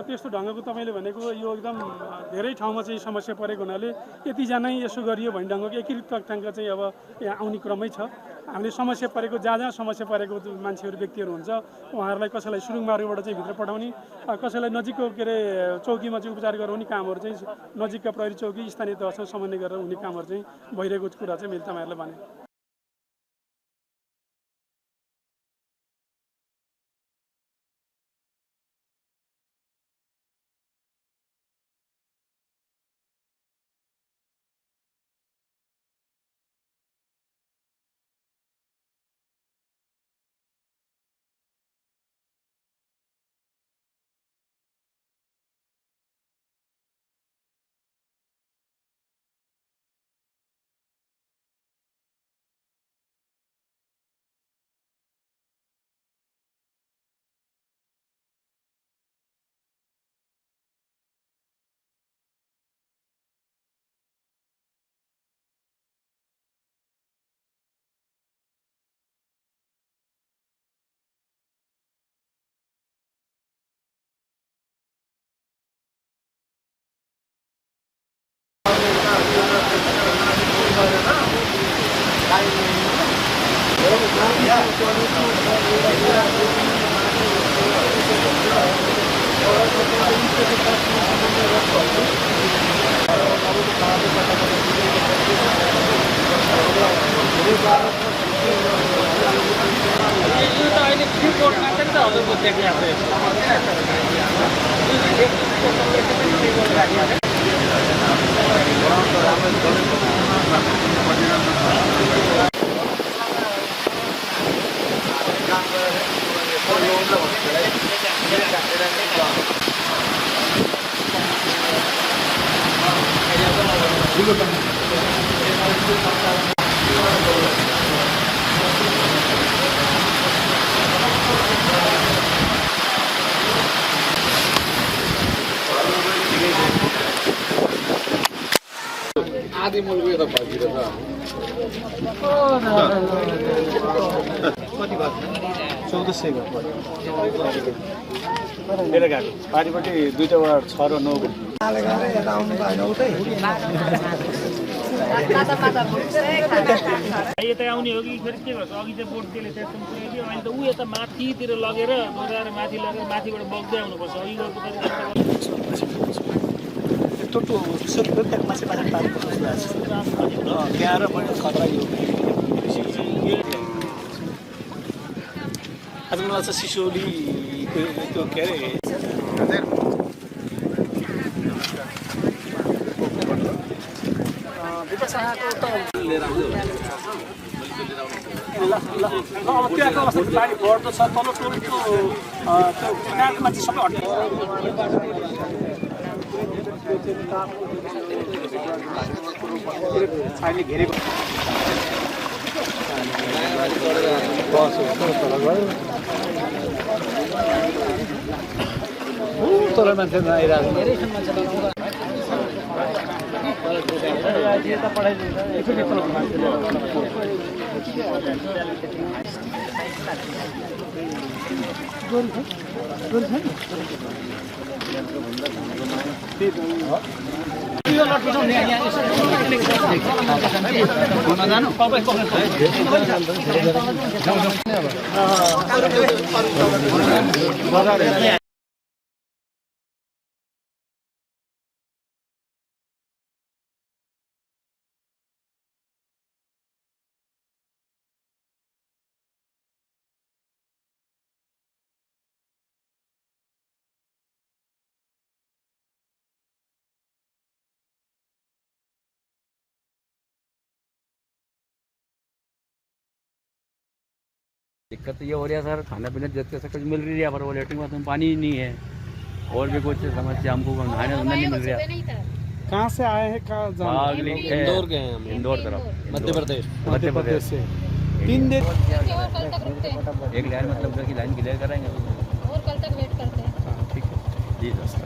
त्यस्तो ढङ्गको तपाईँले भनेको यो एकदम धेरै ठाउँमा चाहिँ समस्या परेको हुनाले यतिजना यसो गरियो भन्ने ढङ्गको एकीकृत तथ्याङ्क चाहिँ अब यहाँ आउने क्रमै छ। हामीले समस्या परेको जहाँ जहाँ समस्या परेको मान्छेहरू व्यक्तिहरू हुन्छ उहाँहरूलाई कसैलाई सुरुङ मार्गबाट चाहिँ भित्र पठाउने, कसैलाई नजिकको के अरे चौकीमा चाहिँ उपचार गराउने कामहरू चाहिँ नजिकका प्रहरी चौकी स्थानीय तहसँग समन्वय गरेर हुने कामहरू चाहिँ भइरहेको कुरा चाहिँ मैले तपाईँहरूलाई भने। मेरो गएको पारिपट्टि दुईटा वार्ड 6 र 9 यता आउने हो कि फेरि के गर्छ अघि चाहिँ बोट त्यसले त्यस्तो पुऱ्याइदियो अहिले त ऊ यता माथितिर लगेर दोहोऱ्याएर माथि लगेर माथिबाट बग्दै आउनुपर्छ अघि गएको टोटो मान्छे बाहिर पारेको त्यहाँ र मैले खतरा यो आज मलाई चाहिँ सिसौली त्यो के अरे त्यहाँको अवस्था पानी बढ्दो छ तल टोलको त्यो किनारमा चाहिँ सबै हट्यो अहिले घेरेको तर मान्छे आइरहेको दिक्कत ये हो रही है सर, खाना पीना जैसे कुछ मिल रही है पर वो लेटरिन बाथरूम पानी ही नहीं है और भी कुछ समस्या हमको नहाने धोना नहीं मिल रहा। कहाँ से आए हैं कहाँ इंदौर के हैं हम, इंदौर तरफ मध्य प्रदेश से 3 दिन और कल तक रुकते हैं एक लाइन मतलब कि लाइन क्लियर कराएंगे। और कल तक वेट करते हैं। ठीक है जी सर।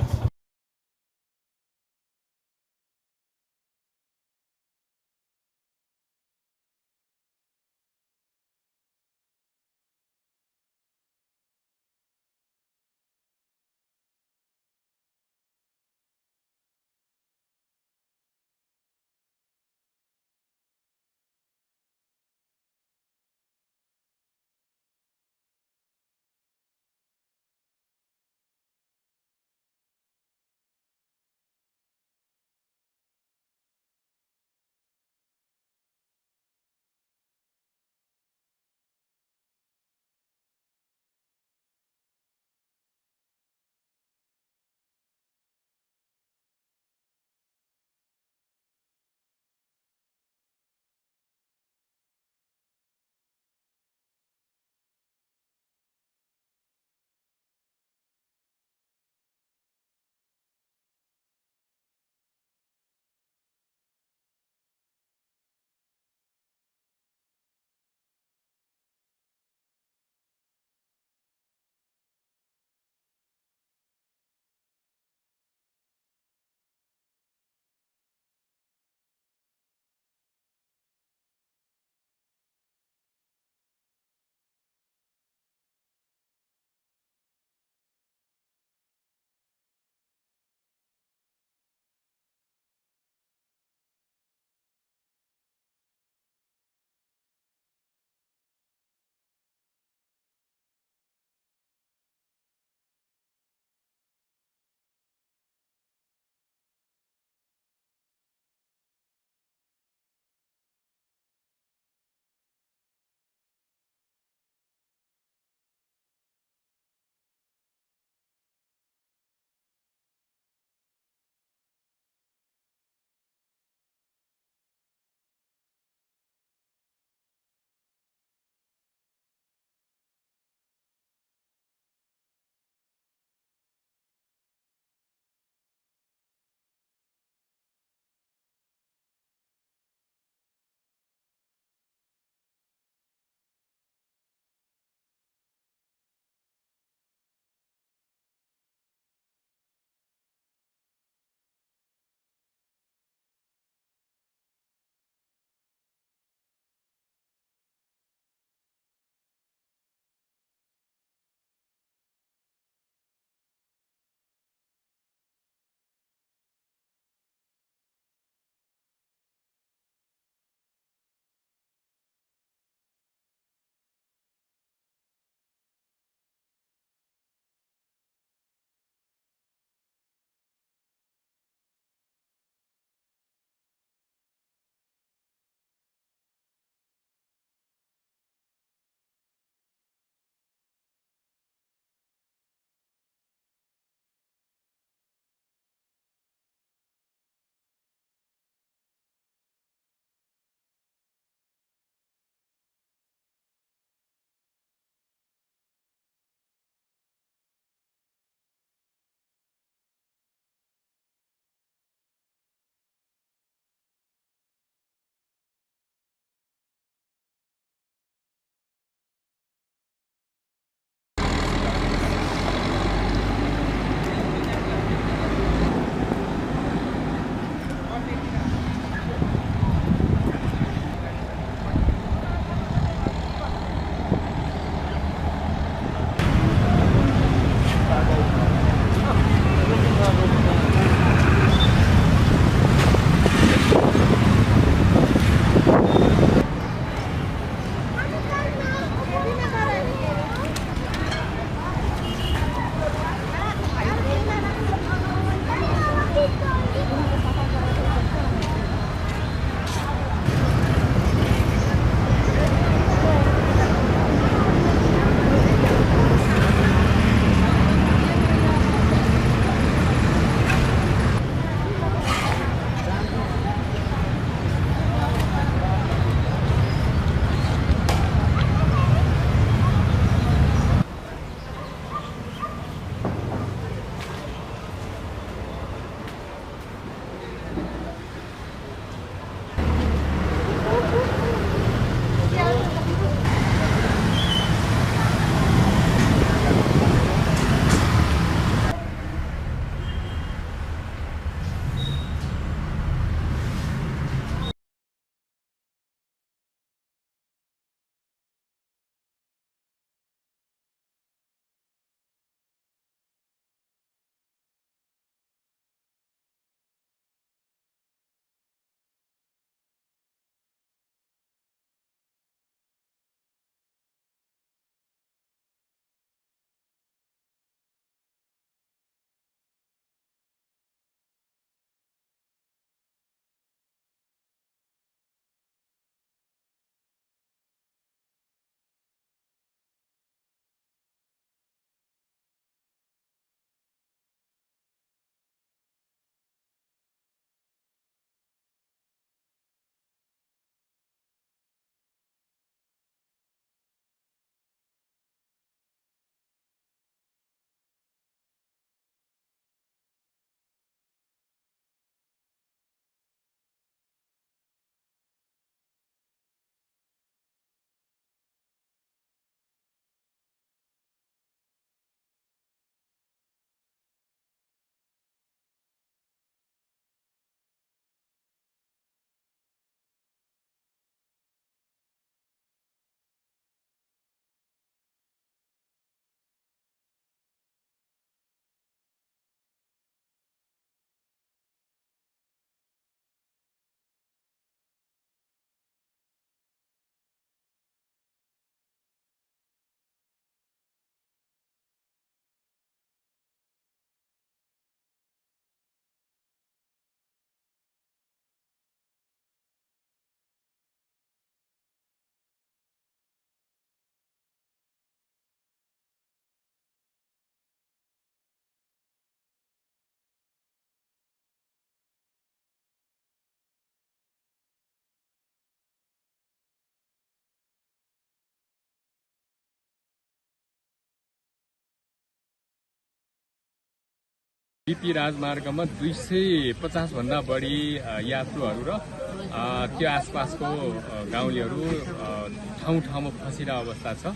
बीपी राजमार्गमा 250 भन्दा बढी यात्रुहरू र त्यो आसपासको गाउँलेहरू ठाउँ ठाउँमा फसिरहेको अवस्था छ।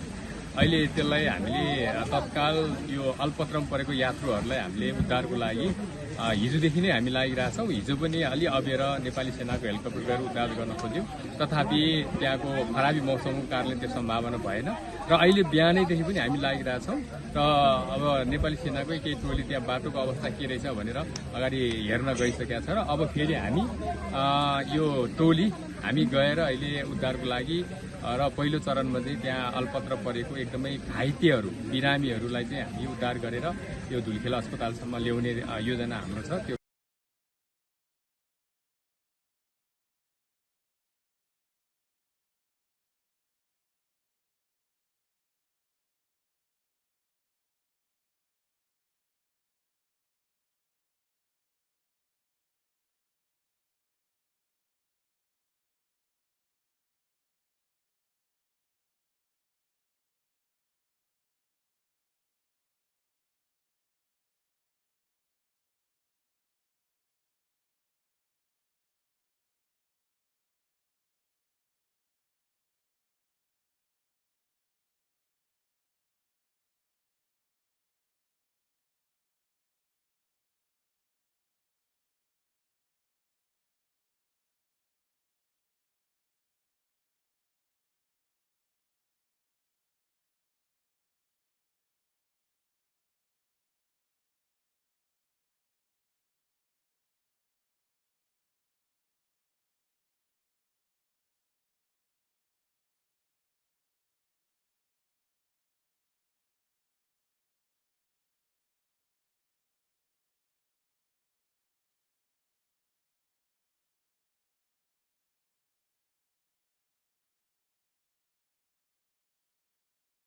अहिले त्यसलाई हामीले तत्काल यो अल्पत्रमा परेको यात्रुहरूलाई हामीले उद्धारको लागि हिजोदेखि नै हामी लागिरहेछौँ। हिजो पनि अलि अबेर नेपाली सेनाको हेलिकप्टर गएर उद्धार गर्न खोज्यौँ, तथापि त्यहाँको खराबी मौसमको कारणले त्यो सम्भावना भएन र अहिले बिहानैदेखि पनि हामी लागिरहेछौँ र अब नेपाली सेनाकै केही टोली त्यहाँ बाटोको अवस्था के रहेछ भनेर अगाडि हेर्न गइसकेका छ र अब फेरि हामी यो टोली हामी गएर अहिले उद्धारको लागि र पहिलो चरणमा चाहिँ त्यहाँ अल्पत्र परेको एकदमै घाइतेहरू बिरामीहरूलाई चाहिँ हामी उद्धार गरेर यो धुलिखेल अस्पतालसम्म ल्याउने योजना हाम्रो छ। त्यो